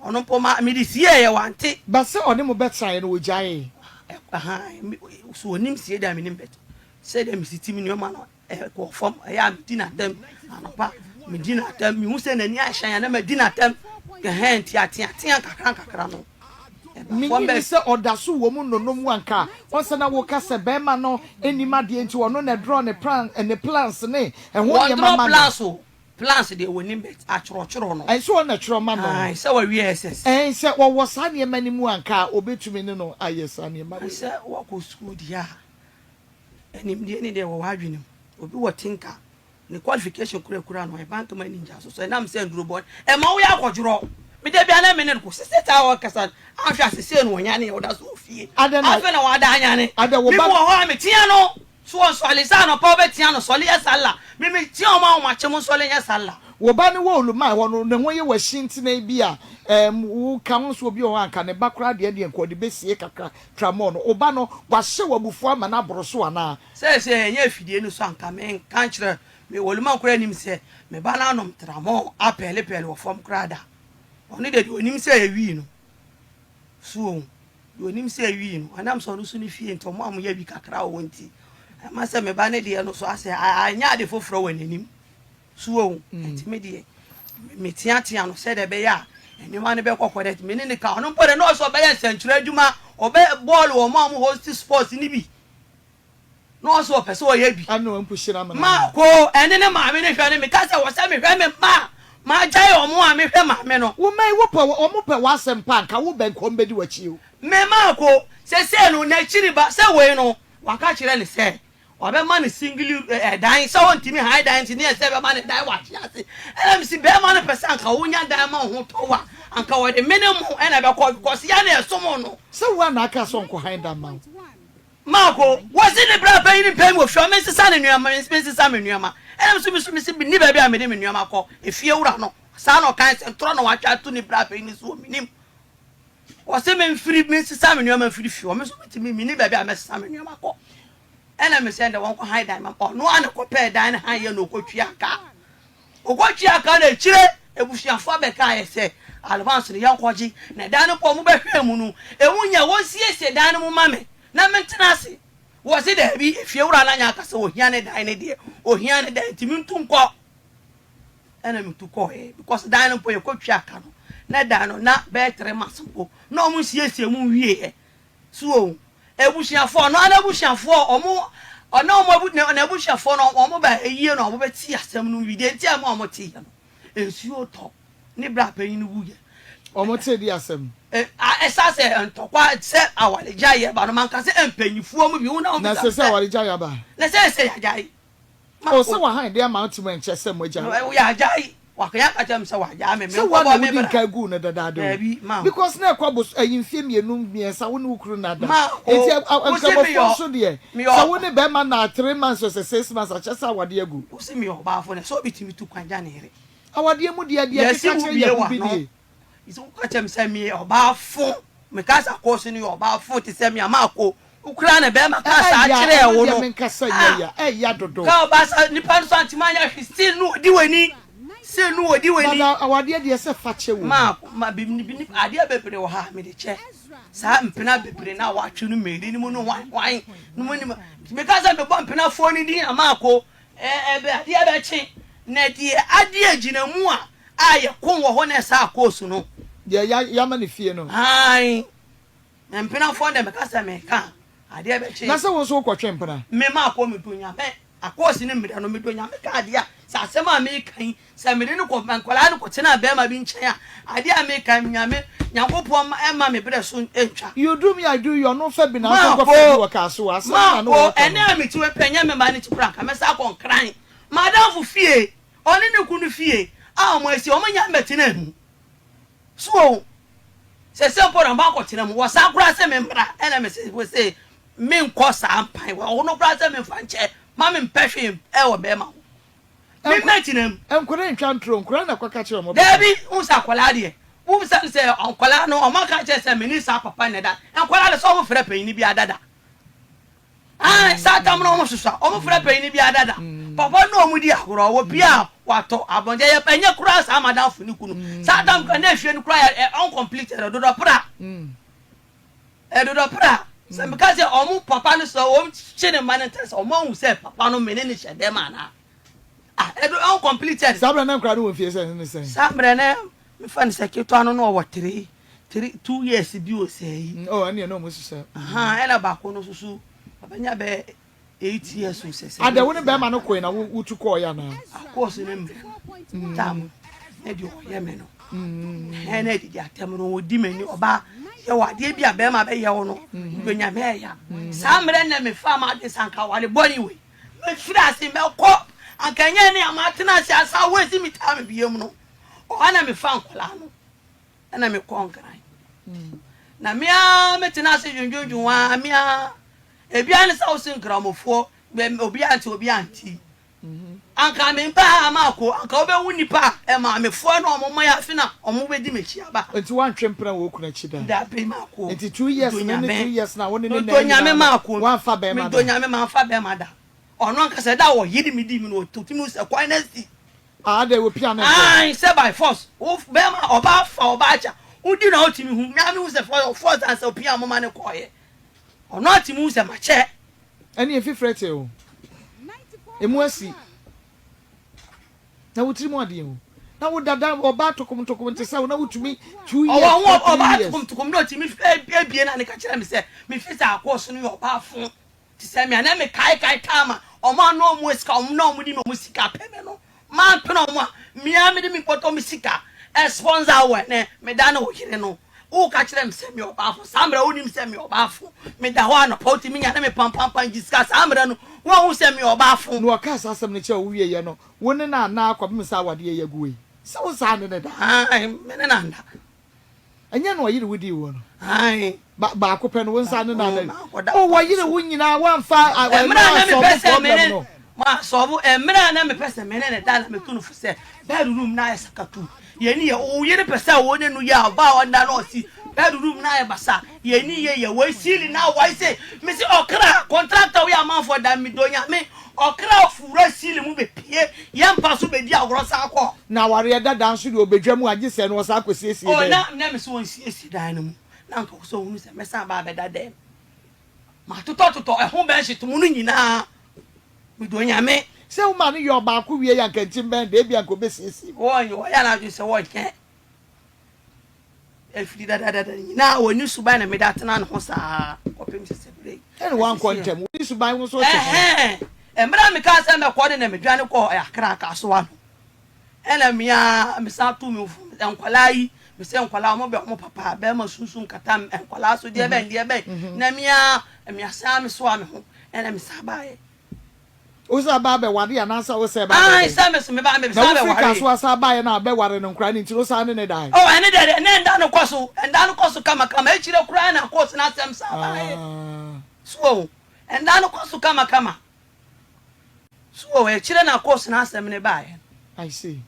Ɔno mpo ma mede sieeɛ, wante. But sɛ ɔne mo bɛtenaeɛ no ɔgyaee? Ahaa, so ɔnim sie deɛ a menim but sɛdeɛ mesi ti me nneɛma no ɛkɔɔ fam. Ɛyɛ a medi no atɛm anɔpa, medi no atɛm, mehu sɛ n'ani ahyɛn a na madi no atɛm. Ɛhɛn, nti ateatea nkakra nkakra no. Minnye nni sɛ ɔda so wɔ mu nnonom wo anka. Wɔn sɛ na woka sɛ bɛrima no nnim adeɛ nti ɔno na ɛdrɔ ne pran ne plans ne ɛho Wɔn nneɛma drɔ ma no. plans o, plans deɛ wɔnim but atwerɛtwerɛ no. Ɛn sɛ ɔno na ɛtwerɛ ma no. Ae, sɛ wawie SS. Ɛn sɛ ɔwɔ saa nneɛma no mu anka a ɔbɛtumi ne no ayɛ saa nneɛma wei. Sɛ woakɔ sukuu deɛ a, animdeɛ ne deɛ ɛwɔ w'adwene mu. Obi wɔ tinka. Ne qualification kura kura no ɔyɛ bank manager so so ɛnam sɛ nduro bɔne ɛma woyɛ akɔdworɔ me da bia na me ne no kɔ sese taa ɔkasa no ahwɛ a sese no ɔnyane ɔda so wɔ fie afei na wada anyane me mu wɔ hɔ a metea no so ɔnsɔle sɛ anɔpa wobɛtea no sɔle yɛ salla me metea ɔma ahomakye mo nsɔle nyɛ salla. Wo ba no wɔ Olumai hɔ no ne ho yɛ w'ahyintene bi a ɛɛm wo ka ho nso obi wɔ hɔ a anka ne ba koraa deɛ deɛ nka ɔde bɛsie kakra tramɔɔ no wo ba no wahyɛ wo abufuo ama no aboro so anaa? Seesei ɛnyɛ afidie no so anka menka nkyerɛ me Oluman koraa nim sɛ me ba no anom tramɔɔ apɛɛlepɛɛle wɔ fam koraa da. Ɔno deɛ deɛ ɔnim sɛ ɛwii no so ohu deɛ ɔnim sɛ ɛwii no ɛnam sɛ ɔno so ne fie nti ɔmo a wɔyɛ wi kakra wɔ hɔ nti ɛma sɛ me ba no deɛ no so asɛ anyɛ ade foforɔ wɔ n'anim so ohu nti me deɛ meteatea no sɛdeɛ ɛbɛyɛ a nneɛma no bɛkɔ correct me ne ne ka ɔno mpo deɛ na ɔsɛ ɔbɛyɛ nsɛntwerɛ adwuma ɔbɛ bɔɔl wɔ ɔmo a ɔmo host sports no bi Na ɔse ɔpɛ sɛ ɔyɛ bi. Ɛna wampushi no amena no. Marko ɛne ne maame no hwɛ no meka sɛ wɔ sɛ mehwɛ me mma a magyae wɔn a mehwɛ maame no. Wo mma yi wo pɛ wɔn pɛ w'asɛm paa nka wo bɛ nka wɔn bɛdi w'akyi o. Me Marko sesei no n'akyiri ba sɛ wei no waka kyerɛ no sɛ ɔbɛma no single ɛdan sɛ ɔntumi han dan nti ne yɛ sɛ bɛma no dan wɔ ahwe ase ɛna mesi bɛrima no pɛ sɛ anka wonya dan ma wo ho tɔ wo a anka wɔde me ne mo ɛna ɛbɛkɔ because yɛ na ɛsom no. Sɛ wo a na aka sɛ ɔnkɔ han dan ma wo. Marko, Wɔse ne bra panyin mpɛ me wɔ fie hɔ, mensesa ne nneɛma, mensesa me nneɛma. Ɛna me nso me nso mese menni baabi a mede me nneɛma kɔ. Efie wura no, saa na ɔkae sɛ ntorɔ na watwa ato ne bra panyin so wɔ m'anim. Wɔse memfiri, mensesa me nneɛma mfiri fie hɔ, me nso metumi, menni baabi a mɛsesa me nneɛma kɔ. Ɛna mese ɛnde wɔnkɔ han dan ma me. Ɔno ara na ɛkɔpɛɛ dan no han yɛ na ɔkɔtua ka. Ɔkɔtua ka no akyire, abusuafoɔ bɛkaeɛ sɛ, Advance no yɛnkɔgye, na dan no mpo wɔbɛhwɛɛ mu no, ɛmu nyɛ, wɔnsiesie dan no mu ma me na mentena ase. Wɔse daabi, efiewura no anya aka sɛ ohia ne dan no deɛ, ohia ne dan nti mentu nkɔ. Ɛna metu kɔɔɛ because dan no mpo yɛkɔtwaa ka no na dan no na bɛyɛ 3 months mpo na ɔmo nsiesie mu nwieɛ. So o abusuafoɔ ɔno ara n'abusuafoɔ ɔmo ɔne ɔmo abu n'abusuafoɔ no ɔmo ba ayie na ɔmo bɛte asɛm no wi deɛ nti a ɛma ɔmo teeɛ no nsuo tɔ ne bra panyin no wuiɛ. Ɔmo tee de asɛm. Ɛ ɛsa sɛ ntɔkwa sɛ awaregyaeɛ ba no manka sɛ mpanyinfoɔ mu bi wo na Na wɔn ɛsɛ sɛ awaregyaeɛ aba. Na sɛ sɛ yagyae. O sɛ wahan de ama wo tirim ɛnkyɛ sɛ moagyae. No yagyae wakɔyɛ aka kyerɛ me sɛ wagyae me Sɛ woa menkɔbɔ na me wodi bra. nkan guu no dadaada o. Daabi ma Because na ɛkɔ abos ɛyi mfeɛ mmienu mmiɛnsa wo ne wo kunu nna da. Ma Enti o ɛ ɛ wo se nkramofoɔ meyɔ nso deɛ meyɔ sɛ wo ne bɛrima nna 3 months ɔsɛ 6 months akyɛ sɛ awadeɛ agu. Wo se meyɔ ɔbaafo na sɛ obi tumi tu kwan gya ne yere. Awadeɛ mu deɛ deɛ Yɛse ɛkeka wo kyerɛ bie yɛ ho bi w'ano nie. Nti woka kyerɛ me sɛ meyɛ ɔbaafo meka sɛ akɔɔso no yɛ ɔbaafo te sɛ me a maako wo koraa na bɛrima kaa saa Ɛya kyerɛɛ ɛno wo deɛ no menkasa nyɛ ah ya ɛya dodo. Ka ɔbaa saa nipa no so antumi anyɛ hwee still no ɔdi w'ani still no ɔdi But w'ani. awadeɛ deɛ sɛ fakyɛ wɔ mu. Ma ma bi bi bi adeɛ bebree wɔ ha a mede kyɛ saa mpena bebree na wɔatwe no mmienu no mu no hwan hwan no mu nim meka sɛ mebɔ mpenafoɔ no din a maako ɛɛ ɛbɛ adeɛ bɛkye na deɛ adeɛ gyina mu a a yɛko wɔ hɔ na ɛsaa koosu no. Deɛ ya yama ne fie no. Aane me mpenafoɔ deɛ meka sɛ meka a adeɛ bɛkye. Na sɛ wo nso wokɔtwe mpena. Me maako medɔ Nyame akoosi ne mmerɛ no medɔ Nyame ka adeɛ a sɛ asɛm a meka yi sɛ mede no kɔ nkwadaa no kɔtenaa bɛɛma bi nkyɛn a adeɛ a meka yi Nyame Nyankopɔn mma me berɛ so ntwa. You do me I do you ɔno fa bi na nso nkɔfa bi wɔ kaa so asɛm na ne Maako wɔka ɛnɛ no. a mete hɔ yi pɛ nyɛ me mma no ti koraa anka mɛsan akɔ Nkran m'adamfo fie Ɔne ne kunu fie a wɔasi, wɔnnya mmɛtenaa mu. So wɔn? Sɛsɛ mpo na wɔakɔtena mu. Wɔsan koraa sɛ memmra, ɛna mese wose menkɔ saa mpan. Wɔn koraa sɛ memfa nkyɛ, ma mempɛ hwee wɔ bɛrima ho. Memmɛtena mu. Nkwadaa ntwa ntoro, nkwadaa na kɔka kyerɛ wɔn. Daabi, wohu sɛ akwadaa deɛ, wobisa no sɛ nkwadaa no, wɔaka kyerɛ sɛ mene saa papa nnɛ da. Nkwadaa de sɛ wɔfrɛ panyin bi adada. Aane, saa tam no ɔmo soso a, ɔmo frɛ panyin biara dada. Papa no ne ɔmo di agorɔ, wɔpie a watɔ abɔnten. Ɛyɛ ɛnyɛ koraa saa madamfo ne kunu. Saa tam koraa na efie no koraa yɛ uncompleted, ɛdodɔ pra. Ɛdodɔ pra. Sɛ meka sɛ ɔmo papa no sɛ ɔmo kye ne mma no ntɛm sɛ ɔmo ahu sɛ papa no me ne no hyɛ dɛm anaa. Ah, ɛdo uncompleted. Saa berɛ na nkwadaa no wɔ mfie sɛn ne sɛn? Saa berɛ no mefa no sɛ ketewa no na ɔwɔ three three 2 years bi o sɛɛ yi. Oh, ɛnneɛ na ɔmo hyehyɛ. Ahaa, ɛna baako no nso so ɔbɛnya bɛyɛ 8 years o sɛ sɛ. Adɛ wo ne bɛrima no koe na wo wotu kɔɔeɛ anaa? Akɔɔ so ne mmerɛ no tam na deɛ ɔyɛ me no ɛɛ na adidi atɛm no ɔdi m'ani ɔbaa yɛ wɔ adeɛ bi a bɛrima bɛyɛ wo no bɛnya mɛ ɛya saa mmerɛ na mefa ma ade sanka wale bɔne wei mɛfiri ase mɛkɔ anka ɛnyɛ ne a matena ase asa wɔasi me taa me biam no ɔha na mefa nkɔlaa no ɛna mekɔ Nkran na me ara metena ase dwendwendwen ho ara me ara ebi ara ne sɛ wose nkramofoɔ obi ante obi ante anka me mpa ha ama akɔ anka wobɛwu nipa a maamefoɔ na ɔmo ma yɛ afe na ɔmo bɛdi m'akyi aba. Nti woantwe mpena wɔ wo kunu akyi da? Dabi mako. Nti 2 years no ne 2 years na wo ne ne na nyinaa no woamfa bɛrima da? Medɔ Nyame mamfa bɛrima da. Ɔno ankasa da a ɔyere me dii me no ɔtumi hu sɛ kwan no asi. Ah adɛn wopia no nkɔ? Aane sɛ by force wo bɛrima ɔbaa fa ɔbaa kya wodi na wotumi hu me ara mehu sɛ force ansa opia moma no kɔɔyɛ ɔno atumi hu sɛ makyɛ. Ɛne mfifire te o. Emu asi. Na wo tirim adeɛ o. Na wo dada ɔbaa tokom tokom te sɛ wo na wotumi 2 years Ɔwɔ ho three ɔbaa years. tokom tokom na ɔtumi ebie na ne ka kyerɛ me sɛ mefi sɛ akɔɔso no yɛ ɔbaa fo te sɛ me a na mekaekae time a ɔmo a na ɔmo sika ɔmo na ɔmo de me ɔmo sika pɛ me no mampene ɔmo a mea mede me bɔtɔ me sika sponsor wɔ ɛnɛ meda ne wo yere no woka kyerɛ me sɛ meyɛ ɔbaafo saa mmerɛ wonim sɛ meyɛ ɔbaafo meda hɔ anɔpa wotumi nya ne me pampampan gye sika saa mmerɛ no woahu sɛ meyɛ ɔbaafo. Na ɔkaa saa asɛm no kyerɛɛ wo wieeɛ no, wo ne no anna kɔpem sɛ awadeɛ yi agu wei? Sɛ wo saa ne no da? Aane, me ne no anda. Ɛnyɛ na ɔyere wo dii woɔ no? Aane. Ba baako pɛ no, wo nsa ne no anna? Mankɔda Oh, mpa wɔyere so. wo nyinaa, woamfa ɛno Mmerɛ a na mepɛ ansɔlvo sɛ me problem ne no? mansɔlvo, mmerɛ a na mepɛ sɛ me ne no da na metu no fo sɛ bed room no ayɛ sakatu. Yɛni yɛ, wo yere pɛ sɛ wo ne no yɛ a, ɔbaa a ɔnda na ɔsi bed room no ayɛ basa. Yɛni yɛ yɛ, wei ceiling no awae sei. Mese ɔkra, contractor woyɛ amanfoɔ da, medɔ Nyame, ɔkra fura ceiling mu bɛpie yɛ mpa so bɛdi agorɔ san kɔ. Na awareɛ dada nso deɛ ɔbɛdwa mu a gye sɛ ɛno ɔsan kɔsiesie Oh, dan na mu. na mese ɔnsiesie dan no mu, na anka ɔwɔ sɛ ɔhunu sɛ mɛsan aba abɛda dɛm. Matotɔtotɔ ɛho bɛnhyetom no nyinaa, medɔ Nyame. Sɛ wo ma no yɛ ɔbaako wie a anka nkyim bɛn de, ebia anka obesiesie mu. Wɔnyɛ, wɔyɛ n'adwene sɛ wɔnyɛ. Ɛfiri dadadada nyinaa wɔnni suban na mede atena ne ho saa kɔpem sese berɛ yi. Ɛna wankɔ ntɛm, wɔnni suban wo nso wote ho. Ɛhɛn, mmerɛ a mekaa sɛ mɛkɔ no na medwane kɔɔ Accra Kasoa no. Ɛna me ara mesan too me ho fam sɛ nkwadaa yi, mesɛ nkwadaa wɔn bɛ wɔn papa, bɛrima sunsun kata nkwadaa so deɛ bɛn deɛ bɛn. Na me ara measan mesoa me ho ɛna mesan baeɛ. Wo san ba abɛware anaasɛ wo sɛ ba abɛdɛn? Ae sɛ me so me ba me Na san wofiri bɛware. Kasoa san baeɛ no a bɛware no nkoraa no nti no wo san ne no dae? Oh ɛne deɛ deɛ ne nda no kɔ so nda no kɔ so kama kama akyire koraa na court no asɛm san baeɛ. Ah. So wahu nda no kɔ so kama kama so wahu akyire na court no asɛm no baeɛ no. I see.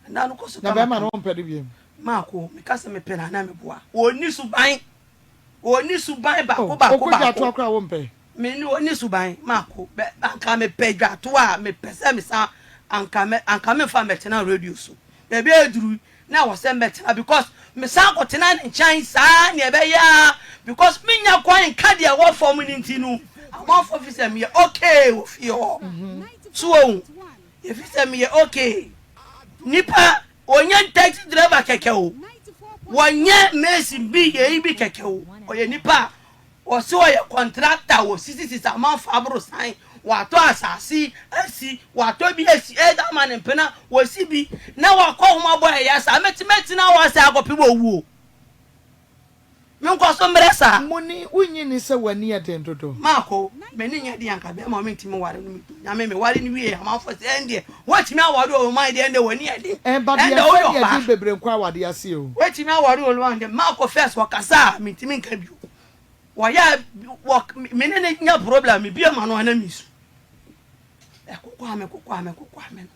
Nda no kɔ so Na kama bɛrima no kama. wompɛ no biom? Maako meka sɛ mepɛ no a na meboa. Ɔnni suban Ɔnni suban baako Oh, baako okɔ baako. dwatoa koraa wompɛ? Me ne ɔnni suban mako. Bɛ anka mepɛ dwatoa a mepɛ sɛ mesan anka mɛ anka memfa mmɛtena radio so. Baabi a aduru yi na ɛwɔ sɛ mɛtena because mesan kɔtena ne nkyɛn saa nea ɛbɛyɛ ara because mennya kwan nka deɛ ɛwɔ fam no nti no amanfoɔ fi sɛ meyɛ okay wɔ fie hɔ. So wohu? Yɛfi sɛ meyɛ okay. Nipa Ɔnyɛ taxi driver kɛkɛ o, wɔnyɛ mason bi yei bi kɛkɛ o, ɔyɛ nipa a ɔse ɔyɛ contractor, wɔsisisisi amanfo aborosan, watɔ asase asi, watɔ bi asi, ɛda ama ne mpena, wɔsi bi, na wakɔ ho abɔ ɛyɛ saa, mɛtumi atena hɔ ase akɔpem owuo. Menkɔ so mmerɛ saa. Moni, wonnye nni sɛ w'ani yɛ den dodo? Marko, M'ani nyɛ den anka bɛrima a mentumi nware no medɔ Nyame meware no wie amanfoɔ sɛ ɛndeɛ woatumi aware oluman deɛ ɛndeɛ w'ani yɛ den Ɛɛ but ɛndeɛ yɛmfa woyɛ ani yɛ ɔbaa den bebree nkɔ awadeɛ ase o. Woatumi aware oluman deɛ Marko first ɔkasa a mentumi nka bio wɔyɛ a wɔ me ne no nya problem a mebue m'ano a na mesu ɛkokoa me kokoa me kokoa me no.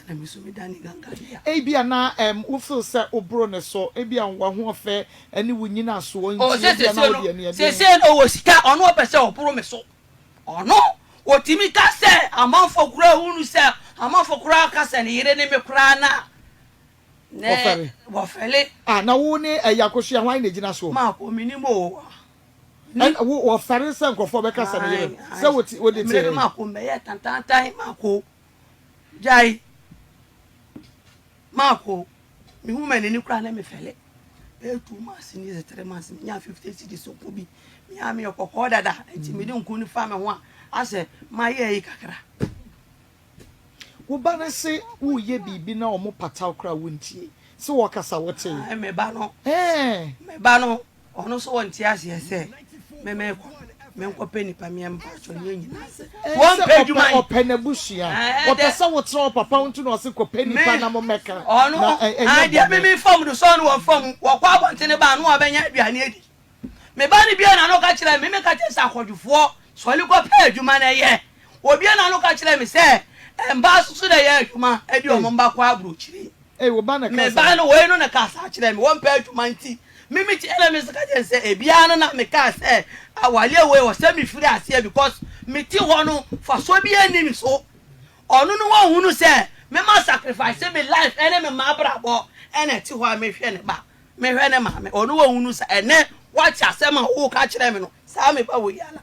Ebia na wo feel sɛ woboro ne so, ebia w'ahoɔfɛ ne wo nnyinasoɔ Oh, nti, ebia na sɛ wode ani ɛden. Seesei no ɔwɔ sika, ɔno ɔpɛ sɛ ɔboro me so. Ɔno, ɔtumi ka sɛ amanfoɔ koraa hunu sɛ, amanfoɔ koraa ka sɛ ne yere ne me koraa na, ne, Wɔfɛre. wɔfɛle. Ah, na wo ne ɛyi Akosua hwan na ɛgyina soɔ? Maako, mennim o. Ɛna wo, wɔfɛre sɛ nkurɔfoɔ bɛka sɛ ne yere no, sɛ wote, wode Mmerɛ te bi he? Maako mbɛyɛɛ tantaantan, Maako. Gyae Marko, mehu m'anini koraa na mefɛle. Bɛyɛ 2 months ni sɛ 3 months menya 50 cedis nko bi. Mea meyɛ kɔkɔɔ dada nti mede nku no fa me ho a asɛ mayɛ yi kakra. Wo ba no se woreyɛ biribi na wɔn pata wo koraa wontie. Se wɔkasa wotee. Ae me ba no, Ɛɛ. me ba no Ɔno nso ɔnte aseɛ sɛ me mekɔ no menkɔpɛ nipa meɛ mpakyɛ ne yɛ nyinaa sɛ wɔmpɛ adwuma yi. Ɔpɛ n'abusua ɔpɛ sɛ wotena wɔ papa nti na ɔse kɔpɛ nipa na mo mmɛka na ɛnyɛ bɔne. Deɛ me mefa mu no sɛ ɔno wɔmfa mu wɔkɔ abɔntene ba a na wɔbɛnya aduane adi. Me ba no bue n'ano ka kyerɛ me meka kyerɛ sɛ akɔdwofoɔ sɔre kɔpɛ adwuma na yɛ. Obue n'ano ka kyerɛ me sɛ mmaa nso so na ɛyɛ adwuma de wɔn mma kɔ aburokyire. Ei, wo ba na Me ɛkaa ba saa? no, wei no na ɛkaa saa kyerɛɛ me, wɔmpɛ adwuma nti. Me me ti ɛna me nso ka kyerɛ no sɛ, ebiara no na mekaa sɛ awareɛ wei wɔ sɛ mefiri aseɛ because mete hɔ no fasoɔ biara nni me so. Ɔno no wahunu sɛ me ma sacrifice me life ɛne me mma abrabɔ ɛna ɛte hɔ a mehwɛ ne ba, mehwɛ ne maame. Ɔno wahunu sɛ ɛnɛ wate asɛm a woka kyerɛ me no, saa me ba wei ara.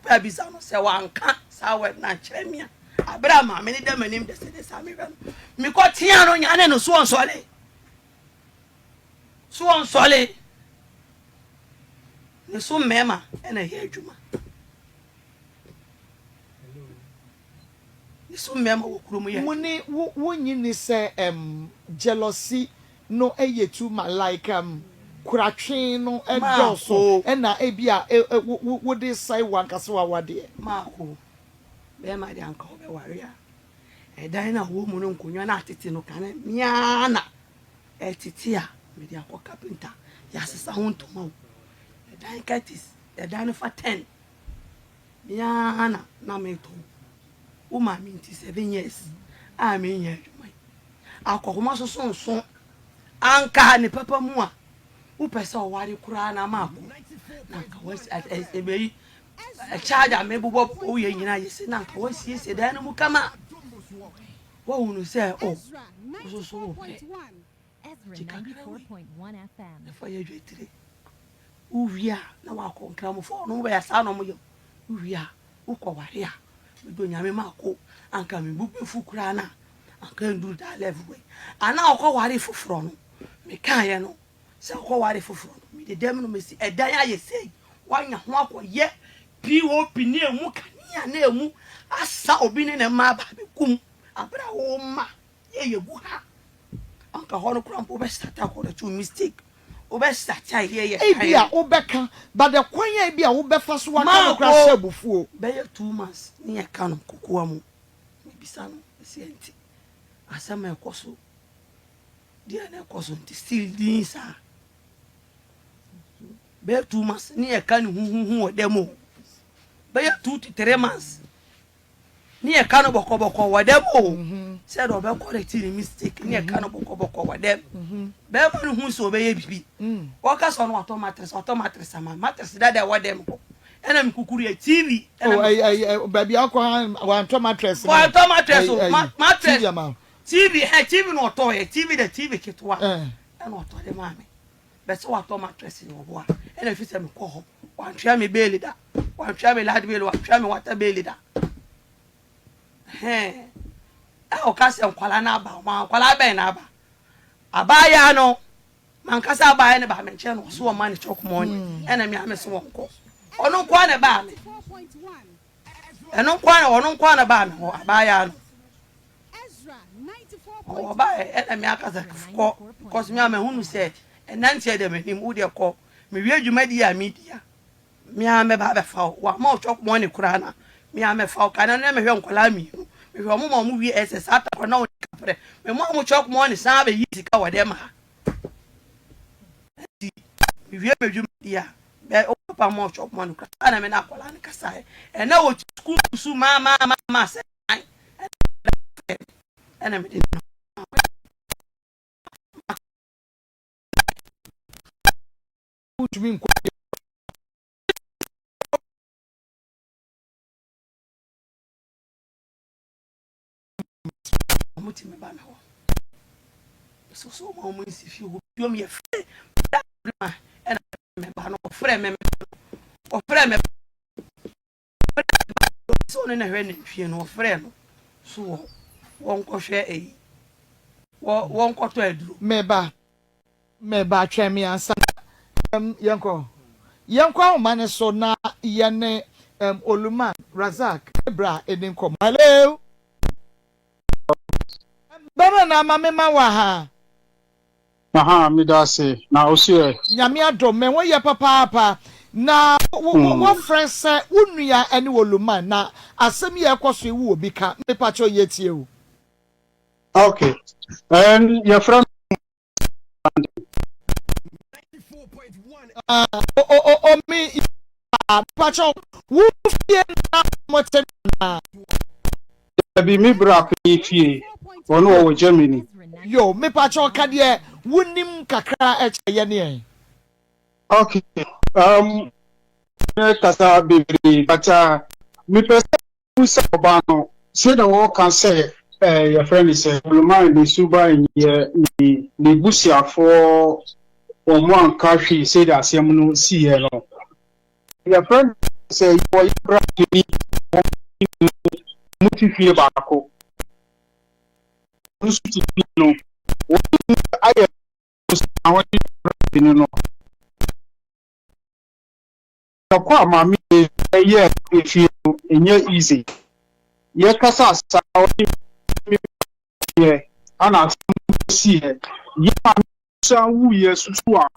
Wopɛ a bisa no sɛ wanka saa word no ankyerɛ me a, aber a maame no da m'anim dɛsɛdɛsɛ a mehwɛ no, mekɔteaa no nyanee no so ɔnsɔre. So ɔnsɔre. Ne so mmarima na ɛyɛ adwuma. Ne so mmarima wɔ kurom yɛ Mo adwuma. ne wo wonnye nni sɛ um jealousy no yɛ too much like um kuratwe no dɔɔso Maako. na ebia e e wo wo wode resɛe w'ankasa w'awadeɛ? Maako, bɛrima deɛ anka ɔbɛware a, ɛdan no a ɔwɔ mu no nkonnwa no atete no kane me ara na ɛtete a mede akɔ carpenter yɛasesa ho ntoma o. Ɛdan curtains, ɛdan no fa ten. Me ara na na metɔ o. Wo maame nti 7 years a menyɛ adwuma yi. Akɔhoma so so nso anka ne papa mu a wopɛ sɛ ɔware koraa na ama akɔ na anka wasi ɛbɛyi charge a mebobɔ woyɛ nyinaa yɛ sɛ na anka wasiesie dan no mu kama wahunu sɛ o wososo wopɛ gye kakra wei na fa yɛ dwetire wowie a na wakɔ nkramofoɔ no wobɛyɛ saa na ɔmoyɛ wowie a wokɔware a. Medɔ Nyame mako anka me bo bɛfu koraa na anka ɛnduru that level wei. Ana ɔkɔ ware foforɔ no mekaeɛ no sɛ ɔkɔ ware foforɔ no mede dɛm no mesi ɛdan ayɛ sei wanya ho akɔyɛ POP ne ɛmu kanea ne ɛmu asa obi ne ne mma aba abɛgum aberɛ a wo mma Yɛ yɛ gu ha. Anka hɔ no koraa mpo wobɛ start akɔ to mistake. Wobɛ start a yɛ yɛ kan. Ebia wobɛka but the kwan a ebia wobɛfa so aka no koraa hyɛ abufuo. Bɛyɛ 2 months ne yɛ ka no kokoa mu. Mebisa no sɛ nti asɛm a ɛkɔ so deɛ na ɛkɔ so nti still din saa. Bɛyɛ 2 months ne yɛ ka ne huhuhu wɔ dɛm o. Bɛyɛ 2 to 3 months ne yɛ ka no bɔkɔbɔkɔ wɔ dɛm o sɛ de ɔbɛ correct ne mistake ne yɛ ka no bɔkɔbɔkɔ wɔ dɛm. Bɛrima no hu sɛ ɔbɛyɛ bibi wɔka sɛ ɔno watɔ mattress, ɔtɔ mattress ama mattress dada ɛwɔ dɛm hɔ ɛna mi kukuru yɛ TV. Ɛna oh, baabi akɔ ha wantɔ mattress. Wantɔ mattress o, mattress TV ɛ TV na ɔtɔ yɛ TV de TV ketewa ɛna ɔtɔ de maa mi bɛsɛ watɔ mattress yɛ wɔ hɔ a ɛna fi sɛ mi kɔ hɔ wantwea mi bill da, wantwea mi light bill, wantwea mi water bill da. Hɛn ɛ ɔka sɛ nkwalaa n'aba ɔmo nkwalaa bɛn n'aba abaayaa no mankasa abaayaa no ba me nkyɛn no ɔso ɔma ne chop money ɛna mi ame so wɔn kɔ ɔno nkoa na ɛbaa mi ɛno nkoa na ɔno nkoa na ɛbaa mi hɔ. Abaayaa no ɔbaa ɛna mi akasa kɔ because mi ama ehunu sɛ ɛnanteɛ dɛm anim wo deɛ kɔ mewie dwumadi a mi di a mi a mɛba abɛfa wo wama wo chop money koraa na mi a mɛfa wo kana na mehwɛ nkwadaa mmienu mehwɛ ɔmo ma ɔmo wie ɛsɛ saa takɔ na ɔmo kaprɛ mɛ mo a mo chop money san abɛyi sika wɔ dɛm ha nti mewie me dwumadi a bɛ o papa mo chop money koraa saa na me na akwadaa no kasa yɛ ɛna wɔ sukuu su maa maa maa maa sɛ ɛna mede no. Wotumi nkɔ. Ɔmo ti mi ba mi hɔ soso ɔmo a ɔmo nsi fi hɔ biom yɛ frɛ ma ɛna mɛ ba no ɔfrɛ mɛ mɛ ɔfrɛ mɛ sɛ ɔno na hwɛ nantwie no ɔfrɛ no so wɔ wɔnkɔhwɛ eyi wɔ wɔnkɔtɔ aduro. Meba meba, twɛn mi ansa. Yɛnkɔ ahoma ne so na yɛne Oluman Razak ebra eni nkɔmɔ. Hello, bɛrɛ na ama mi ma wɔ ha. Aha, meda ase. Na osu ɛ? Nyame adom, me ho yɛ papaapa. Na wɔfrɛ sɛ wo nua ne Oluman na asɛm yi a ɛkɔ so yi wo obi ka mepakyɛ yɛ tie o. Okay. Yɛfrɛ Ah, o mi mepakyɛ wo fie na mote na? Dabi, me bra panyin fie. Ɔno ɔwɔ Germany. Yo, mepakyɛ ka deɛ wonim kakra ɛkyɛ yɛ ne yɛn. Okay. Me kasa bebree, but mepɛ sɛ sɛ ɔbaa no sɛdeɛ wɔka sɛ yɛfrɛ no sɛ Oluman ne suban yɛ ne busuafoɔ wɔn mo anka hwee sɛdeɛ asɛm no siiɛ no, yɛfrɛ no sɛ wɔyɛ bra panyin wɔn mo te fie baako nso te fie no wɔn ayɛ na wɔde bra panyin no ɛkɔ a maame yɛ efie no ɛnyɛ easy. Yɛkasa saa ɔne me yɛ ana asɛm siiɛ yɛ maame san wuyɛ susu a.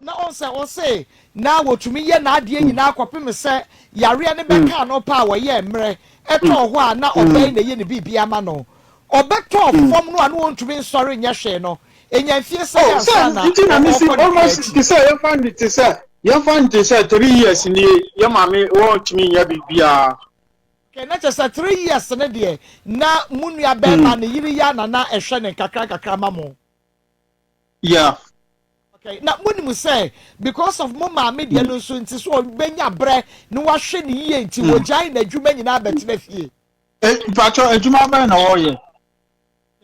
Na ɔn sɛ ɔse na wɔtumi yɛ n'adeɛ nyinaa kɔpem sɛ yareɛ no bɛka no pa a wɔyɛ mmerɛ ɛtɔɔ hɔ a na ɔbɛn na ɛyɛ ne biribi ama no ɔbɛtɔɔ fam no a na wɔntumi nsɔre nyɛ hwee no enya mfie sɛ Oh, sɛ nti na mi si almost te sɛ yɛmfa ne te sɛ yɛmfa ne te sɛ 3 years nie yɛ maame wɔntumi nyɛ biribiara. Kɛ na kyerɛ sɛ 3 years ne deɛ na mu nua bɛrima ne yere yɛ anana ɛhwɛ ne nkakra nkakra ma mo? Yeah. Okay, na monim sɛ because of mo maame deɛ no nso nti so ɔbɛnya berɛ na wahwɛ ne yie nti wɔgyae n'adwuma nyinaa bɛtena fie? Mpatwɔ, adwuma bɛn na wɔyɛ?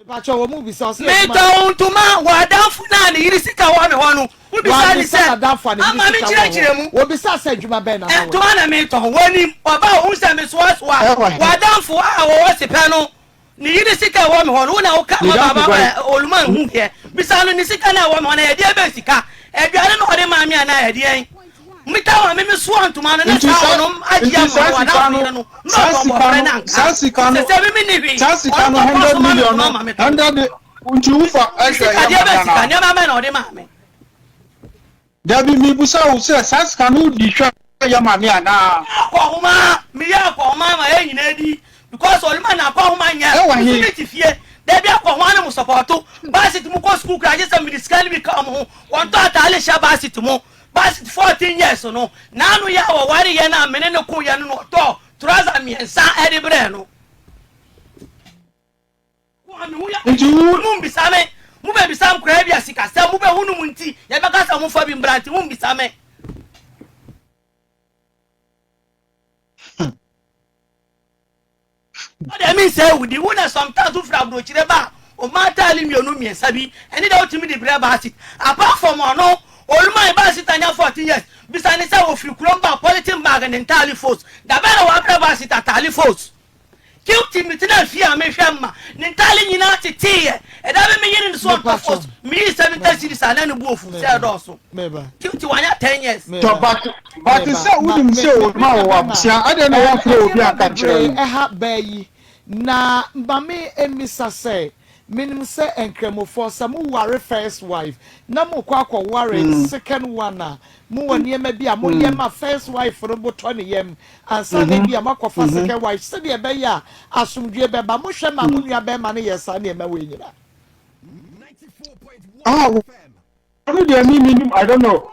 Mepakyɛw wɔn mu bisa ɔsɛ adwuma. Metɔn ntoma wɔ adamfo no a ne yere sika wɔ me hɔ no. Wobisa ne Wammisa sɛ, n'adamfo a ne yere Ama sika wɔ menkyerɛkyerɛ mu. hɔ. Obisaa sɛ adwuma bɛn na na wɔyɛ. Ntoma na metɔn. Wonim, ɔba a ohu sɛ mesoasoa Ɛwɔ he? w'adamfo a wɔwɔ sepɛ no ne yere sika a ɛwɔ me hɔ no, wo na woka Ne ma damfo Baaba bɛn? ma Oluman huiɛ. Bisa no ne sika no a ɛwɔ me hɔ no, ɛyɛ deɛ bɛn sika? Aduane na ɔde maa me anaa ɛdeɛn? Meta ma me mesoa ntoma no na Nti saa saa ɔnom agye nti ama saa wɔ sika adamfo no yere no na saa ɔtɔn sika bɔfrɛ no no anka. saa sika Sɛ no sɛ me menni hwee, saa sika ɔno no papa hundred so ma me million ntoma no ma metɔn. hundred nti wofa Ne ɛhwɛ sika yɛ deɛ maame bɛn sika anaa? nneɛma bɛn na ɔde maa me? Dabi mebisa wo sɛ saa sika no wode hwɛ yɛ maame anaa? Akɔhoma meyɛ akɔhoma ma yɛn nyinaa di because oluma na akɔhoma nyɛ Ɛwɔ nso he? mi te fie dabi akɔhoma no mo sɔpɔto basit mo kɔ sukuu kura gye sɛ mede sika no bi ka wɔn ho wɔn tɔ ataale hyɛ basit mo basit 14 years no n'ano yɛ a wɔware yɛ no a mene ne ko yɛ no na ɔtɔ trouser mmiɛnsa ɛde brɛ no. Nti wo. Mommisa me, mobɛbisa nkoraa bi a sikasɛm mobɛhu no mu nti yɛbɛka sɛ momfa bi mbra nti mommisa me. Ɔdeɛ me nsɛ wo di wo na sometimes wo firi aburokyire ba a ɔma ataale mmienu mmiɛnsa bi ɛne deɛ wotumi de brɛ baasi apart from ɔno oluman baasi tanya 14 years bisa ne sɛ wɔfiri kurom ba polythene bag ne ntaale fos dabɛn na wabrɛ baasi ataale fos Guilty metenaa fie a mehwɛ mma ne ntaale nyinaa teteeɛ ɛda bi me yere no so ɔntɔ fos meyii 70 cedis a na ne bo afu sɛ ɛdɔɔso Guilty wanya 10 years. Tɔ but but sɛ wonim sɛ Oluma wɔ w'abusua adɛn na woamfrɛ obi anka nkyerɛ no? Ɛha baa yi na ma me mmisa sɛ menim sɛ nkramofoɔ sɛ mo ware first wife na mo kɔ akɔ ware second one a mo wɔ nneɛma bi a mo yɛ ma first wife no bo tɔ ne yam ansa na ebia moakɔfa second wife sɛdeɛ ɛbɛyɛ a asomdwoeɛ bɛba. Mohwɛ maa mo nua barima no yɛɛ saa nneɛma wei nyinaa. Ah, ɔno deɛ me menim, I don't know.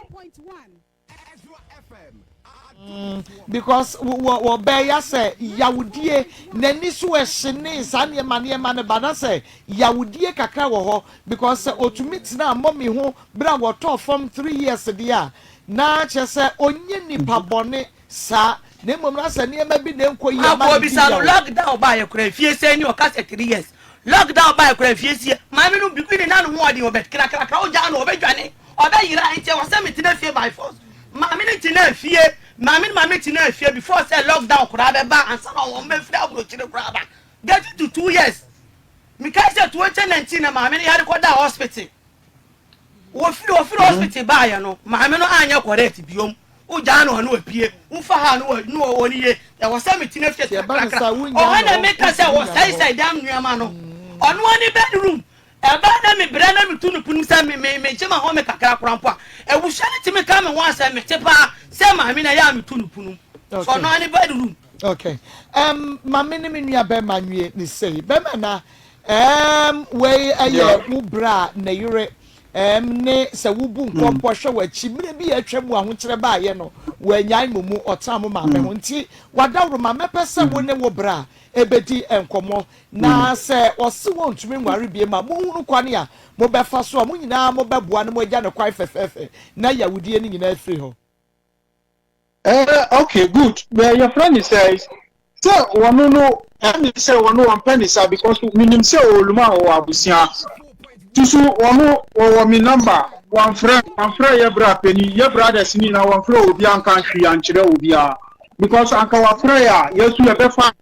Because wɔ wɔ bɛɛya sɛ yawudie n'ani so ɛhye ne saa nneɛma nneɛma no ba na sɛ yawudie kakra wɔ hɔ because sɛ otumi tenaa mɔmi ho bere a wɔtɔɔ fam 3 years deɛ a na kyerɛ sɛ ɔnyɛ nipa bɔne saa, na mmom na sɛ nneɛma bi na ɛnkɔ yie ama Akɔ ne di bisa no yaw. Lockdown baayɛ koraa fie sɛn ni ɔka sɛ 3 years lockdown baayɛ koraa fie sie maame no bikini na ne ho ɔden ɔbɛ krakrakra wogyaa no ɔbɛdwane ɔbɛyera nti ɛwɔ sɛ metena fie by force. Maame no tenaa fie, maame no maame tenaa fie before sɛ lockdown koraa bɛba ansa na wɔn bɛfiri aburokyire koraa ba, getting to 2 years. Mekae sɛ 2019 na maame no yare kɔdaa hospital. Wɔfiri hospital baeɛ no, maame no anyɛ correct biom. Wogyaa no a na wapue, wofa ha a na wɔ ne yie. Ɛwɔ sɛ metena fie Sɛ ɛba no kakrakra. saa, wonnya Ɔhɔ no na hɔ, meka sɛ wontumi nya no hɔ. wɔsɛesɛe dam nneɛma no. Ɔno ara ne bedroom. Ɛbaa na mebrɛ na metu no pono mu sɛ me me megye m'ahome kakra koraa mpo a, abusua no tumi ka me ho asɛm. Mete paa sɛ maame na ɛyɛ a metu no pono mu. So ɔno ara ne bedroom. Okay. Ma me ne me nua bɛrima nwie ne sei. Bɛrima na um, wei ɛyɛ wo bra ne yere ne sɛ wobu nkɔmpɔ hwɛ w'akyi mmerɛ bi a atwa mu ahokyerɛ baayɛ no wɔanyae mo mu ɔtena mo maame ho nti wadaworo ma mɛpɛ sɛ wo ne wo bra ɛbɛdi nkɔmmɔ na sɛ ɔse wɔntumi nware bie ma monhunu kwane a mobɛfa so a mo nyinaa mobɛboa no mo agya no kwan fɛfɛɛfɛ na yawudie no nyinaa firi hɔ. Okay, good. Yɛfrɛ ne sɛ wɔno no ɛne sɛ wɔno wɔmpɛ ne sa because menim sɛ Oluma wɔwɔ abusua tusu wɔno wɔwɔ me number, wɔamfrɛ yɛ bra pani yɛ brothers ni na wɔmfrɛ obi anka hwee ankyerɛ obiara because anka wɔafrɛ yɛ a yɛsu yɛbɛfa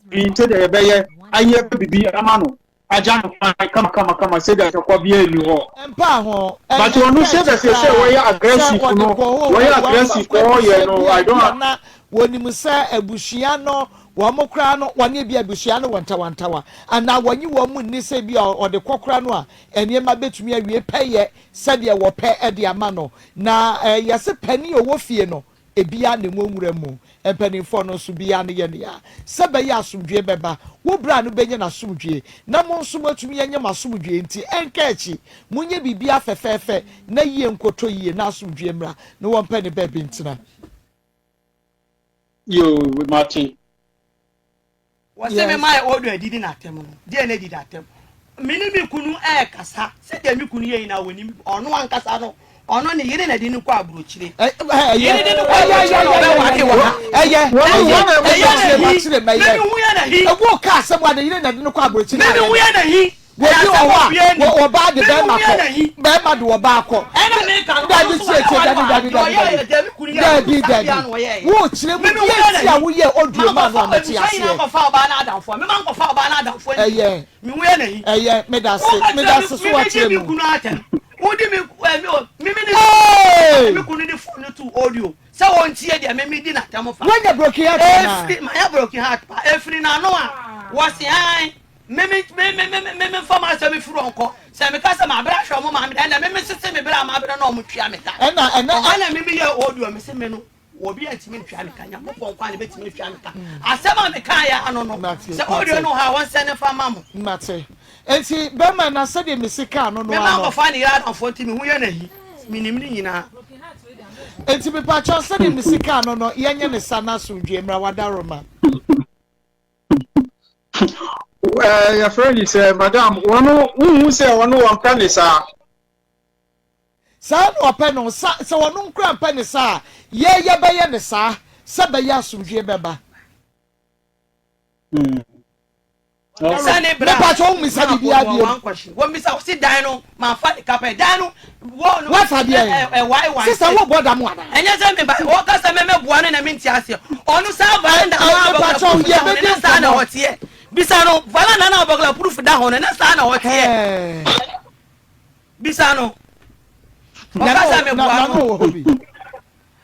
bi sɛdeɛ yɛbɛyɛ ayɛ bibi ama no agya no kwan kama kama kama sɛdeɛ atɔkwa biara nni hɔ. Mpa ho. But ɔno sɛdeɛ sɛ wɔyɛ aggressive no, wɔyɛ aggressive wɔyɛ no, I don't. Na wɔnim sɛ abusua no wɔn koraa no wɔne bi abusua no wɔ ntawantawa anaa wɔnye wɔn mu nni sɛ bi a ɔde kɔ koraa no a nneɛma bɛtumi awie pɛyɛ sɛdeɛ wɔpɛ de ama no na yɛsɛ panin a ɔwɔ fie no ebia ne nwonwura mu mpanimfoɔ no nso bia no yɛ nea sɛ bɛyɛ asomdwie bɛba wo bra no bɛnya n'asomdwie na mo nso moatumi anya mo asomdwie nti ɛnka akyi monyɛ biribi afɛfɛɛfɛ na yie nkɔtɔ yie na asomdwie mmra na wɔmpɛ ne baabi ntena. Yo, mate. Wɔsɛ me maa ɔdɔ adidi n'atɛm no deɛ na adidi atɛm me ne me kunu ɛɛkasa sɛdeɛ me kunu yɛ nyinaa wɔ nim ɔno ankasa no ɔno ne yere na de no kɔ aburokyire yere de no kɔ aburokyire na ɔbɛware wɔ ha. Ɛyɛ ɛyɛ na hi mɛmi hu yɛ na hi. Ɛwɔ kaa sɛm wa de yere na de no kɔ aburokyire. Mɛmi hu yɛ na hi. Obi wɔ hɔ a, ɔbaa de bɛrima kɔ, bɛrima de ɔbaa kɔ. Dabi tie tie dabi dabi dabi dabi dabi dabi. Wo kyerɛ mu deɛ nti a woyɛ audio ma no a mete aseɛ. Ɛyɛ ɛyɛ medase medase so wakyerɛ mu. Hey! Sɛ wɔntie deɛ me medi n'atɛm fa. Woanya broken heart anaa? Efiri manya broken heart pa. Efiri n'ano a wɔse hann. Me me me me me me me nfa m'asɛm mfiri wɔn kɔ. Sɛ meka sɛ mabrɛ ahwɛ wɔn maame deɛ ɛnna me me sese me brɛ a mabrɛ na wɔn tua me ka. Ɛna ɛna. Ɔhɔ na me me yɛ audio me se me no obi antumi ntua me ka Nyankopɔn nko ara na ebetumi atua me ka. Asɛm a meka yɛ ano no sɛ audio no wɔ ha a wɔn sɛne fa ma mo. Mate. Enti bɛrima na sɛdeɛ mesi kaa no no Me ara ma no. nkɔfa ne yere adamfoɔ nti me ho yɛ no ahi. Menim ne nyinaa. Enti mepakyɛw sɛdeɛ mesi kaa no no yɛnyɛ ne sa na asomdwie mmra wadaroma. Ɛɛ yɛfrɛ ne sɛ madam wɔn wohu sɛ wɔn wɔmpɛ ne saa. Saa na ɔpɛ no sa sɛ ɔno nkura mpɛ ne saa a yɛ yɛbɛyɛ ne saa sɛ bɛyɛ asomdwie bɛba. Hmm. Sani bra. Mepa kyɛ wo misa biribiara Maa biom. wɔn ankɔhye. Wɔn bisa wɔsi dan no maa fa ne kapɛ dan no wɔ no. Wafa deɛ ɛ ɛ wai Sister wo bɔ dam ana? Ɛnyɛ sɛ me ba wɔka sɛ mɛmɛ boa no na me nti aseɛ. Ɔno saa valanda no a Mepa bɔgla kyɛw proof da ho no yɛbɛdi na saa na nkɔmmɔ. ɔteɛ. Bisa no valanda no a bɔgla proof da ho no na saa na ɔteɛ. Ɛɛ. Bisa no. Ɔka sɛ me boa Na no. no wɔ hɔ bi.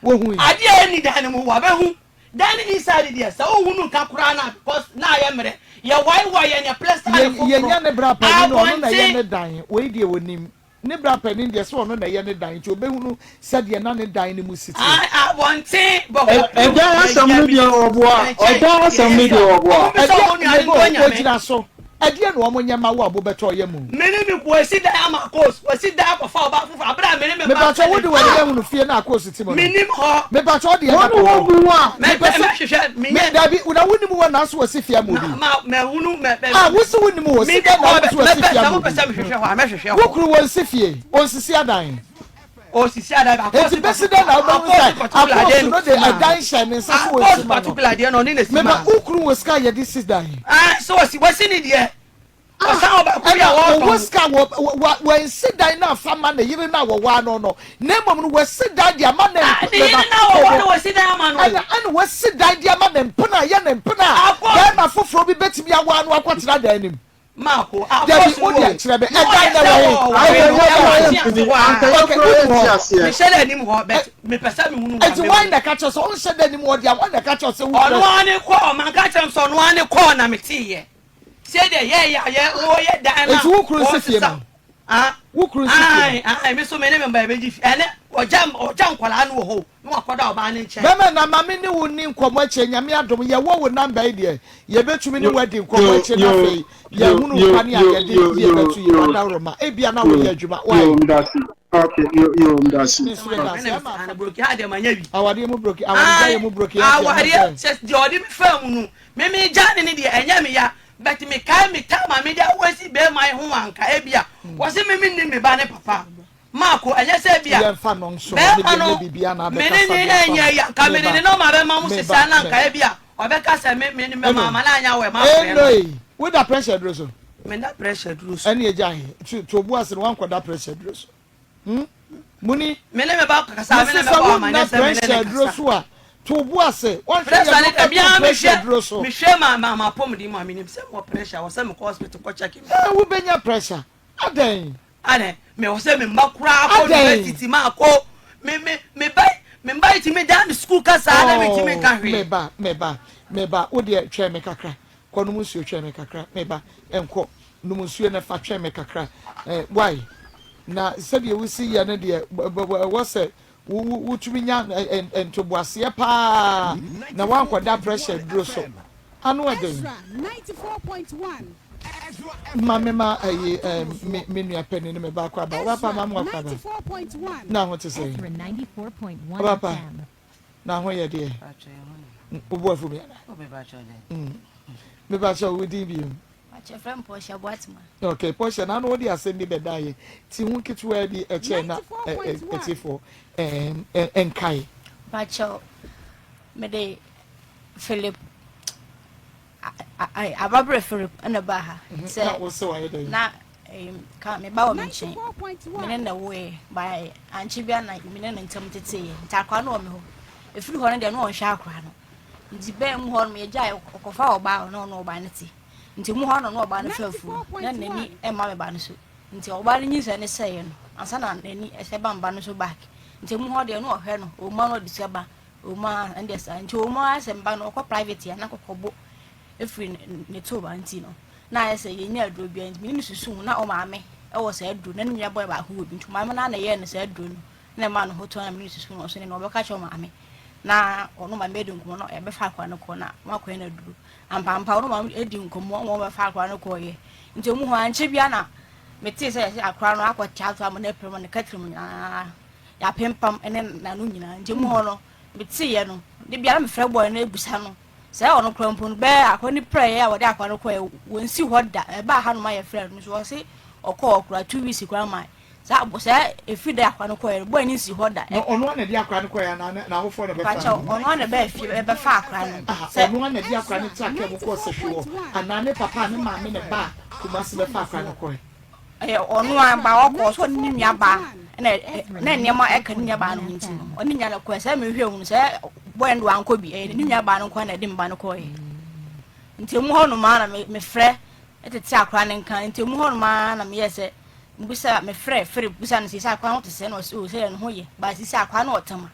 Wohui. Adeɛ a ɛnni dan no mu wabɛhu. Dan no inside deɛ sɛ wohu no nka koraa no a because na ayɛ mmerɛ. Yɛ wae wae yɛ neɛ plaster no foforɔ. Yɛnya ne bra panin no ɔno na ɛyɛ Abɔnten. ne dan wei deɛ ɔnim ne bra panin deɛ sɛ ɔno na ɛyɛ ne dan nti ɔbɛhunu sɛdeɛ na ne dan no mu si teɛ. Ae abɔnten bɔkɔ Ɛdan asɛm no deɛ ɔboa ɔdan asɛm no deɛ ɔboa. Ɔmo bisa ɔmo Ɛdeɛ nua no mebɔ nkɔ nyame. ɔgyina so ɛdeɛ na ɔmo nyɛ ma wo a mobɛtɔ yɛ mu. Me ne me wɔasi dan ama Akos, wɔasi dan akɔfa ɔbaa foforɔ abere a me ne me mma Mepakyɛ wode ne w'ani ahunu fie no a Akos te mu no? Mennim hɔ. Mepakyɛ wode yɛn Wɔn akɔ wɔ hɔ? bu a. Mɛ Mepɛ mɛ sɛ mɛhwehwɛ me menyɛ. dabi na wonim hɔ nanso wɔasi fie ama Ma obi? ma mahunu mɛ mɛ. Ah wose wonim hɔ si Mennim dɛn na hɔ wose wɔasi mɛpɛ fie sɛ ama mopɛ obi? sɛ mehwehwɛ hɔ a mɛhwehwɛ Wo hɔ. kunu wɔnsi fie, ɔnsisi adan. Osisi adan ba Enti Akos besi dɛn na wobɛhu Akos sɛ particular adeɛ Akos no no de si maa ɛdan no. hyɛ ne nsa so Akos wɔnsi ma no? particular adeɛ no ɔne na si Meba maa no. wo kunu wɔ sika a yɛde si dan. Ah so wɔsi wɔsi ne deɛ. Ɔsan wɔ baako bi a Ɛna wɔtɔn. ɔwɔ sika a wɔ wɔ wɔansi dan no amfa amma ne yere no a wɔwaa no no, na mmom no wasi dan de ama ne Ah, mp ne yere meba no a wɔwɔ ɔwɔ no wɔsi dan ama no. ɛna ɛna wasi dan de ama ne mpena a ɛyɛ ne mpena a Akos. barima foforɔ bi bɛtumi awaa no akɔtena dan no mu. Mako, Dabi, Akos wo wo. deɛ kyerɛ me, Na ɛdan ɔyɛ no sɛ ɛwɔ he? wɔwɔ Anka no yɛ ɛwɔ koraa yɛ ase mpini hɔ anka a. yɛ Okay, koraa wonim yɛ nte hɔ. aseɛ. Mehyɛ dɛ anim hɔ but mepɛ sɛ mehunu hɔ a Enti mɛhu. hwan na ɛka kyerɛ sɛ ɔnhyɛ da nim hɔ deɛ a, hwan na ɛka kyerɛ sɛ wo Ɔno kura ara ne kɔɔ, manka kyerɛ no sɛ ɔno ara ne kɔɔ na meteeɛ. Sɛdeɛ yɛyɛ a yɛ wɔyɛ dan no Enti wo kunu a nsi fie wɔsesa. no? Ah, Wo kunu nsi fie ae, no? ae, me so me ne me mma yɛbɛgye fie. Ɛnɛ ɔgya ɔgya nkwadaa no wɔ hɔ o, na wakɔda ɔbaa no nkyɛn. Bɛma na ma me ne wo nni nkɔmmɔ akyire Nyame adom yɛwɔ wo number yi deɛ yɛbɛtumi ne wo adi nkɔmmɔ Yo akyire na yo afei yo yɛahunu yo kwane a yo yɛde yo yie yo bɛto yie yo wadaworoma ebia na yo woyɛ adwuma why yo medase okay yo yo medase me nso meda ase Ɛna ɛma mese ana afa broken heart deɛ manya bi. awadeɛ mu broken awaregyaeɛ Ae, mu broken heart deɛ awareɛ mɛsɛ sɛ deɛ ɔde me faa mu no, me megya ne ne deɛ ɛnyɛ me ya but mekae me time a mede awasi bɛrima yi ho anka ebia wɔse me mennim me ba ne papa. Marko, ɛnyɛ sɛ ebia Yɛmfa no nso no, me bɛrima deɛ no nyɛ biribiara na me ne abɛkasa ne de afa ɛnyɛ ho. yi anka mede Meba, ne nɔma bɛma mo meba, sesaa na anka me. ebia ɔbɛka sɛ me me ne Eno, mama no anyɛ awɛ mafrɛ eno no. ei, woda pressure duro so? Meda pressure duro so. Ɛne gyae, to, to bo ase no wankɔda pressure duro so. Hmm? Muni. Me ne me ba kasa, me Mese ne sɛ mɛbɔ wonna amanneɛ sɛ me ne ne pressure duro kasa. so a, to bo ase. Wanhwɛ Pressure yɛ ne no deɛ, me bɛto ara pressure mehwɛ duro so. mehwɛ ma ma m'apɔmuden mu a menim sɛ mewɔ pressure, wɔ sɛ mekɔ hospital kɔ check me. Eh, wobɛnya pressure. Adɛn? Adɛn, mewɔ sɛ me mma koraa kɔ Adɛn? university maakɔ me me me ba me mba yi tumi dan me sukuu kasa na mentumi nka Oh, hwee. me ba, me ba, me ba, wo deɛ twɛn me kakra. Kɔ nom nsuo twɛn me kakra, me ba. Nkɔ, nom nsuo na fa twɛn me kakra. Eh, why? Na sɛdeɛ wosi yɛ no deɛ, ɛwɔ sɛ wo wo wotumi nya ntoboaseɛ paa na woankɔda pressure duro so. Ano ɛden. Ezra 94.1. Ma me ma ayi eh, me me nua panin ne me ba akɔ aba. Ɔba pa Ezra ma mo akɔ aba. 94.1. Na ho te sɛn? Ɔba pa na ho yɛ deɛ. Wo bo afu me ana? Mm. Me ba kyɛ wo din bio. Kyɛ frɛ me Portia Boatema. Okay, Portia na ano wode asɛm bi bɛda yɛ. Ti ho ketewa bi ɛkyɛ na ɛtifoɔ ɛnkae. Pakyɛw mede Philip. Ai, Ababrɛ Philip na ɛbaa ha. Mhm, Sɛ na wo sɛ wayɛ dɛn? na ka me ba wɔ me nkyɛn. Me ne na woeɛ, ba ankye bia na me ne ne ntam teteeɛ. Nti akora no wɔ me hɔ. Ɛfiri hɔ no deɛ na ɔnhwɛ akora no. Nti bɛn mu hɔ no yɛgyae ɔkɔfa ɔbaa hɔ na ɔne ɔbaa no te. Nti mu hɔ no na ɔbaa no fa afuo na n'ani mma me ba no so. Nti ɔbaa no nyinsɛn no sɛeɛ no ansa na n'ani ɛsɛ ba me ba no so back. Nti mu hɔ deɛ na ɔhwɛ no, ɔma no ɔde sika ba. Ɔwɔ mu ara ɛndeɛ saa nti ɔwɔ mu ara sɛ mba no ɔkɔ private a na kɔkɔbo efiri ne to ba nti no na ayɛ sɛ yɛnya aduro biara nti mene no susu ho na ɔmaame ɛwɔ saa aduro na ne nua bɔyɛ baako wɔ bi nti ɔmaame no ara na ɛyɛɛ no saa aduro no na ɛmaa no ho tɔ na mene no susu no ɔso ne na ɔbɛka kyerɛ ɔmaame na ɔno maame adi nkɔmmɔ na ɛbɛfa akora no kɔ na wakɔyɛ no aduro ampampa ɔno maame adi nkɔmmɔ wɔn bɛfa akora no kɔɔyɛ nti ɔmu hɔ ankyɛ bia na metee sɛ yɛsɛ akora no akɔ kyato ama no apira mu ne katiri mu nyinaa Yɛapempam ne n'ano nyinaa. Nti mu hɔ no, meteeɛ no, da biara mefrɛ bɔɔ no abusa no sɛ ɔno koraa mpo no bɛyɛ akɔ ne prɛeɛ a wɔde akwa no kɔɛ wɔnsi hɔ da. Ɛbaa hanom a yɛfrɛ no nso ɔse ɔkɔɔ koraa 2 weeks koraa ma saa sɛ ɛfiri da akwa no kɔɛ no bɔɔ no nsi hɔ da. Na ɔno ara na ɛde akora no kɔɛ anaa n'awofoɔ na ɛbɛfaa no? Ɔno ara na ɛbaa fie bɛfaa akora no. Aha, ɔno ara na ɛde akora no traa kaa mu kɔɔ sahwi hɔ anaa ne papa ne maame na ɛbaa Kumasi bɛfaa akora no kɔɛ? Ɛyɛ ɔno ara ba ɔkɔɔ so ɔne ne nua baa ɛna na nneɛma ɛka ne nua baa no ho nti no ɔne nua no kɔɛ sɛ mehwɛ hunu sɛ bɔyɛ no de wankɔ bi ɛyɛ ne nua baa no nkɔ na ɛde mba no kɔɛ nti emu hɔ nom ara na mefrɛ tete akora ne nka nti emu hɔ nom ara na meyɛ sɛ mbisa mefrɛ fere bisa no sɛ sɛ akora no te sɛ na ɔsɛ o sɛ ne ho yɛ ba sisi akora no ɔtɛma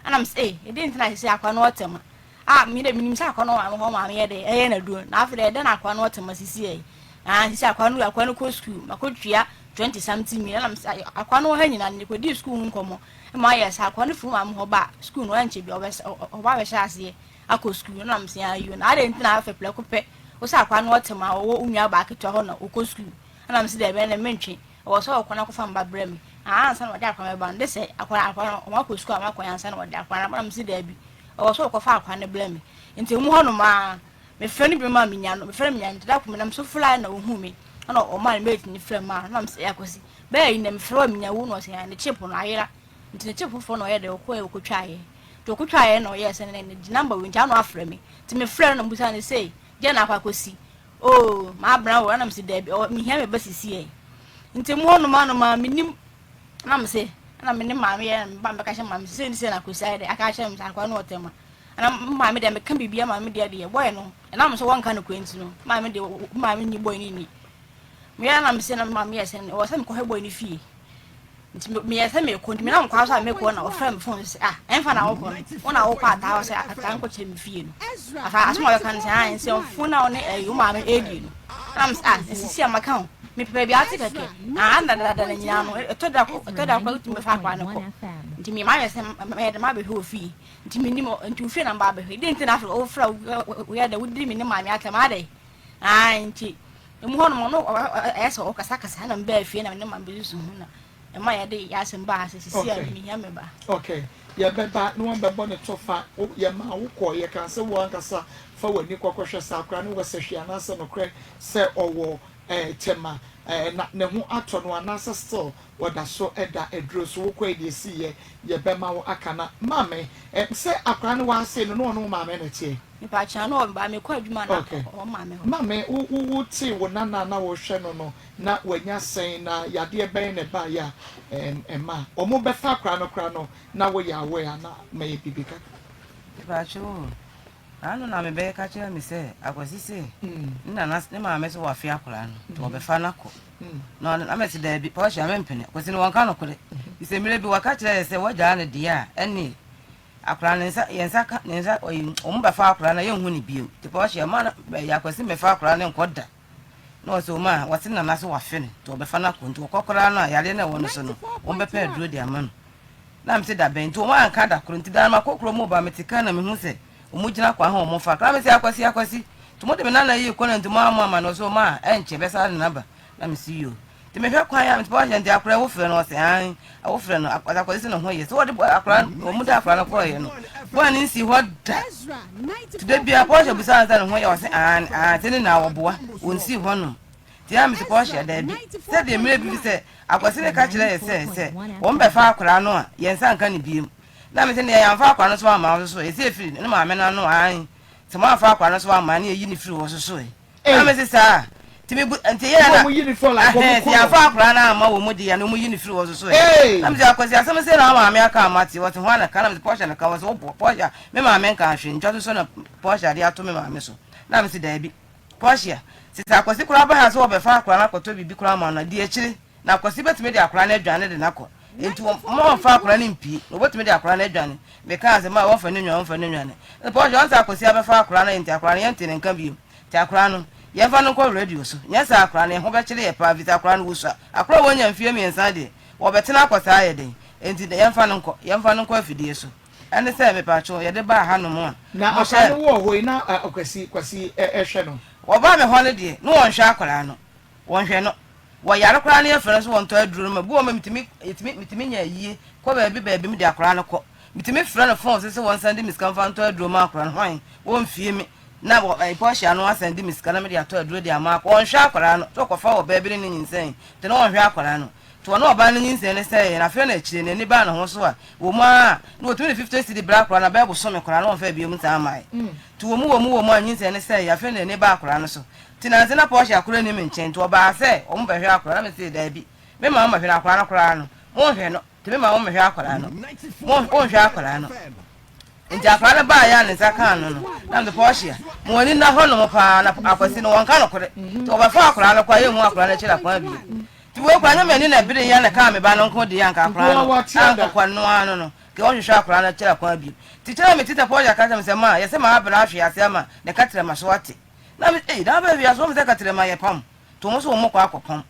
ɛna mesɛ ee ɛde ntina sisi akora no ɔtɛma A me de menim sɛ akwa no maame hɔ maame yɛ dɛ ɛyɛ na duro na afei dɛ ɛdɛ na akwa no ɔte ma sisi yɛ ah sisi akwa no akwa no kɔ sukuu ma kɔ tua 20 something million na sɛ akwa no ha nyina ne kɔ di sukuu ho nkɔmɔ ma ayɛ sɛ akwa no firi maame hɔ ba sukuu no ɛnkyɛ bi ɔbɛ ɔba bɛhyɛ aseɛ akɔ sukuu na mesɛ ayo na adɛ nti na afɛ plɛko pɛ wo sɛ akwa no ɔte ma ɔwɔ wo nua baa ketewa hɔ na ɔkɔ sukuu na mesɛ dɛ ɛbɛn na mentwe ɔwɔ sɛ ɔkɔ na akɔfa mba brɛ me ansa na ɔde akwa no ba no de sɛ akwa akwa no ɔmo akɔ sukuu a ɔmo akɔ ansa na ɔde akwa no na mesɛ daabi Ɔwɔ sɛ ɔkɔfa akwa no brɛ me. Nti emu hɔnom ara, mefrɛ no bio ma menya no, mefrɛ no menya no. Nti da koro menam so fly na ohuu me, ɛna ɔmaa ne mate no frɛ me maa no. Na mesɛ, Akwasi, bɛyɛ yi na mefrɛ wo a menya wo na ɔsɛ ne chip no ayera. Nti ne chip foforɔ na ɔyɛ dɛ ɔkɔɛ ɔkɔtwaeɛ. Nti ɔkɔtwaeɛ na ɔyɛɛ sɛ ne ne number wei nti ano afrɛ me. Nti mefrɛ no na mebisa no sɛ, deɛ na akɔ akɔsi? Oh, m'abena wo, ɛna mese daabi, mehia me ba sisi ɛ. Nti emu hɔnom ara no maa menim Na me se, ɛna me ne maame yɛ, me ba mebɛka kyerɛ maame sɛ sei ne sei na Kwesi ayɛ dɛ, aka akyerɛ me sɛ akwadaa no wɔ tɛma. Ɛna me maame deɛ meka biribi a maame deɛ deɛ bɔyɛ no, ɛnam sɛ wɔnka nokorɛ nti no, maame deɛ maame nyi bɔyɛ no nni. Meyɛ na me se na maame yɛ sɛ ɛwɔ sɛ mekɔhwɛ bɔyɛ no fie. Nti meyɛ sɛ mekɔ nti menam kwan so a mekɔ na ɔfrɛ me fon sɛ ah ɛmfa na wokɔ no, wo na wokɔ ataa hɔ sɛ ataa nkɔkyerɛ me fie no. Afa asɛm a ɔbɛka no sɛ ah nsɛmfo na ɔne ɛyi wo maame ɛredi no. Ɛna me sɛ ah nsisi a maka ho. Mepɛ baabi ate kɛkɛ. Ah na dada na nyinaa no ɛtɔ da ɛtɔ da kora wotumi bɛfa akora no kɔ. Nti me mayɛ sɛ mɛyɛ dɛ mabɛhwɛ wɔ fie. Nti menim nti wo fie na mba abɛhwɛ. Dɛn nti na afei wofrɛ woyɛ dɛ wodidi me ne maame atɛm adɛn? Ah nti emu hɔ nom no ɛyɛ sɛ ɔkasakasa na mbaa fie na me ne maame bɛsusu ho na ɛma yɛde yɛ asɛm baa sɛ sisi a mehia me ba. Okay, yɛbɛba na wɔabɛbɔ ne tɔfa. Yɛmaa wo kɔɔ, yɛkaa sɛ wo ankasa fa w'ani kɔkɔhwɛ sɛ akora no wɔ sahwi anaasɛ nokorɛ sɛ ɔwɔ tema na ne ho atɔ no anaasɛ still ɔda so da aduro so. Wokɔɛ deɛ ɛsiiɛ yɛbɛma wo aka na maame sɛ akora no waa sei no na ɔne wo maame na ɛteɛ? Mepakyɛw na ɔba mekɔ adwuma na ɔwɔ maame hɔ. Maame wo wo wo tee wo nana a na wohwɛ no no na wanya sɛn na yadeɛ bɛn na ɛbaeɛ a ɛma wɔn bɛfa akora no koraa no na woyɛ aware anaa ma yɛ biribi kakra. Mepakyɛw o. Ano na me bɛka kyerɛ me sɛ Akwasi se ne nana ne maame so wafe akwadaa no nti wɔbɛfa no akɔ. Na ɔno na mɛse daabi Portia mempene. Akwasi no wɔnka nokorɛ. Sɛ mmerɛ bi wɔka kyerɛ yɛ sɛ wɔgyaa no deɛ a ɛne akwadaa no nsa yɛn nsa ka ne nsa ɔyi wɔn bɛfa akwadaa no yɛnhu no bio. Nti Portia ma no bɛyɛ Akwasi mmɛfa akwadaa no nkɔ da. Na ɔsɛ wɔn a wɔse nana so wafe no nti wɔbɛfa no akɔ nti wɔkɔ koraa no a yareɛ no a ɛwɔ no so no wɔbɛpɛ aduro de ama no. Na mese da bɛn? Nti wɔn anka da koro. Nti da no makɔ kurom ba mete kaa na mehu sɛ wɔn gyina kwan ho wɔn fa. Koraa mese Akwasi Akwasi nti mo de me nana yi kɔ na nti mo ammɔ amane ɔse ɔma a ɛnkyɛ bɛsa de no aba. Na mese yoo. Nti mehwɛ kwan a nti wɔhyɛ nti akora wo frɛ no ɔse aane wo frɛ no ɔse Akwasi se ne ho yɛ. Sɛ wɔde akora wɔn de akora no kɔɔyɛ no bɔɔ ne nsi hɔ da. Nti da biara Portia bisa no sɛ ne ho yɛ ɔse aane aane sɛ ne na wɔboa wɔnsi hɔ nom. Nti a mese Portia daabi sɛdeɛ mmerɛ bi sɛ Akwasi no ka kyerɛɛ yɛ sɛ, sɛ wɔbɛfa akwadaa no a, yɛn nsa nka no bio. Na mese, Nea yɛamfa akwadaa no so amma wo so ɛ? Sɛ ɛfiri ne maame no ano aane, sɛ moamfa akwadaa no so amma a, na yɛyi no firi hɔ so ɛ? Na mese saa. Nti me bu nti yɛ na. Wɔn yi ne firi like wɔn ko no. Yɛnfa akwadaa no amma wɔn mu deɛ na wɔn yi ne firi hɔ soso ɛ. Na mese Akwasi asɛm sei na wo maame aka a mate wɔse hwan na ka na mese Portia na ka wɔse wo Portia me maame nkaa hwee ntwa soso na Portia de ato me maame so na mese daabi Portia sese Akwasi koraa ba ha sɛ wɔbɛfa akwadaa no akɔtɔ biribi koraa ama no a di akyire na Akwasi bɛtumi de akwadaa no adwane de no akɔ enti wɔn mma wɔmfa akwadaa no mpie na wɔbɛtumi de akwadaa no adwane mekaa sɛ ma wɔmfa no nwane wɔmfa no nwane na Portia wɔn sɛ Akwasi abɛfa akwadaa no enti akwadaa no yɛnte ne nka bio Nti akora no, yɛmfa no nkɔ radio so. Nyɛ saa akora no, yɛn ho bɛkyere yɛ paa efisɛ akora no wosua. Akora a wanya mfeɛ mmiɛnsa deɛ, wɔbɛtena akɔ saa ayɛ dɛn? Enti yɛmfa no nkɔ, yɛmfa no nkɔ afidie so. Ɛne sɛ, mepatwo, yɛde baa hanom a, Na akora mohyɛɛ. no wɔ hɔ yi, na Kwasi, Kwasi hwɛ no? Wɔbaa me hɔ no deɛ, na wɔnhwɛ akwadaa no. Wɔnhwɛ no. Wɔyare koraa na yɛfrɛ no sɛ wɔntɔ aduro no ma. Bi wɔ hɔ ma metumi, yɛtumi, metumi nya ayie kɔ baabi baabi mede akwadaa no kɔ. Metumi frɛ no phone so sɛ wɔnsan de me sika mfa ntɔ aduro ma akwadaa no. Hwan? Wɔmfie me. Na wɔ ɛɛ Portia no asan di me sika na mede atɔ aduro de ama akɔ. Ɔnhwɛ akwadaa no. Sɛ ɔkɔfa ɔbaa bi ne no nyinsɛn nti na ɔnhwɛ akwadaa no. Nti ɔne ɔbaa no nyinsɛn no sɛeɛ na afei na akyire n'ani baa ne ho so a, wɔ mu ara na wɔtumi de 50 cedi brɛ akwadaa no a bɛyɛ bosome koraa na wɔmfaa biom nsan mmaeɛ. Nti wɔ mu wɔ mu wɔ mu a nyinsɛn no sɛeɛ afei na n'ani baa akwadaa no so. Nti nansa na Portia koraa nni me nkyɛn nti ɔbaa sɛ wɔn bɛhwɛ akwadaa no na mese daabi memma wɔmmɛhwɛ no akwadaa no koraa no monhwɛ no. Nti me ma wo mmɛhwɛ akwadaa no. Mo wonhwɛ akwadaa no. Nti akwadaa no baeɛ a ne nsa kaa no no, na mede Portia, mo ani nna hɔ nom paa na akwasi no wɔnka nokorɛ. Nti wɔbɛfa akwadaa no kɔ a yɛnhu akwadaa no akyiri akwan bio. Nti wei koraa nyɛ m'ani na ɛbereeɛ na ɛkaa me ba no nko deɛ anka akwadaa no ankɔkɔ no ara no no, nka wɔnhwehwɛ akwadaa no akyiri akwan bio. Nti kyerɛ me tita Portia ka kyerɛ me sɛ ma yɛsɛ m'abena ahwe ase ama ne katrɛma so ate. Na me ei na abɛ wiase wɔn sɛ katrɛma yɛ pam. Nti wɔn nso wɔn kɔ akɔpam.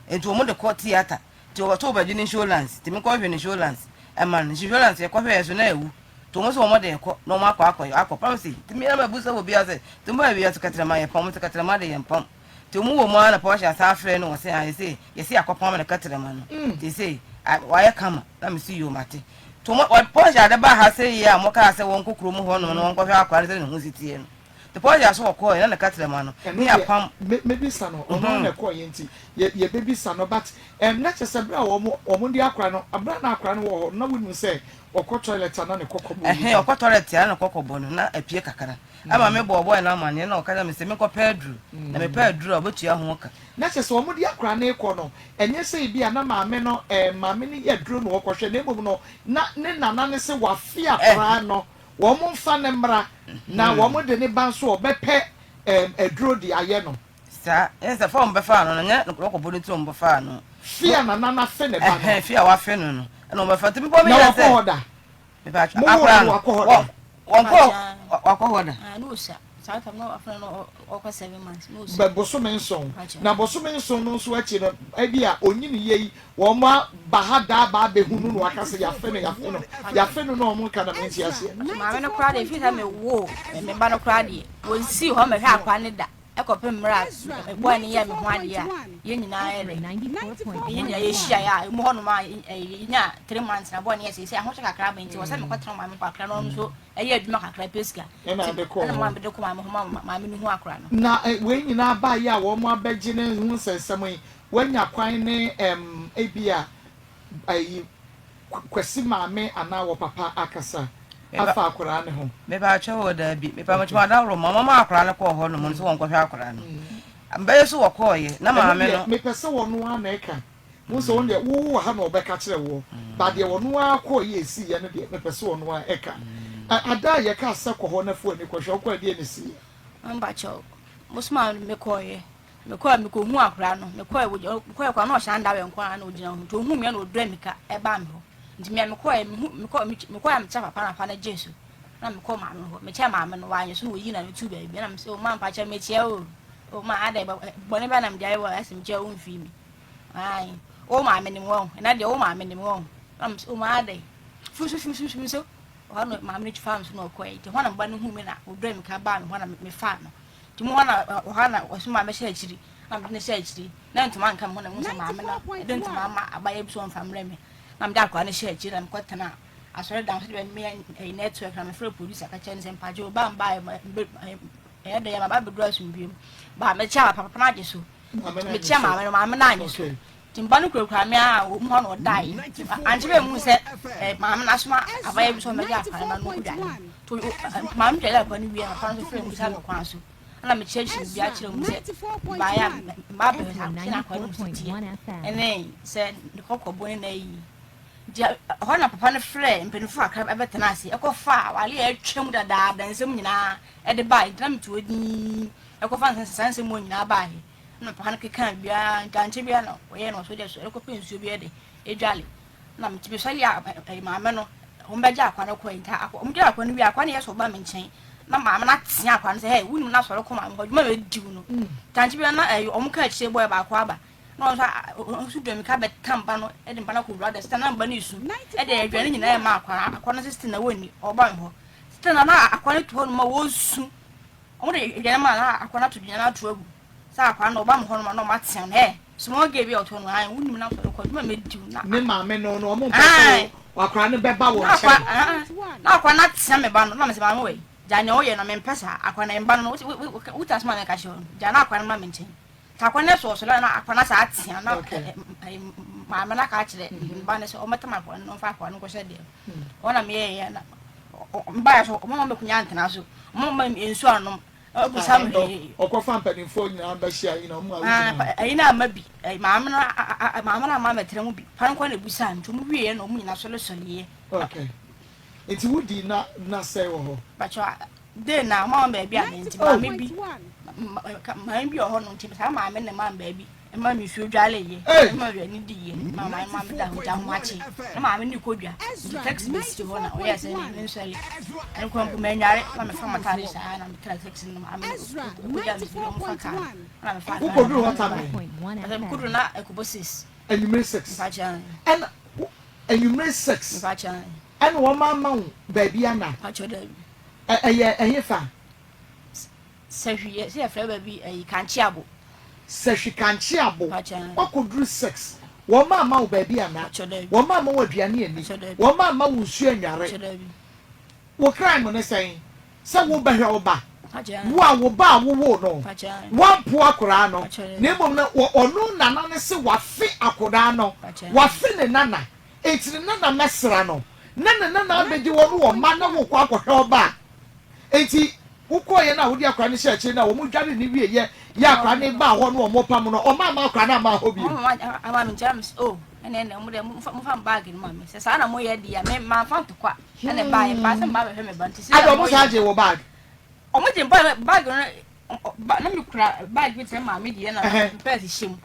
Nti wɔn de kɔ theatre. Nti wɔbɛto bɛgye ne insurance nti mekɔ hwɛ ne insurance ɛma no insurance yɛkɔ hwɛɛ so na awu nti wɔn nso wɔn de kɔ na wɔn akɔ akɔ akɔ pam si nti mi na ma bu sɛ obi ase nti mo awi ase kɛtɛrɛma yɛ pam nti kɛtɛrɛma de yɛn pam nti wɔn wɔ mu ara na pɔhyɛ asan afrɛ no wɔ sɛ ayɛ sɛ yɛsi akɔ pam ne kɛtɛrɛma no nti sɛ wayɛ kama na mi si yom ate nti wɔn pɔhyɛ ade ba ha sɛ yie a wɔn kaa sɛ wɔn kɔ kurom hɔ nom na wɔn kɔhwɛ akɔ ade sɛ ne ho si tie no. The Portia so ɔkɔɔɛ na ne katrɛma no Ɛno ne deɛ apam. me mɛbisa no ɔno ara na ɛkɔɔeɛ nti yɛ yɛbɛbisa no but ɛm na kyerɛ sɛ berɛ a wɔn wɔn de akora no berɛ a na akora no wɔ hɔ no na wonim sɛ ɔkɔ toilet a na ne kɔkɔ bɔ Ɛhɛn yi ɔkɔ toilet a na ne kɔkɔ bɔ no na apue kakra ɛma me bɔɔ boy no amaneɛ na ɔka kyerɛ me sɛ menkɔ pɛ aduro na mepɛ aduro a ɔbɛtua ho ka. Na kyerɛ sɛ wɔn de akora no rekɔ no ɛnyɛ sɛ ebi a na maame no ɛɛ maame no yɛ aduro na ɔkɔhwɛ na mmom no na ne nana no se wafe akora no Wɔn mfa no mmra, na wɔn de ne ba nso ɔbɛpɛ ɛɛm aduro de ayɛ no. Saa, ɛne sɛ fa wɔn bɛfaa no no, nyɛ lɔkɔbɔ no nti na wɔn bɛfaa no. Fi a nana no afe ne ba no. Ɛhɛn, fi a wafe no no, ɛna wɔn bɛfa. Nti mebɔ me Na yɛ wakɔ sɛ. hɔ da? Mepatwa, Mo woo akora no no, wakɔ hɔ wɔ, da? wɔnkɔ, wakɔ hɔ da. Ah, na osua. Saa tam na afra no ɔkɔ 7 months na osua. Bɛ bosome nson. Na bosome nson no nso akyi no, ebia onyini yie yi, wɔn aba ha daa aba abɛhu no na waka sɛ yɛafe no, yɛafe no, yɛafe no na wɔn nka na mente aseɛ. Maame no koraa deɛ, ɛfiri sɛ mewoo me ba no koraa deɛ, wɔnsii hɔ mmɛhwɛ akwadaa no da ɛkɔpem mmerɛ a boy no yɛɛ me ho adeɛ a yɛn nyinaa yɛ dɛ yɛn nyinaa yɛhyiaeɛ a ɛmu hɔnom a yɛnya 3 months na boy no yɛ sɛ sɛ ahokyɛ kakra ba nti wɔ sɛ mekɔtena maame hɔ kakra na ɔno nso ɛyɛ adwuma kakra pɛ sika. Ɛna ade kɔɔ Ɛna hɔ. maame de kɔ maame hɔ ma maame no hu akora no. Na wei nyinaa baeɛ a wɔn abɛgye ne ho nsɛnsɛm yi, woanya kwan ne ɛm ebia ayi Kwasi maame anaa wɔ papa akasa afa akwadaa no ho? Mepaakyɛw o, daabi. Mepa mo kyɛw adaworo ma wɔn maa akwadaa no kɔɔ hɔ nom no sɛ wɔnkɔhwɛ akwadaa no. Mbɛyɛ so wɔkɔɔeɛ na Ɛno maame deɛ no. mepɛ sɛ wɔn ara na ɛka. Wohu sɛ wɔn deɛ wo wɔ ha na wɔbɛka kyerɛ woɔ, but deɛ wɔn ara kɔeɛ ɛsiiɛ no deɛ mepɛ sɛ wɔn ara ɛka. Ada a yɛkaa sɛ kɔ hɔ na fa w'ani kɔhwɛ, wokɔɛ deɛn na ɛsiiɛ? Mpakyɛw, mosomaa me mekɔeɛ. Mekɔe mekɔhuu akwadaa no, mekɔe mekɔe koraa na ɔhyɛ underwear nko ara na ɔgyina hɔ. Nti ɔhuu me na ɔdura mmirika ɛbaa me hɔ. Nti me a mekɔe mehu mekɔ mekɔe a mekyerɛ papa na papa no gyee so. Na mekɔɔ maame no hɔ. Mekyerɛ maame no wanyɛ so na ɔyii n'ano tuu baabi. Ɛna mese o ma mpakyɛw mekyia o. O ma adɛn bɔne bɛn na mede ayɛ wo a ɛsɛ mekyia wo mfii me. Ae wo maame nim wɔn. Ɛna deɛ wo maame nim wɔn. Na mese o ma adɛn. Firi so firi so firi so. Ɔhɔ na maame no faa me so na ɔkɔe. Nti hɔ na meba no huu me na ɔdura mmirika baa me hɔ na mefaa no. Nti mu hɔ na ɔha na ɔsomaa me hyɛ akyiri na mede no hyɛ akyiri na ntoma nka me ho na mehu sɛ maame no de ntoma ama abayɛ bi sɛ ɔmfa mmerɛ me na mede akwadaa no hyɛ akyiri na mekɔtena asɔredan sɛdeɛ bɛmeyɛ ɛyi network na mefrɛ polisi aka kyerɛ no sɛ mpagye o ba mba ɛyɛ dɛ yɛ maba bɛduru asomdwie mu ba mekyia papa no agye so mekyia maame no maame no anye so nti mba no kurakura me a wɔ mu hɔ na ɔdae ankyɛ bɛ mu sɛ maame no asoma abayɛ bi sɛ ɔmɛgye akwadaa no ma no nkɔdwane maame dwale akwadaa no wie papa no nso frɛ mu bisa me kwan so. Ɛna mekyerɛkyerɛ biribiara kyerɛ mu sɛ baeɛ a mmaa bɛhwɛ sɛ na akwadaa no mu si teɛ ɛne sɛ ne kɔkɔbɔ ne n'ayi. Nti ɛhɔ na papa no frɛɛ mpanyinfoɔ kakra bɛtena ase ɛkɔfa awale a atwa mu dadaada nsɛm nyinaa ɛde baeɛ. Nti na mete hɔ dinn ɛkɔfa nsɛm saa nsɛm wɔ nyinaa baeɛ. Ɛna papa no kekaa biribiara nti ankyɛ biara na ɔyɛɛ no ɔsɔ deɛ so ɛkɔpɛ nsuo bi ɛde edwale. Na mete mesɔre a ɛyɛ maame no wɔn bɛgye akwa no kɔe nti akwa wɔn gye akwa no wie akwa no yɛ sɛ ɔba me nkyɛn na maame no atea akwa no sɛ hey wonim na asɔre kɔ maame hɔ adwuma na ɛdi wo no tankye bi na ɛyɛ wɔn ka akyire bɔyɛ baako aba na wɔn nso wɔn nso dua mika bɛka mba no ɛde mba no akɔ wura dɛ sɛ na mba no esu ɛde aduane nyinaa ɛma akwa no akwa no sɛ sɛ na wɔnni ɔba me hɔ sɛ na na akwa no to hɔ no ma wɔsu wɔn de aduane ma na akwa no ato aduane ato agu Sɛ akwadaa no ɔba mo hɔ nom a na ɔmo atea no ɛ small girl bi a ɔtɔ no ae wonim na sɔre kɔ adwuma mɛdi wo na. Ne maame no no ɔmo mpɛ sɛ akwadaa no bɛba wɔn nkyɛn. Na akwadaa no atea me ba no na mesɛ maame wei gya nea ɔyɛ no mempɛ saa akwadaa no mba no wote asɛm a meka kyerɛ wo no gya na akwadaa no ma me nkyɛn nti akwadaa no sɔɔ so na akwadaa no asa atea na maame no aka akyerɛ me ba no sɛ ɔmmɛtam akwadaa no na ɔmfa akwadaa no nkɔhyɛ deɛ ɔna meyɛyɛ na mbaeɛ so ɔmo ma mɛkunya ntena so ɔmo ma nsuo anom Ɔbisa me hwee. Ɔkɔfa mpanimfoɔ nyinaa bɛhyia yi na ɔmo a wogyina hɔ. Ɛyi na ama bi. Maame no maame no ama mɛtena mu bi. Fa no nkɔ na ebusa nti ɔmo wie na ɔmo nyinaa sɔre sɔre yɛ. Okay. Nti wodi na na sɛn wɔ hɔ? Bàtchɔ de na ɔmo ama baabi a nti maame bi maame bi wɔ hɔ no nti saa maame na ma baabi. Ɛma me nsuo dwale yɛ. Ɛma aduane di yɛ. Ma maame ma me da hɔ gya ho akye. Na maame ne kɔ dwa. Nti taxi bi si hɔ na ɔyɛ sɛ ne nsɔre. Ɛno kwan mpo mannware na mefa m'ataade saa na metra taxi no maame no kɔ gya me fie ɔmo fa kaa na mefa kaa. Wokɔduru hɔ ta bɛn? Mpakyɛ mekɔduru na ɛkɔbɔ 6. Anwummere 6. Mpakyɛ. Ɛna anwummere 6. Mpakyɛ. Ɛna wɔn ama wo baabi ana? Mpakyɛ daabi. Ɛyɛ ɛhefa? Sahwi yɛ sɛ yɛfrɛ baabi ɛyi Kankyeabo. Sahwi Kankyeabo wakɔduru sex wɔn amma wo baabi anna wɔn amma wo aduane anni wɔn amma wo nsuo annware wo crime ne sɛn sɛ wo bɛhwɛ wo ba wo a wo ba a wowoo no woampo akoraa no na mmom no ɔno nana no se wafe akoraa no wafe ne nana enti ne nana mɛsra no na ne nana abɛgye wɔn wɔ mma na wokɔ akɔhwɛ ɔba a Enti wokɔeɛ no a wode akwadaa no hyɛɛ akyire no a wɔdwaree no wieeɛ yɛ akwadaa no baa hɔ no wɔpam no ɔma amma akwadaa no amma hɔ bio. Ɔma ama me nkyɛn me oh ɛnna ɛnna mo deɛ mofa mofa me baage no ma me sɛ saa na moyɛ deɛ me mamfa ntokwa ɛna ɛbaeɛ baa sɛ mmaa bɛhwɛ me ba nti sɛ Ada wɔn saa gye wɔ baage. Wɔn gye baage no Ba na me kura bag bi te sɛ maame deɛ na pɛs hyɛ mu.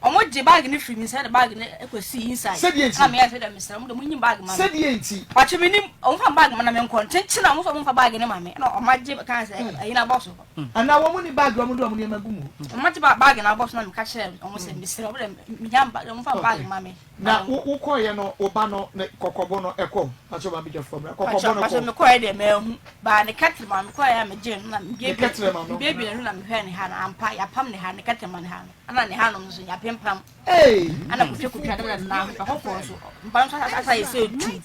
Wɔn gye bag no firi mi nsa de bag no kɔ si inside. Sɛdeɛ nti. Na me yɛ sɛ dɛ mesrɛ mo de mo nyi bag ma me. Sɛdeɛ nti. Patro mi nim wɔn fa bag ma na me nkɔ nkyenkyen na wɔn sɛ wɔn fa bag no ma me na wɔn agye kan sɛ ɛyi na abɔ so. Anaa wɔn ni bag wɔn de wɔn nneɛma gu mu. Wɔn agye bag na abɔ so na me ka kyerɛ wɔn sɛ mesrɛ wɔn de me nya wɔn fa bag ma me. Na wo wo kɔɔyɛ no wo ba no ne kɔkɔbo no ɛkɔ pakyɛ ma badwafoɔ mmra kɔkɔbo no kɔ. Pakyɛ me kɔɔyɛ deɛ manhu baa ne kɛtrɛma me kɔɔyɛ a me gyee no na me ne kɛtrɛma no me biebie no na me hwɛɛ ne ha no ampa yapam ne ha ne kɛtrɛma ne ha no ɛna ne ha nom nso yapempam ee ɛna kotwa kotwa ne na ɛhɔ kɔɔ so mpa nso asa yɛ sɛ etu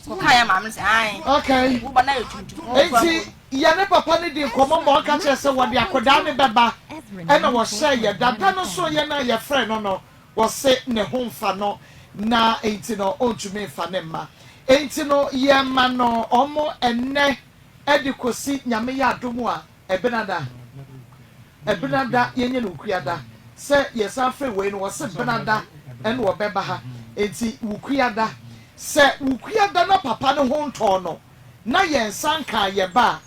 kɔka yɛ maame no sɛ ae okay wo ba na yɛ tuntum enti yɛ ne papa no di nkɔmɔ ma ɔka kyerɛ sɛ wɔde akɔdaa ne bɛba ɛna wɔhyɛ yɛ dada no so yɛ na yɛfrɛ no no Wɔse ne ho mfa no na enti no ɔntumi mfa ne mma. Enti no yɛma no ɔmo ɛnnɛ de kɔsi Nyame yɛ adom a Ɛbenada. Ɛbenada yɛnyɛ no Wukuada. Sɛ yɛsan frɛ wei no wɔse Benada ɛna ɔbɛba ha. Enti Wukuada. Sɛ Wukuada na papa no ho ntɔɔ no na yɛnsa nkaa yɛba a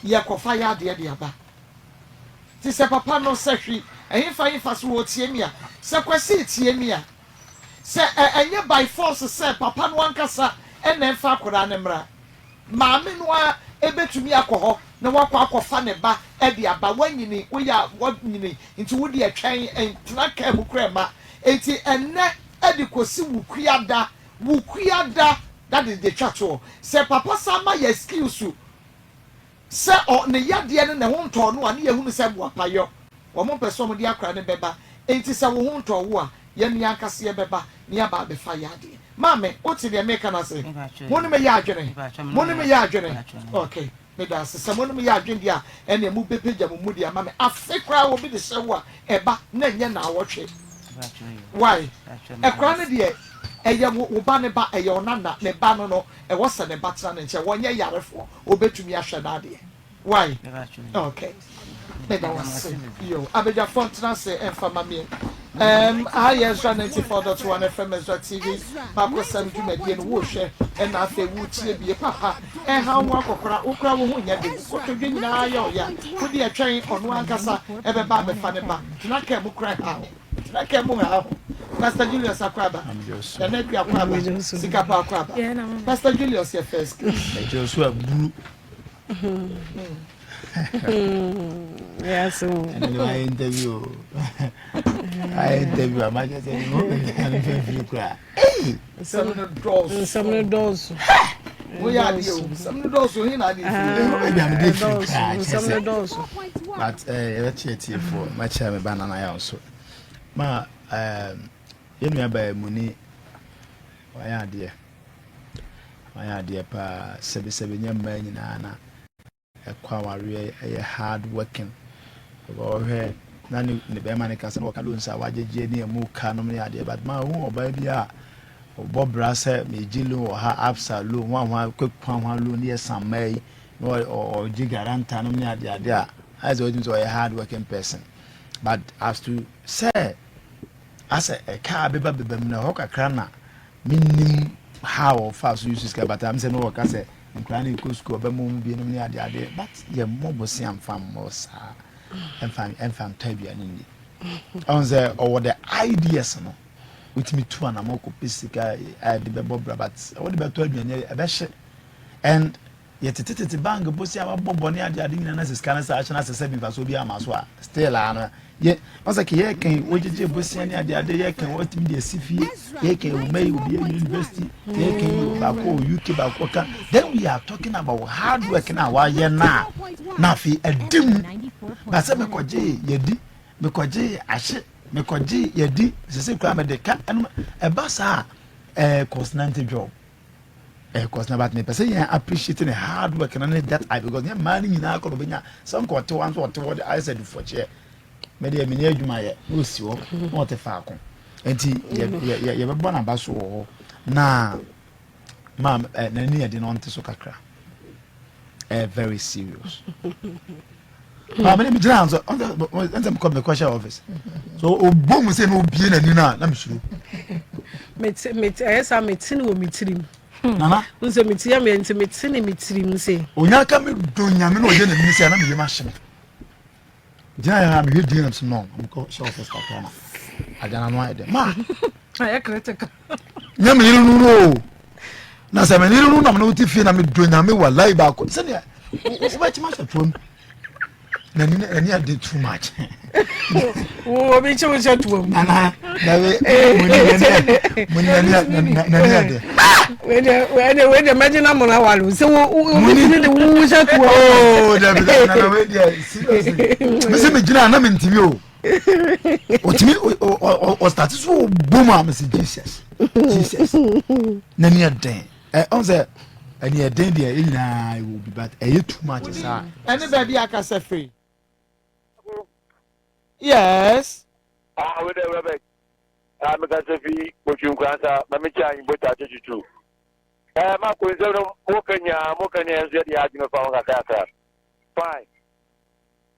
yɛkɔfa yɛ adeɛ de aba. Te sɛ papa no, sɛ hwe ɛhefa hefa so wɔretie me a, sɛ Kwasi retie me a, sɛ ɛ ɛnyɛ by force sɛ papa no ankasa na ɛmfa akwadaa no mmra. Maame no ara bɛtumi akɔ hɔ na wakɔ akɔfa ne ba de aba. Woanyini, woyɛ a woanyini nti wo deɛ twɛn, ntena kaa mu koraa mma. Enti ɛnnɛ de kɔsi Wukuada, Wukuada, that is deɛ twa toɔ. Sɛ papa san ma yɛ excuse Sɛ ɔ ne yadeɛ no ne ho ntɔɔ no a ne yɛhunu sɛ boapayɔ, wɔn mpɛ sɛ wɔde akora no bɛba, enti sɛ wo ho ntɔɔ wo a, yɛn ankasa yɛbɛba na yɛaba abɛfa yadeɛ. Maame, wote deɛ mereka no ase? Mo ne me yɛ adwene? Mo ne me yɛ adwene? Ok, meda ase. Sɛ mo ne me yɛ adwene deɛ a, ɛnneɛ mobɛpagya mo mu de ama me. Afe koraa obi de hyɛ wo a, ɛba na ɛnyɛ naawɔtwe. Why? Akora no deɛ, ɛyɛ wo, wo ba ne ba, ɛyɛ ɔnana, ne ba no no, ɛwɔ sɛ ne ba tena ne nkyɛn, wɔnyɛ yarefoɔ. Obetumi ahwɛ n'adeɛ. Why? Okay. Meda wo ase. Yo, abadwafoɔ ntena ase mfa ma me. Ɛɛm, aha yɛ Ezra 94.1 FM Ezra TV Makosɛm dwumadie no wohwɛ ɛna afei wotie bie papa ɛnha wo ho akɔkora wo koraa wo ho nyɛ den kotodwe nyinaa yɛ ɔya wo deɛ twɛn ɔno ankasa ɛbɛba abɛfa ne ba tena kaa mu koraa ɛha wo tena kaa mu ha ho Pastor Julius Akwaaba Nana Akua Akwaaba Sikapa Akwaaba Pastor Julius yɛ first class. Ɛkyerɛ so aburu ɛne ne wayɛ interview o ayɛ interview a makyɛ sɛ ne ho bɛnya no fɛmfiri koraa nsɛm no dɔɔso nsɛm no dɔɔso woyɛ adeɛ o nsɛm no dɔɔso hin na adeɛ firi ɛho baabi a mede firi koraa kyɛ nsɛm no sɛ dɔɔso but yɛbɛkye atiefoɔ makyɛ me ba nana yɛ nso ma yɛn nua baa mu ni wayɛ adeɛ Wayɛ adeɛ paa sɛbesɛbe nyɛ mmaa nyinaa na ɛkɔ awareɛ ɛyɛ hard working because ɔhwɛ na ne ne bɛrima ne kasa na ɔka loans a wagyegye ne ɛmu ka nom ne adeɛ but maa ohun ɔbaa bi a ɔbɔ bra sɛ megye loan wɔ ha absa loan ho ahoa kwaku ahoa loan ne yɛ san mmaa yi na ɔgye garanta nom ne adeɛ adeɛ a ayɛ sɛ ɔtumi sɛ ɔyɛ hard working person but as to sɛ asɛ ɛka beba beba mu na ɛhɔ kakra na Mennim how ɔfaa so use sika but am sɛ na ɔka sɛ nkwadaa no rekɔ sukuu ɔbɛma wɔn binom ne ade ade but yɛ mmɔ bosea mfa mmɔ saa ɛmfa ɛmfa ntɔ aduane nni ɔn sɛ ɔwɔ the ideas no wotumi tu anamɔ kɔpɛ sika a ɛde bɛbɔ bra but wode bɛtɔ aduane ɛbɛhye and Yɛtetetete bank bosea a wabɔ bɔne ade ade nyinaa na sɛ sika no saa ahyɛ no asɛ sɛ bi mfasoɔ bi ama so a still a no yɛ ɔsɛ ke yɛ kan wogyegye bosea ne ade ade yɛ kan wɔtumi de asi fie yɛ kan wɔ mɛyi obi yɛ university yɛ kan yi baako wɔ UK baako ka then we are talking about hard work na wayɛ na na afei ɛdi mu basɛ mekɔgye yɛdi mekɔgye ahye mekɔgye yɛdi sese kura mede ka ɛnum ɛba saa ɛɛ consonant job. Eh, cause na but me pɛ sɛ yɛn appreciate ne hard work na ne that eye because nyɛ mmaa no nyinaa kɔ na ɔbɛnya sɛ nka ɔte hɔ nso ɔte hɔ de ayɛ sɛ dufɔkyeɛ me deɛ menyɛ adwuma yɛ na ɔsi hɔ na ɔte faako nti yɛbɛbɔ n'aba so wɔ hɔ na maa eh, n'ani yɛ de na ɔnte so kakra eh, very serious maame ne mi gyina nso ɔnsɛ mekɔ mekɔ hyɛ office so ɔbɔ mu sɛ na obie n'ani no a na mesuro mete mete ɛyɛ saa mete ne wɔ me tirim hmm. nana n sɛ mete yɛ meɛ nti mete ne me tirim sɛ onya ka me dɔ nyame na ɔyɛ n'anim sɛ na meyɛ mahye me gyina yɛ ha mehwɛ din nam so no mekɔ hyɛ office kakra na agyana no ayɛ dɛ ma ayɛ critical nyɛ me yere no no o na sɛ me yere no nam na wote fie na medɔ nyame walai baako sɛdeɛ wobɛkyima hyɛ toam n'ani n'ani ade too much. wo obi kye wo hyɛ toam. nana dabi mo ni n'ani mo ni n'ani n'ani ade. wei de wei de mɛgye na mo na wale sɛ wo obi tumi de wo hyɛ toam. ooo dabi dabi nana wei deɛ seriously mi sɛ mi gyina na mi ntumi o otumi ɔstati so bom a mi sɛ jesus jesus n'ani ɛdɛn. Ɛ ɔn sɛ ɛni ɛden deɛ yɛ nyinaa ɛwɔ bi but ɛyɛ too much saa. Ɛne baabi a kasa firi. Yes. Ah, wo dɛ Robert. Ah, me kasa fi Botwi Nkoransa, ma me kya anyi bota tututu. Eh, ma ko nsɛm no mo ka nyinaa, mo ka nyinaa nso yɛde yɛ adwene fa ho kakrakra. Fine.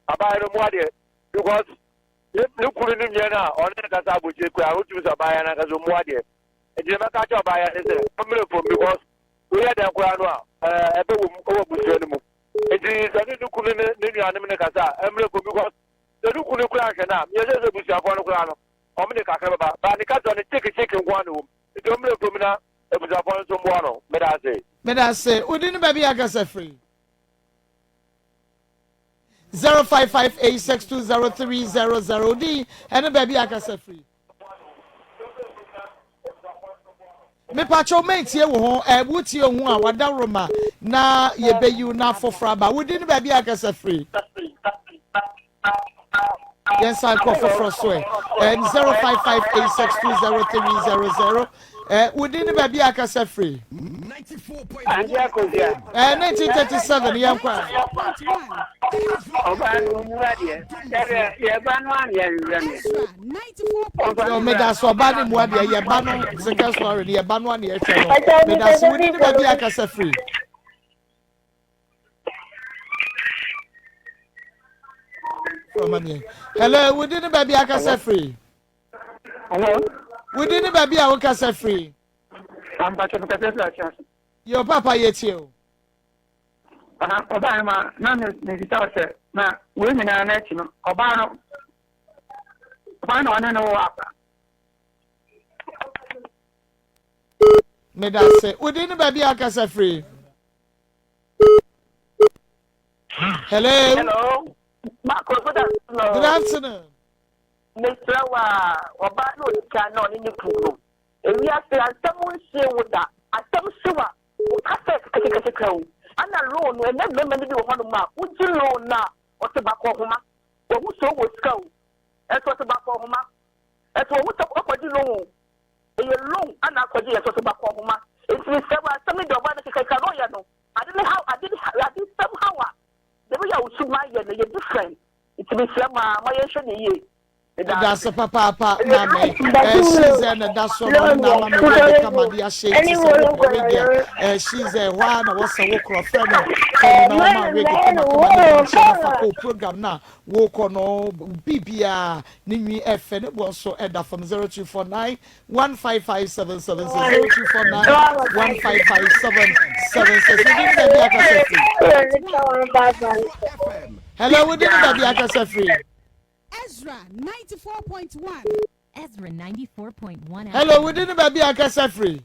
Abaayɛ no mo adeɛ because ne ne kunu ne nua no a ɔne ne kasa abɔkyire kura wotumi sɛ abaayɛ no ankasa ɔmu adeɛ. Nti deɛ mɛka akyerɛ ɔbaa yi ne sɛ ɔmmrɛ fam because woyɛ dɛn koraa no a ɛbɛ wɔ mu wɔ abusua no mu. Nti sɛ ne ne kunu ne ne nuanom ne kasa a ɛmmrɛ fam because sɛ ne kunu koraa nhwɛ no a meyɛ sɛ sɛ abusuafoɔ no koraa no wɔn de kakra bɛba ba ne kasa no kyeke kyeke nko ara na ɛwɔ mu. Nti ɔmmrɛ fam na abusuafoɔ no nso mmoa no. Meda ase. Meda ase. Wo din ne baabi a kasa firi? 0558620300. Wo din ne baabi a kasa firi? Mepakyɛw mentie wo ho ɛ wotie ho a wadaworoma na yɛbɛyiw na foforɔ aba wo din ne baabi a kasa firi yɛnsan kɔ foforɔ so ɛ ɛ 0558620300 ɛ wo din ne baabi a kasa firi ɛ 1937 yɛn kɔ a. Ɔbaa no ɔmu adeɛ yɛba no aneɛ nhwɛ me. Yo, medase ɔbaa ne mua deɛ yɛ ba no second story no yɛ ba no ana yɛhwɛ no medase wo ne baabi akasa firi. Foforɔ ma meɛ. Hello, wo din ne baabi a akasa firi? Hello. Wo din ne baabi a wokasa firi? Ampakyɛ mekasa firi Akyea so. Yo papa yɛtie o. Aha, ɔbaa no ma na mebisa wo sɛ na wei nyinaa no akyi no ɔbaa no ɔbaa na ɔne no wɔ akora. Meda ase. Wo din ne baabi a akasa firi? Hello. Hello. Marco, good afternoon. Good afternoon. Mesrɛ wo a, ɔbaa no ɔdi kan na ɔne ne kunu no. Ewiase asɛm nsie wo da. Asɛm si wa, wo kasa kɛkɛkɛkɛ o. Ana loan no, ɛnɛ mmarima no bi wɔ hɔnom a, wogye loan no a, ɔte bakɔ homa. Wɔhu sɛ ɔwɔ sika o. Ɛnso ɔte bakɔ homa. Ɛnso wɔhu sɛ ɔkɔgye loan o. Ɛyɛ loan ana akɔgye yɛ nso so bakɔ nhoma. Nti mesrɛ wo asɛm no deɛ ɔbaa no keka keka na ɔyɛ no ade no haw ade ade sɛm haw a the way a wo suban yɛ no yɛ different nti mesrɛ mo aa ma yɛnhwɛ no yie. Meda Meda ase. ase papaapa maame. Eh, Shize na ɛda so no ɔno na ama me wig kama de ahyɛ yi ti sɛ wopɛ wig a eh, Shize ɛhɔ ara na wɔsɛ wo korɔ frɛ no frɛ no na ɔma wig kama kama ne bi nhyɛ na fa kɔ program no a wokɔ no biribiara Ne nwi ɛfɛ ne boɔ nso ɛda fam 0249 155776 0249 155776 wodi ne baabi akasa firi. Hello wodi ne baabi akasa firi. Ezra 94.1. Ezra 94.1 Hello wodi ne baabi akasa firi.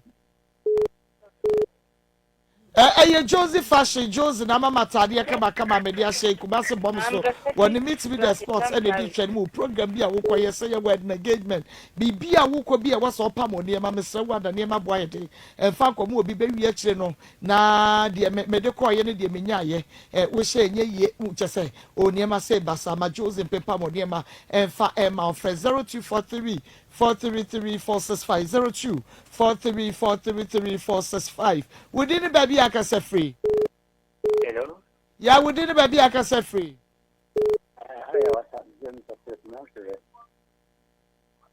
Ɛyɛ Josie fashion, Josie na ama m'ataadeɛ kamakama a mede ahyɛ yi, Kumasi bɔ me so wɔ ne Meet Me The Sports ɛna ɛdi twɛn mu program bi a wokɔ yɛ sɛ yɛ wedding engagement biribi a wokɔ bi a ɛwɔ sɛ ɔpam wɔ nneɛma mesrɛ wo ada nneɛma boa yɛ den ɛmfa nkɔ mu obi bɛwie akyire no na deɛ me mede kɔɔyɛ ne deɛ menyaayɛ ɛ wohyɛ ɛnyɛ yie kyɛ sɛ o nneɛma sɛ basaa ma Josie mpempam wɔ nneɛma ɛmfa ɛma ɔfrɛ 0243 433 465 02 43 433 465 Wo din ne baabi a akasa firi? Hello. Ya wo din ne baabi a akasa firi?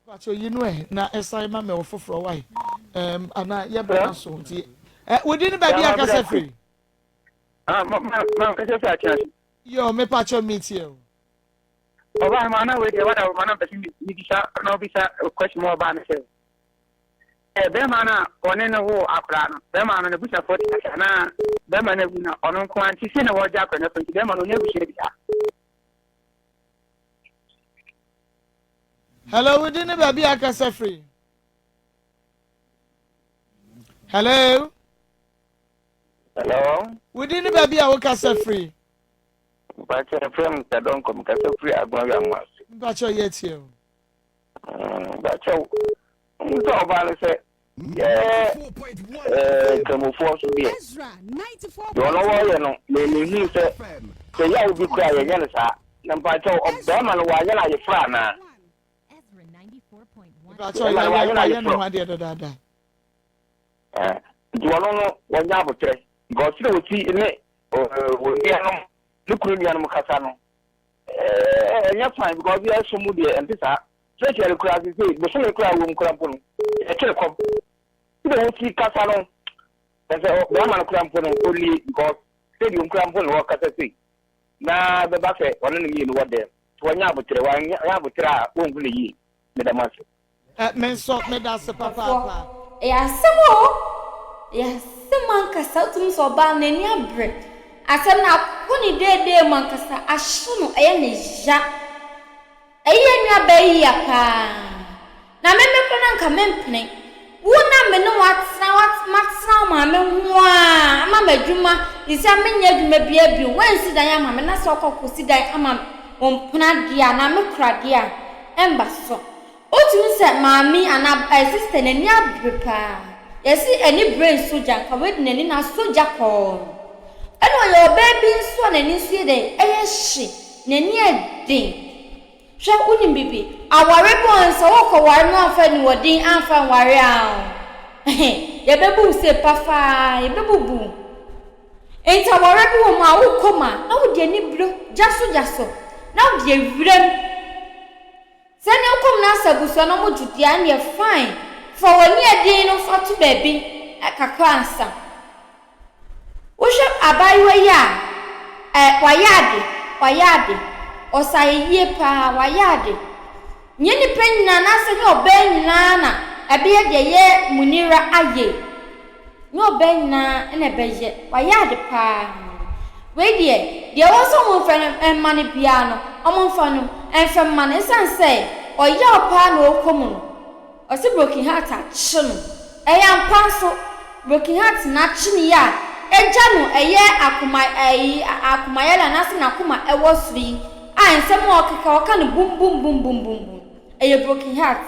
Pacho yi no ɛ na ɛsan ma mɛ wɔ foforɔ wae um, ana yɛbrɛ no so nti ɛ wo din ne baabi a akasa firi? Ah, ma ma ma kasa firi akyina so. Yo, me pacho metie o. Ɔbaa no ma na wei deɛ wada ma na mpɛ sɛ mebisa na ɔbisa question ma ɔbaa no sɛ ɛ bɛrima no a ɔne no woo akwadaa no bɛrima no n'abusuafoɔ te ase anaa bɛrima no awu na ɔno nko ara nti sei na wɔregye akwadaa no afiri nti bɛrima no ɔnyɛ abusua bi a. Hello, wo din ne baabi a akasa firi? Hello. Hello. Wo din ne baabi a wokasa firi? Mpakyɛ yɛfrɛ me Mr. Donkor mekasa firi Agona Wiamoase. Mpakyɛ yɛ tie o. Mpakyɛ wohu sɛ ɔbaa no sɛ yɛ nkramofoɔ so deɛ deɛ ɔno wɔyɛ no memehu sɛ sɛ yaw bi koraa yɛnyɛ no saa na mpakyɛ ɔbɛrima no wanyɛ no ayeforɔ anaa? Mpakyɛ wayɛ ne ho adeɛ dadaada. Nti ɔno no wɔnyɛ aboterɛ because sɛ wɔsi ne wɔn nuanom ne kunu nuanom kasa no ɛnyɛ fine because yɛ so mu deɛ ɛnte saa especially koraa sese bosome koraa wɔm koraa mpo no yɛkyere kɔm sɛ wɔsi kasa no ɛsɛ bɛrima no koraa mpo no ɔnie because sɛdeɛ ɔnkura mpo na wɔkasa sei na bɛba sɛ ɔne no mmienu wɔ dɛm nti wɔnyɛ aboterɛ wɔanyɛ aboterɛ a wɔnhu no yie meda mo ase. Ɛ me nso meda ase papaapa. Ɛyɛ asɛm oo, ɛyɛ asɛm ankasa, wotumi sɛ ɔbaa no n'ani abere, asɛm no akɔ ne deedee mu ankasa, ahye no, ɛyɛ ne ya. Ɛyi yɛn nuabaa yi ya paa, na me me koraa na nka mempene. Wo na me ne wo atena, matena wo maame ho ara ama m'adwuma, seesei a menyɛ adwuma biara bio, woansi dan ama me na sɛ wokɔ kɔsi dan ama wo mpena deɛ a, anaa me kora deɛ a, ɛmba so. Wotumi sɛ maame yi anaa ɛɛ sister n'ani abere paa. Yɛse ani bere nsɔ gya nka wei de n'ani na asɔ gya kɔɔ no. Ɛna ɔyɛ ɔbaa bi nso a n'ani nso yɛ dɛn ɛyɛ hye, n'ani yɛ den. Hwɛ wonim biribi, aware bi wɔ hɔ no sɛ wokɔ ware na wamfa aniwɔden amfa nware a yɛbɛbu wo sei pafaa, yɛbɛbubu wo. Enti aware bi wɔ mu a wokɔ mu a na wode anibere gya so gya so na wode awura mu. Sɛ ne nkom na sɛ abusua no ɔmo gye di a ɛneɛ fine, fa w'ani ɛden no fa to baabi kakra ansa. Wohwɛ abaayewa yi a, ɛ wayɛ ade, wayɛ ade. Ɔsɛ ayɛyie paa, wayɛ ade. Nyɛ nnipa nyinaa anaasɛ nyɛ ɔbaa nyinaa na ɛbɛyɛ deɛ ɛyɛ Munira ayɛ yi. Nyɛ ɔbaa nyinaa na ɛbɛyɛ. Wayɛ ade paa. Wei deɛ, deɛ ɛwɔ sɛ wɔmfa no mma no biara no, wɔmfa no mfa mma no. Ɛsiane sɛ ɔyaw paa na ɔrekɔ mu no, ɔse broken heart akye no. Ɛyɛ ampa nso, broken heart no akye no yi a, agya no ɛyɛ akoma ɛyi akomayare anaasɛ n'akoma ɛwɔ soro yi a nsɛm a ɔkeka ɔka no bum bum bum bum bum bum. Ɛyɛ broken heart.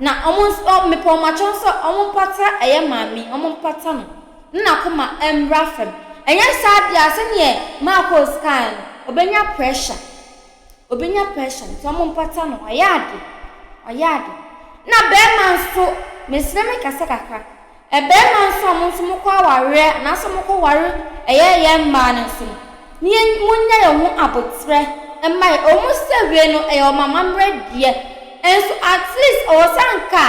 Na ɔmo nso ɔ mepɛ ɔmo akyɛw sɛ ɔmo mpata ɛyɛ maame yi, ɔmo mpata no na n'akoma mmra fam. Ɛnyɛ saa deɛ a sɛdeɛ Marcos kaeɛ no, ɔbɛnya pressure. Ɔbɛnya pressure nti ɔmo mpata no, wayɛ ade, wayɛ ade. Na bɛɛma nso, mesrɛ me kasa kakra, Ɛbɛɛma nso a mo nso mokɔ awareɛ anaasɛ mokɔ ware ɛyɛ yɛn mmaa no nso no, ne yɛn monya yɛn ho aboterɛ mma yɛn. Ɛwɔ mu sɛ wei no ɛyɛ wɔn amammerɛ deɛ, nso at least ɛwɔ sɛ anka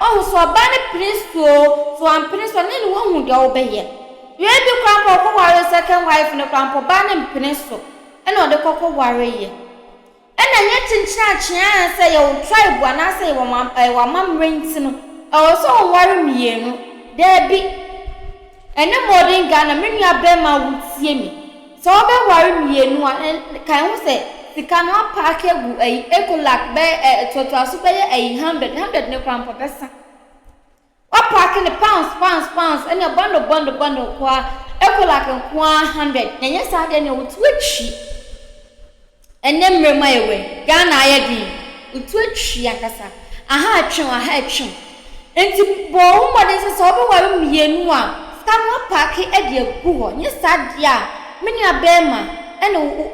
wahu sɛ ɔbaa no pene so oo, sɛ wampene so a ne ne wahu deɛ wobɛyɛ. Wei bi koraa mpo ɔkɔ ware second wife no koraa mpo ɔbaa no mpene so ɛna ɔde kɔkɔ wareɛ. Ɛna ɛnyɛ kyenkyenakyea sɛ yɛwɔ tribe anaasɛ yɛwɔ w'amammerɛ nti no ɛwɔ sɛ woware mmienu. Daabi. Ɛnɛ modern Ghana me nua bɛɛma wo tie me. Sɛ wobɛware mmienu a kae ho sɛ sika no apaake agu ayi Ecolac bɛyɛ ɛ toatoaso bɛyɛ ayi hundred, hundred no koraa mpo ɛbɛsa. Wapaake no pounds pounds pounds ɛne bundle bundle bundle nkoaa Ecolac nkoaa hundred na ɛnyɛ saa deɛ neɛ wotu atwi ɛnɛ mmerɛ mu ayɛ wɛ Ghana ayɛ den wotu atwi ankasa aha atwe wo aha atwe wo nti bɔ wo ho mmɔden sɛ sɛ wobɛware mmienu a sika no wapaake de agu hɔ nyɛ saa deɛ a me nua bɛɛma ɛne wo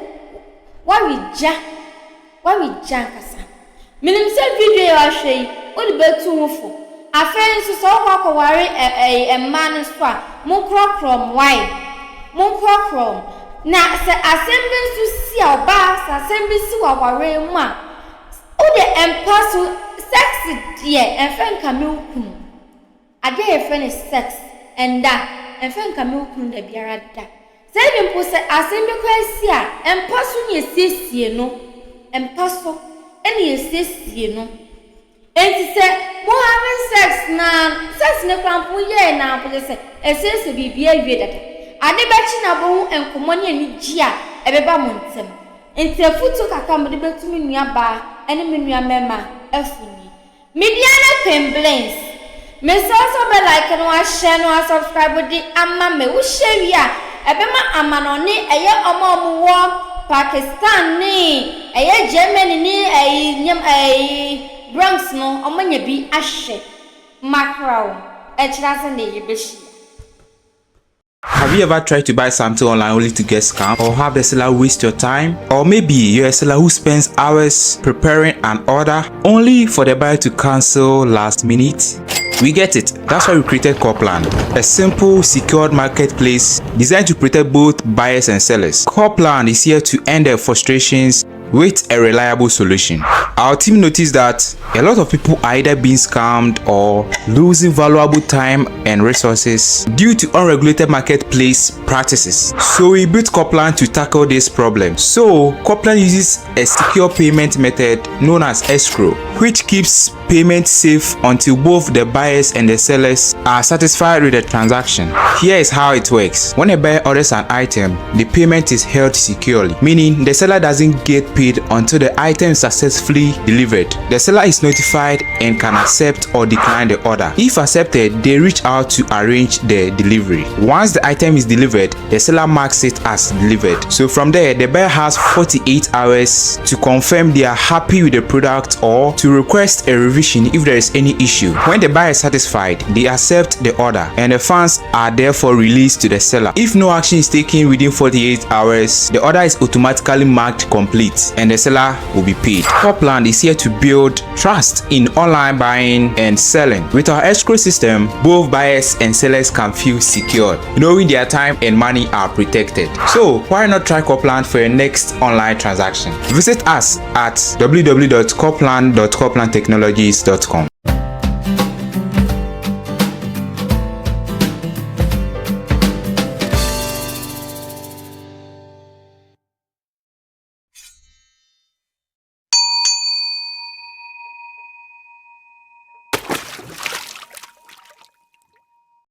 wawe gya. Woawe gya ankasa. Menim sɛ video yi a woahwɛ yi, wode bɛtu wo fo. Afei nso sɛ wokɔ akɔware ɛ ɛyi mmaa no nso a, monkorɔkorɔ wɔn, wai? Monkorɔkorɔ wɔn. Na sɛ asɛm bi nso si a, ɔbaa, sɛ asɛm bi si wɔ awareɛ mu a, wode mpa so, sex deɛ, ɛmfa nkame wo kunu. Ade a yɛfrɛ no sex, ɛnda, ɛmfa nkame wo kunu da biara da. Sɛ even mpo sɛ asɛm bi koraa si a, mpa so na yɛsiesie no, mpa so na yɛsiesie no. Enti sɛ mo having sex no ara, sex no koraa mpo moyɛɛ no ara mpo kyerɛ sɛ asiesie biribi awie dada. Ade bɛkye na wobɛhu nkɔmmɔ ne anigyeɛ a ɛbɛba mo ntam. Enti afotuo kakra a mede bɛtu me nua baa ne me nua mmarima afo nie. Media ne Queen Blings. Mesrɛ wo sɛ wobɛ like na wahyɛ na wa subscribe de ama me. Wo hyɛ wie a, ɛbɛma amanɔne ɛyɛ ɔmo a ɔmo wɔ Pakistan ne ɛyɛ Germany ne ɛyi nneɛma ɛyi Bronx no ɔmo anya bi ahwɛ. Makra wo. Ɛkyerɛ ase ne yɛbɛhyia. Have you ever tried to buy something online only to get scammed or have the seller waste your time? Or maybe you're a seller who spends hours preparing an order only for the buyer to cancel last minute? We get it. That's why we created Corplan, a simple, secured marketplace designed to protect both buyers and sellers. Corplan is here to end their frustrations with a reliable solution. Our team noticed that a lot of people are either being scammed or losing valuable time and resources due to unregulated marketplace practices. So we built Coplan to tackle this problem. So Coplan uses a secure payment method known as escrow, which keeps payment safe until both the buyers and the sellers are satisfied with the transaction. Here is how it works. When a buyer orders an item, the payment is held securely, meaning the seller doesn't get paid until the item is successfully delivered. The seller is notified and can accept or decline the order. If accepted, they reach out to arrange the delivery. Once the item is delivered, the seller marks it as delivered. So from there, the buyer has 48 hours to confirm they are happy with the product or to request a revision if there is any issue. When the buyer is satisfied, they accept the order and the funds are therefore released to the seller. If no action is taken within 48 hours, the order is automatically marked complete and the seller will be paid. Copland is here to build trust in online buying and selling. With our escrow system, both buyers and sellers can feel secured, knowing their time and money are protected. So why not try Copland for your next online transaction? Visit us at www.copland.coplandtechnologies.com.